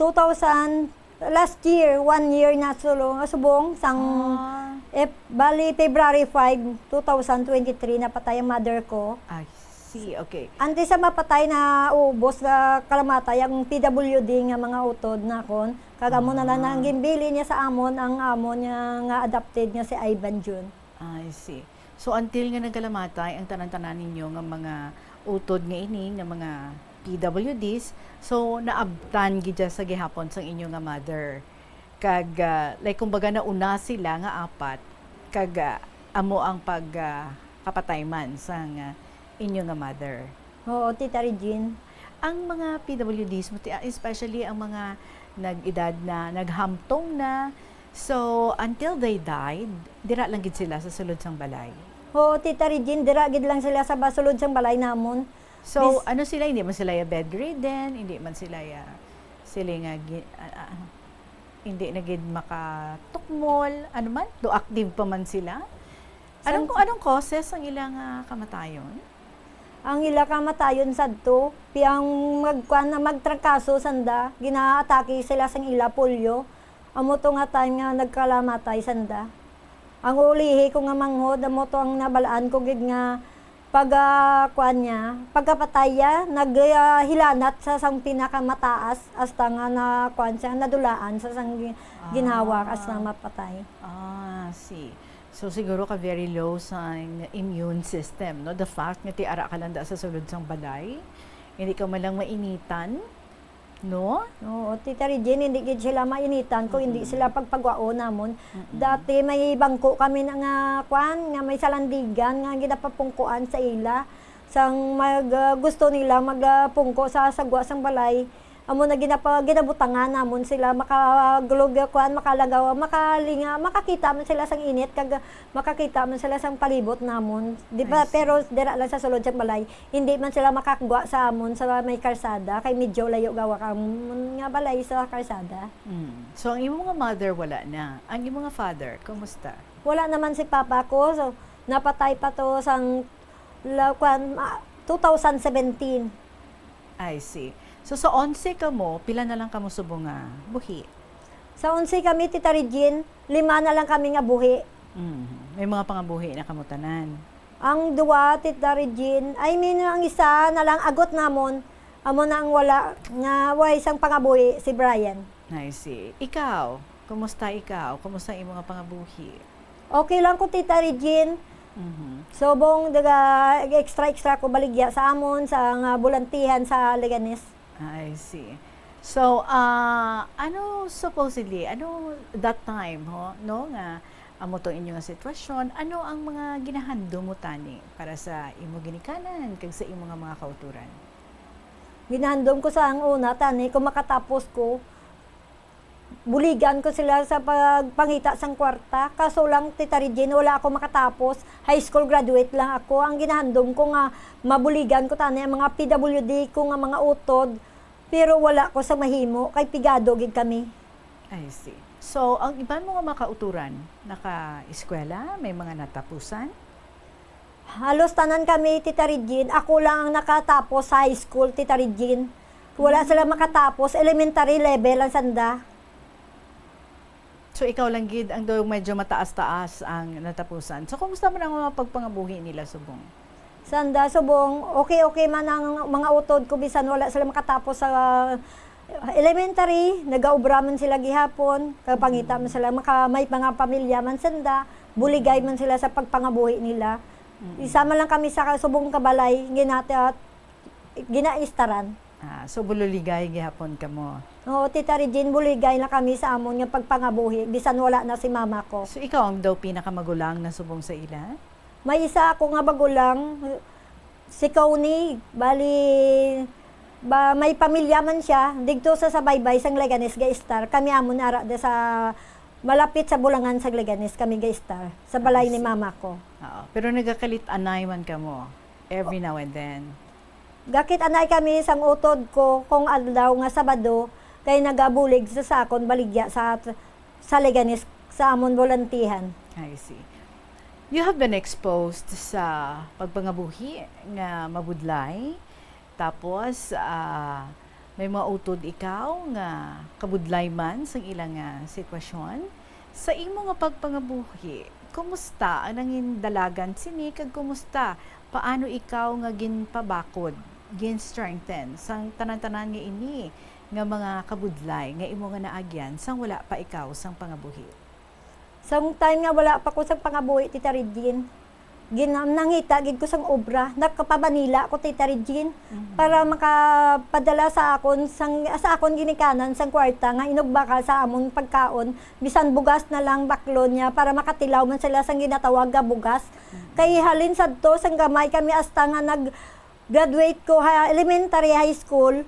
two thousand, last year, one year na sulo-, subong sang Ah. Ep-, bali, February five, two thousand twenty-three, napatay ang mother ko. I see, okay. Antes sa mapatay, naubos nga kalamatay ang P W D nga mga utod nakon. Kag amo na lang Ah. ang ginbili niya sa amon, ang amon niya nga adopted nga si Ivan Jun. I see. So, until nga nagkalamatay ang tanan-tanan ninyo nga mga utod nga ini, nga mga P W Ds, so, naabtan gid siya sa gihapon sang inyo nga mother. Kag, ah, like, kumbaga, nauna sila nga apat, kag, ah, amo ang pag, ah, kapatay man sang, ah, inyo nga mother. Oo, Tita Regine. Ang mga P W Ds mo, ti-, ah, especially ang mga nag-edad na, naghamtong na, so, until they died, dira lang gid sila sa sulod sang balay? Oo, Tita Regine, dira gid lang sila sa ba-, sulod sang balay namon. So, Bis- ano sila? Hindi man sila ya bedridden, hindi man sila ya, sila nga gi-, ah, ah, hindi na gid makatukmol, ano man? Do active pa man sila? Anong, San- anong causes ang ilang, ah, kamatayon? Ang ila kamatayon sadto, piyang magkuan na magtrangkaso sanda, ginaatake sila sang ila polio. Amo to nga time nga nagkalamatay sanda. Ang ulihi ko nga manghod, amo to ang nabalaan ko gid nga pag, ah, kuan niya, pagkapatay niya, nag, ah, hilanat sa sang pinakamataas hasta nga na kuan siya, nadulaan sa sang gi-, ginhawa Ah. hasta mapatay. Ah, see. So, siguro ka very low sa immune system, no? The fact nga ti ara ka lang da sa sulod sang balay, hindi ka man lang mainitan, no? Oo, Tita Regine, hindi gid sila mainitan kung hindi Mm-mm. sila pagpagwaon namon. Mm-mm. Dati may bangko kami na nga, kwan, nga may salandigan nga ginapapungkuan sa ila. Sang mag, ah, gusto nila mag, ah, pungko sa sagwa sang balay, amo na ginapa-, ginabutangan namon sila makagulog, kuan, makalagaw, makalinga, makakita man sila sang init, kag makakita man sila sang palibot namon. Di ba? I see. Pero dira lang sa sulod sang balay, hindi man sila makagwa sa amon sa may karsada, kay medyo layo gawak amon nga balay sa karsada. Mm. So, ang imo nga mother wala na. Ang imo nga father, kumusta? Wala naman si papa ko. So, napatay pa to sang la-, kwan, ma-, two thousand seventeen. I see. So, sa onse kamo, pila na lang kamo subong nga buhi? Sa onse kami, Tita Regine, lima na lang kami nga buhi. Mhm. May mga pangabuhi na kamo tanan? Ang duwa, Tita Regine, I mean, ang isa na lang agot namon, amo na ang wala, nga way sang pangabuhi, si Brian. I see. Ikaw, kumusta ikaw? Kumusta ang imong nga pangabuhi? Okay lang ko, Tita Regine. Mhm. Subong daga extra-extra ko baligya sa amon, sa nga bulantihan sa Leganes. I see. So, ah, ano supposedly, ano that time, ho, no, nga amo tong inyo nga sitwasyon, ano ang mga ginahandom mo tani para sa imo ginikanan kag sa imo nga mga kautoran? Ginahandom ko sa ang una, tani, kung makatapos ko, buligan ko sila sa pagpangita sang kwarta. Kaso lang, Tita Regine, wala ako makatapos. High school graduate lang ako. Ang ginahandom ko nga mabuligan ko tani ang mga P W D ko nga mga utod, pero wala ko sa mahimo kay pigado gid kami. I see. So, ang iban mo nga mga kauturan, naka-eskwela, may mga natapusan? Halos tanan kami, Tita Regine. Ako lang ang nakatapos sa high school, Tita Regine. Wala sila makatapos, elementary level ang sanda. So, ikaw lang gid ang daw medyo mataas-taas ang natapusan. So, kumusta man ang mga pagpangabuhi nila subong? Sanda, subong, okay-okay man ang mga utod ko, bisan wala sila makatapos sa elementary, nagaobra man sila gihapon, kay pangita man sila, maka-, may mga pamilya man sanda, buligay man sila sa pagpangabuhi nila. Mm. Isa man lang kami sa subong kabalay, ginata-, ginaistaran. Ah, so bululigay gihapon kamo? Oo, Tita Regine, buligay na kami sa amon nga pagpangabuhi, bisan wala na si mama ko. So ikaw ang daw pinakamagulang na subong sa ila? May isa ako nga magulang, si Connie, bali, ba, may pamilya man siya, digto sa Sabaybay, sang Leganes, ga-estar. Kami amon ara da sa, malapit sa Bulangan, sang Leganes, kami ga-estar, sa balay I ni see. Mama ko. Oo. Pero nagakalit-anay man kamo every now and then? Gakit-anay kami sang utod ko kung adlaw nga Sabado, kay nagabulig sa, sa akon baligya sa, sa Leganes, sa amon bulantihan. I see. You have been exposed sa pagpangabuhi nga mabudlay, tapos, ah, may mga utod ikaw nga kabudlay man sang ilang, ah, sitwasyon. Sa imo nga pagpangabuhi, kumusta ang nangin dalagan sini, kag kumusta, paano ikaw nga ginpabakod, gin-strengthen sang tanan-tanan nga ini nga mga kabudlay nga imo nga naagyan sang wala pa ikaw sang pangabuhi? Sang time nga wala pa ko sang pangabuhi, Tita Regine, gin-, nangita gid ko sang obra. Nakapamanila ako, Tita Regine, Mhm. para makapadala sa akon sang, sa akon ginikanan sang kwarta nga inugbakal sa amon pagkaon, bisan bugas na lang, baklon niya, para makatilaw man sila sang ginatawag nga bugas. Mhm. Kay halin sadto, sang gamay kami hasta nga nag-graduate ko ha elementary, high school,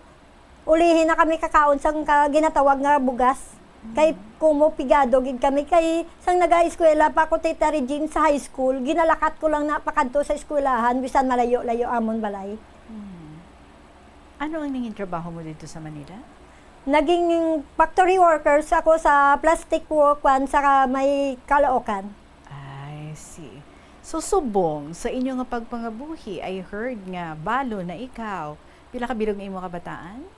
ulihi na kami kakaon sang ka-, ginatawag nga bugas. Kay kumo pigado gid kami, kay sang nagaeskwela pa ako, Tita Regine, sa high school, ginalakat ko lang na pakadto sa eskwelahan, bisan malayo-layo amon balay. Hmm. Ano ang nangin trabaho mo dito sa Manila? Naging factory workers ako sa plastic work, kwan, sa may Caloocan. I see. So, subong sa inyo nga pagpangabuhi, I heard nga balo na ikaw. Pila ka bilog nga imo kabataan?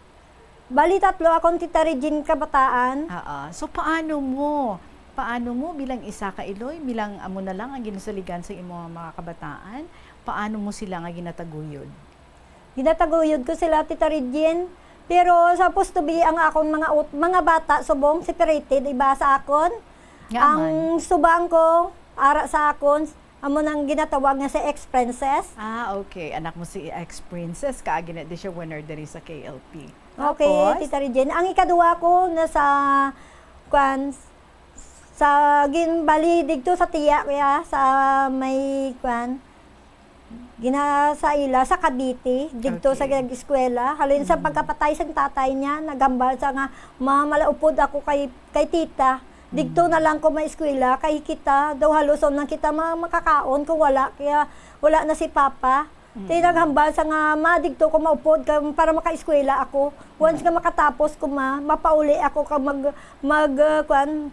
Bali, tatlo akong, Tita Regine, kabataan. Oo. So, paano mo, paano mo bilang isa ka iloy, bilang amo na lang ang ginasaligan sa imo nga mga kabataan, paano mo sila nga ginataguyod? Ginataguyod ko sila, Tita Regine. Pero supposed to be ang akon mga ut-, mga bata subong separated iba sa akon. Nga Ang man? Subang ko, ara sa akon, amo nang ginatawag nga si Ex Princess. Ah, okay. Anak mo si Ex Princess, kaagi na di siya winner diri sa K L P. Okay, Tapos? Tita Regine. Ang ikaduha ko na sa, kwan, sa ginbali digto sa tiya kaya sa may, kwan, Gina sa ila sa Cavite, digto sa Okay. Eskwela. Halin sa Mm. pagkapatay sang tatay niya, naghambal sa nga, "Ma, malaupod ako kay, kay tita. Digto Mm. na lang ko maeskwela, kay kita daw halos lang kita ma-, makakaon kung wala, kaya wala na si Papa." Mm. Ti naghambal sa nga, "Ma, digto ko maupod ka, para makaeskwela ako. Once Mm. nga makatapos ko, ma, mapauli ako ka mag, mag, ah, kwan,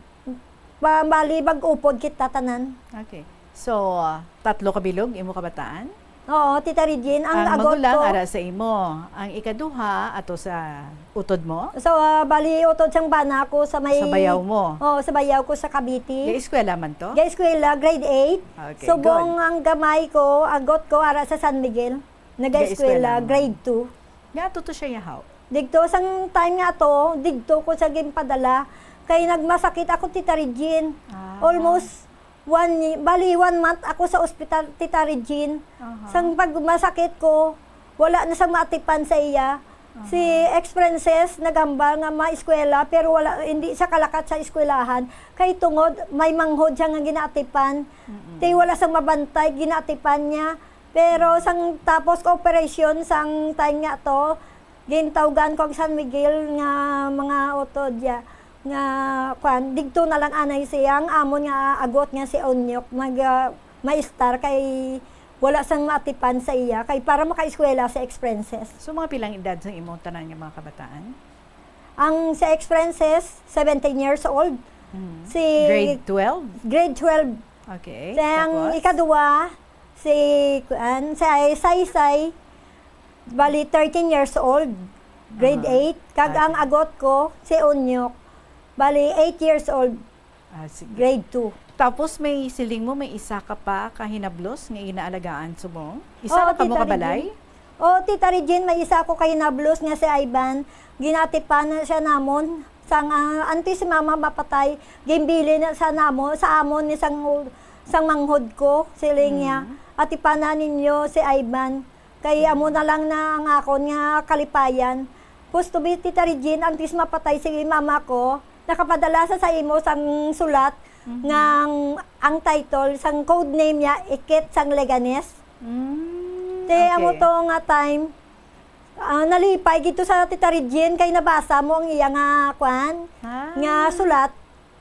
pa, bali, mag-upod kita tanan." Okay. So, ah, tatlo ka bilog, imo kabataan? Oo, Tita Regine, ang Ang agot magulang, ko ara sa imo. Ang ikaduha, ato sa utod mo? So, ah, bali, utod sang bana ko sa may Sa bayaw mo? Oo, sa bayaw ko sa Cavite. Ga-eskwela man to? Ga-eskwela, grade eight. Okay, Subong good. ang gamay ko, agot ko, ara sa San Miguel. Nag-eskwela, Ga-eskwela mo? grade two. Nga, ato to siya yahaw? Digto, sang time nga to, digto ko sa ginpadala. Kay nagmasakit ako, Tita Regine. Ah. Almost one ye-, bali, one month ako sa ospital, Tita Regine. Aha. Sang pagmasakit ko, wala na sa maatipan sa iya. Si Aha. Ex Princess, nagambal nga maeskwela, pero wala, hindi siya kalakat sa eskwelahan. Kay tungod, may manghod siya nga ginaatipan. Mm-mm. Kay wala sang mabantay, ginaatipan niya. Pero sang tapos ko operasyon, sang time nga to, gintawgan ko ang San Miguel nga mga utod ya, nga, kwan, digto na lang anay siya, ang amon nga agot nga si Onyok, mag, ah, maestar kay wala sang maatipan sa iya, kay para makaeskwela sa Ex Princess. So, mga pilang edad sang imong tanan nga mga kabataan? Ang sa Ex Princess, seventeen years old. Mm. Si Grade twelve? Grade twelve. Okay, Sa ang tapos? ikaduha, si, kuan, si Saysay, bali, thirteen years old, grade Aha. eight. Kag ang Okay. agot ko, si Onyok, bali, eight years old, Ah, sige. grade two. Tapos may siling mo, may isa ka pa ka hinablos nga ginaalagaan subong? Isa Oo, na kamo Tita ka balay? Regine. Oo, Tita Regine, may isa ako ka hinablos nga si Ivan. Ginatipan na siya namon. Sang, ah, antes si mama mapatay, ginbilin na sa namo, sa amon ni sang, sang manghod ko, siling niya, Mm. "Atipanan ninyo si Ivan, kay amo na lang na ang akon nga kalipayan." Pusto bi, Tita Regine, antes mapatay si mama ko, nakapadala sa, sa imo sang sulat Mhm. nga ang, ang title sang code name niya, Ikit sang Leganes. Mm, Te, amo okay. to nga time, ah, nalipay gid to sa Tita Regine kay nabasa mo ang iya nga, kwan, Ah. nga sulat.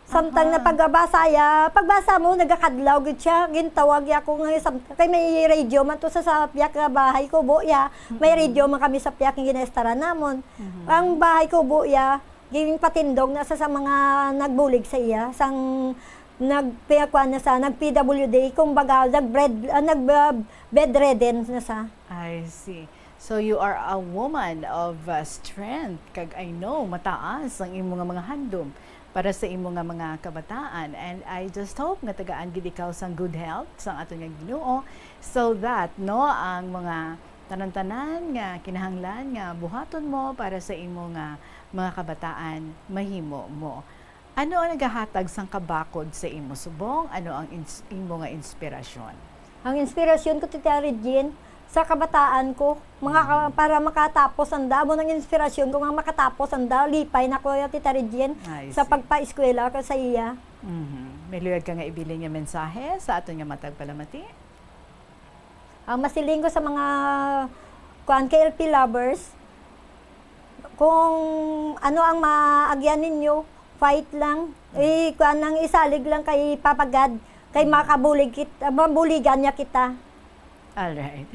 Samtang Aha. napagbasa ya, pagbasa mo, nagakadlaw gid siya. Gintawag ya ako nga sam-, kay may radio man to sa, sa piyak nga bahay kubo ya. May Mm-mm. radio man kami sa piyak nga ginaestaran namon. Mhm. Ang bahay kubo ya, ginpatindog na sa, sa mga nagbulig sa iya, sang nagpiyakuan na sa, nag-P W D, kumbaga, nag-bed-, ah, nag-, ah, bedridden na sa. I see. So, you are a woman of, uh, strength, kag I know mataas ang imo nga mga handom para sa imo nga mga kabataan. And I just hope nga tagaan gid ikaw sang good health sang aton nga Ginoo, so that, no, ang mga tanan-tanan nga kinahanglan nga buhaton mo para sa imo nga mga kabataan, mahimo mo. Ano ang nagahatag sang kabakod sa imo subong? Ano ang ins-, imo nga inspirasyon? Ang inspirasyon ko, Tita Regine, sa kabataan ko, mga ka-, Mhm. para makatapos ang damo ng inspirasyon ko nga makatapos ang da-, lipay na ko, Tita Regine, I sa see. pagpaeskwela ko sa iya. Mhm. May luyag ka nga ibilin nga mensahe sa aton nga matag palamati? Ang masiling ko sa mga, kuan, K L P lovers, kung ano ang maagyan ninyo, fight lang. Mm. Eh, kuan lang, isalig lang kay Papa God, kay Mm. makabulig kit-, mabuligan niya kita. Alright.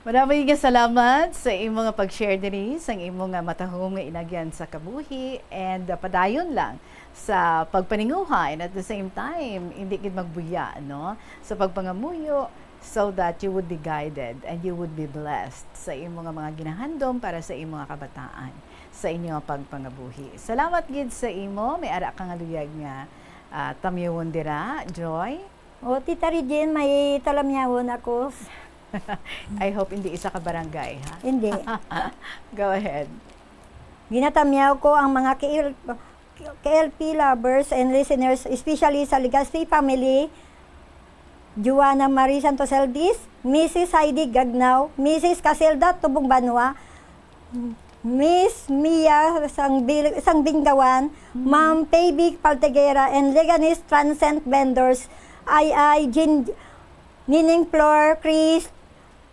Marami nga salamat sa imo nga pag-share diri, sa imo nga matahom nga inagyan sa kabuhi, and, uh, padayon lang sa pagpaninguha, and at the same time, hindi gid magbuya, no? Sa pagpangamuyo, so that you would be guided and you would be blessed sa imo nga mga ginahandom para sa imo nga kabataan, sa inyo nga pagpangabuhi. Salamat gid sa imo. May ara ka nga luyag nga, ah, tamyawon dira, Joy? O, Tita Regine, may talamyawon ako. I hope hindi isa ka barangay, ha? Hindi. Go ahead. Ginatamyaw ko ang mga K L, K L P lovers and listeners, especially sa Legacy family, Joanna Marie Santos Elvis, Missus Heidi Gagnaw, Missus Casilda Tubong Banwa, Miss Mia Sangbil-, Sangbingawan, Mm. Ma'am Payby Palteguera, and Leganis Transcend Vendors, I I Jin-, Nining Flor, Chris,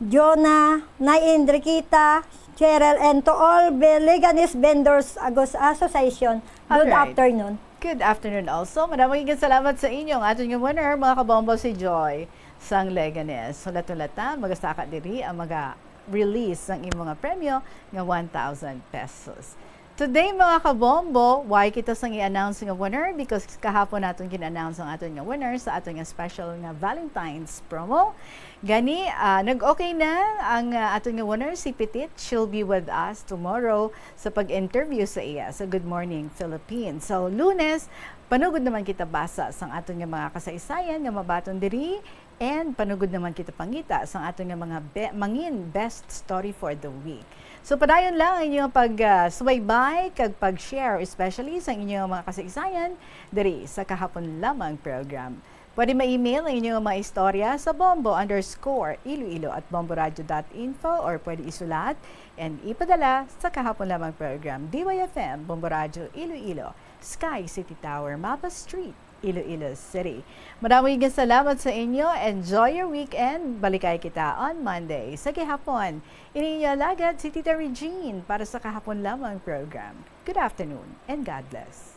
Jonah, Nay Enriqueta, Cheryl, and to all Be-, Leganese Vendors Agos Association, good Alright. afternoon. Good afternoon also. Madamo nga salamat sa inyo. Ang aton nga winner, mga kabombo, si Joy sang Leganes. Hulat-hulata, magasaka diri ang mga release sang imo nga premyo nga one thousand pesos. Today, mga kabombo, why kita sang i-announce nga winner? Because kahapon naton gin-announce ang aton nga winner sa aton nga special nga Valentine's promo. Gani, ah, nag-okay na ang, ah, aton nga winner, si Petit. She'll be with us tomorrow sa pag-interview sa iya sa Good Morning Philippines. So, Lunes, panugod naman kita basa sang aton nga mga kasaysayan nga mabaton diri, and panugod naman kita pangita sang aton nga mga be- mangin best story for the week. So, padayon lang ang inyong pag, ah, subaybay kag pag-share, especially sa inyong mga kasaysayan diri sa Kahapon Lamang program. Pwede ma-email ang inyong mga istorya sa bombo underscore iloilo at bomboradio dot info or pwede isulat and ipadala sa Kahapon Lamang program, D Y F M, Bombo Radio, Iloilo, Sky City Tower, Mapa Street, Iloilo City. Madamo nga salamat sa inyo. Enjoy your weekend. Balikay kita on Monday sa gihapon. Ini inyo alagad si Tita Regine para sa Kahapon Lamang program. Good afternoon and God bless.